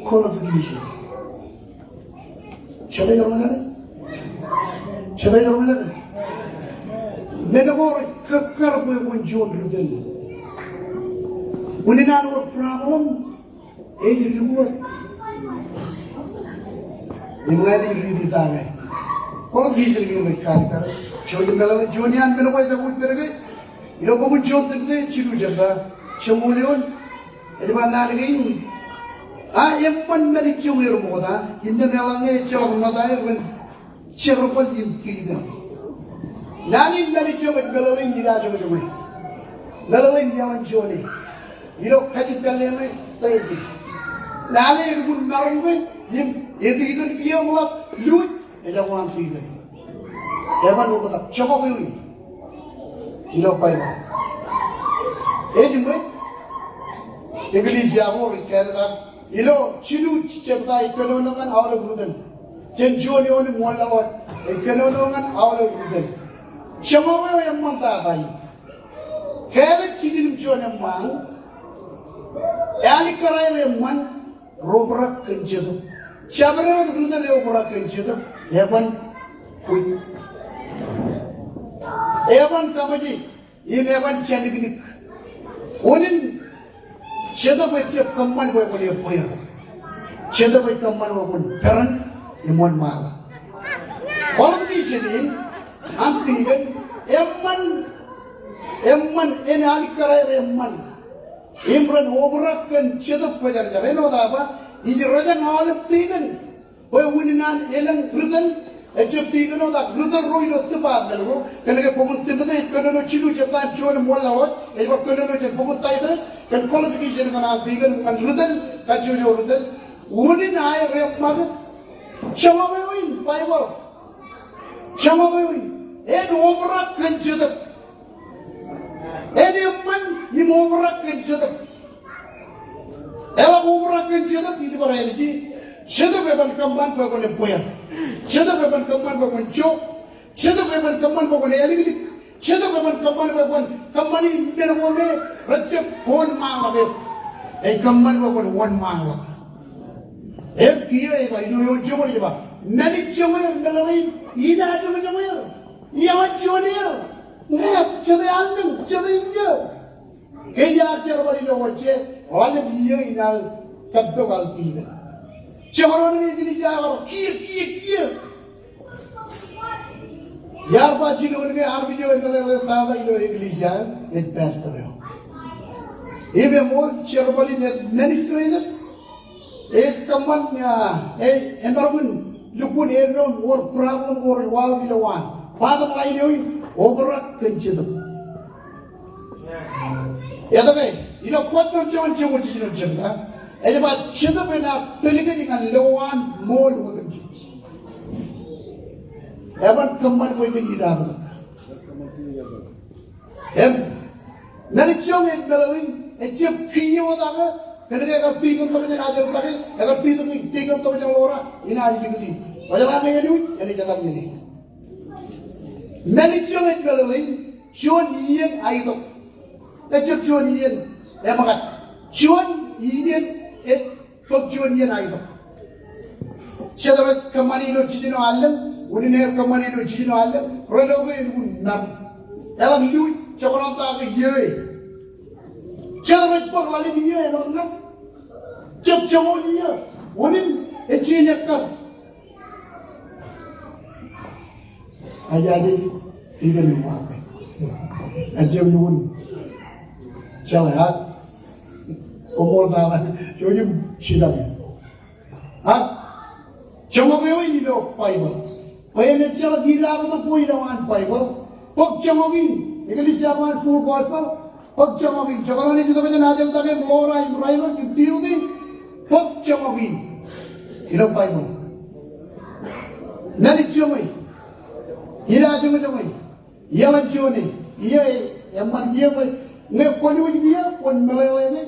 qualification. Jete ej roñjake? Jete ej roñjake? Men ko rej kakkar bwe kwōn juon ri tōl. Unin an wōt problem, ej ri wōt. Im ña ij riiti ta ke. Qualification kein rej kakkar. Jouj im meḷeḷe juon iaan men ko ej kar pād ke. Ilo bok in Jon tōtte jilu jebta joñoul eoon. Ej ba naan kein, a eṃṃan mālejjoñ er ṃokta, innām eḷaññe ejjeḷọk ṃōtaer ren jerbal in tikōn. Naan in mālejjoñ ej meḷeḷein idajoñjoñe. Meḷeḷein eoon Jone. Ilo kajjitōk ḷọk ñe tōte. Lale elukkuun maroñ ke, im etikōn kiiō ḷọk, lose, ejako an tikōn. Eban oktak, joñak eo in. Ilo Baibōḷ. Ej ṃōj, eklejia ko rej kāālōt ak ilo jilu jebta ej kōnono ñan aolep ri tōl. Jān juon eoon im wōnlaḷḷọk ej kōnono ñan aolep ri tōl. Joñak eo eṃṃan tata in. Kāālōt jiljino im juon eṃṃaan. Alikkar aer eṃṃan, rej obrak kōn jetōb. Jabdewōt ri tōl eobrak kōn jetōb, eban kwōj. Eban kaṃōje, im eban jānōknōk. Unin jetōb ejjab kōṃṃan bwe kwōn ebbeer. Jetōb ej kōṃṃan bwe kwōn peran im wōnṃaanḷọk. Qualification in an tikōn, eṃṃan, eṃṃan, en alikkar aer eṃṃan. Im ren obrak kōn jetōb kwōjarjar. Āinwōt aō ba, ij rōjañ aolep tikōn. Bwe unin an elōñ ri tōl, ejjab tikōn wōt ak ri tōl ro ilo department ko, kōnke bok in Timote ej kōnono jilu jebta juon im wōnlaḷḷọk, ej bar kōnono jān bok in Taitōs, kōn qualification ñan an tikōn, ñan ri tōl, kajjojo ri tōl. Unin aer eṃṃakūt, joñak eo in Baibōḷ. Joñak eo in, en obrak kōn jetōb. En eṃṃan im obrak kōn jetōb. Eḷak obrak kōn jetōb, ij bar ālije, jetōb eban kōṃṃan bwe kwōn ebbeer. Jetōb eban kōṃṃan bwe kwōn jook. Jetōb eban kōṃṃan bwe kwōn āliklik. Jetōb eban kōṃṃan bwe kwōn kōṃṃani men ko me rejjab wōnṃaanḷọk eok. Ej kōṃṃan bwe kwōn wōnṃaanḷọk. Im kiiō ej ba, ilo eoon joñoul ej ba, mālejjoñ er meḷeḷein idajoñjoñ er. Iaḷ juon er. Ñe jete allōñ, jete iiō. Ke iar jerbal ilo wōt je, ḷalem iiō in aō kappok aō tikōn. Jekdọọn ñe eklejia eo bar kiiō, kiiō, kiiō. Iar ba jinoin ke armej eo emeḷeḷe tata ilo eklejia eo, ej pastor eo. Im eṃool jerbal in administrator. Ej kōṃṃan, a, ej, emaroñ in lukkuun eddo im wōr problem ko rej waḷọk ilowaan. Bottom line eo in, obrak kōn jetōb. Etke, ilo Kōrint joñoul jiljino jebta, ej ba jetōb enaaj tōl kōj ñan lowaan ṃool otemjej. Eban kōṃṃan bwe kwōn idaaktak. Im, mālejjoñ ej meḷeḷein Ejjab kiiō wōt aō, kōnke ekar tikōn tokjān ajel take, ekar tikōn, tikōn tokjān ḷoora, inaaj likūt in. Bwe jeḷā ke eluuj, enaaj etal iien e. Men eo ej meḷeḷein, juon iien aitok. Ejjab juon iien eṃōkaj. Juon iien e, bōk juon iien aitok. Jet rej kōṃṃani ilo jiljino allōñ, unin aer kōṃṃani ilo jiljino allōñ, rej lo ke elukkuun maroñ. Eḷak luuj, jekdọọn ta ke iiō e. Jet rej bōk ḷalem iiō āinwōt ña. Jet joñoul iiō, unin ej jenaaj ekkar. Ajaje, ikōn im waake. Ejjab lukkuun jeḷā ak koṃṃool tata, jouj im jitōñ in. Ak joñak eo in ilo Baibōḷ. Bwe en ejjeḷọk idaak tok ko ilowaan Baibōḷ. Bōk joñak in, eklejia ko an Full Gospel. Bōk joñak in, jekdọọn ej itok jān ajel take im ḷoora im raelep im diwōj e. Bōk joñak in ilo Baibōḷ. Mālejjoñe. Idajoñojoñe. Iaḷan juon e. Iiō e, eṃṃan iiō bwe ñe kwōluuj kiiō, kwōn meḷeḷe ke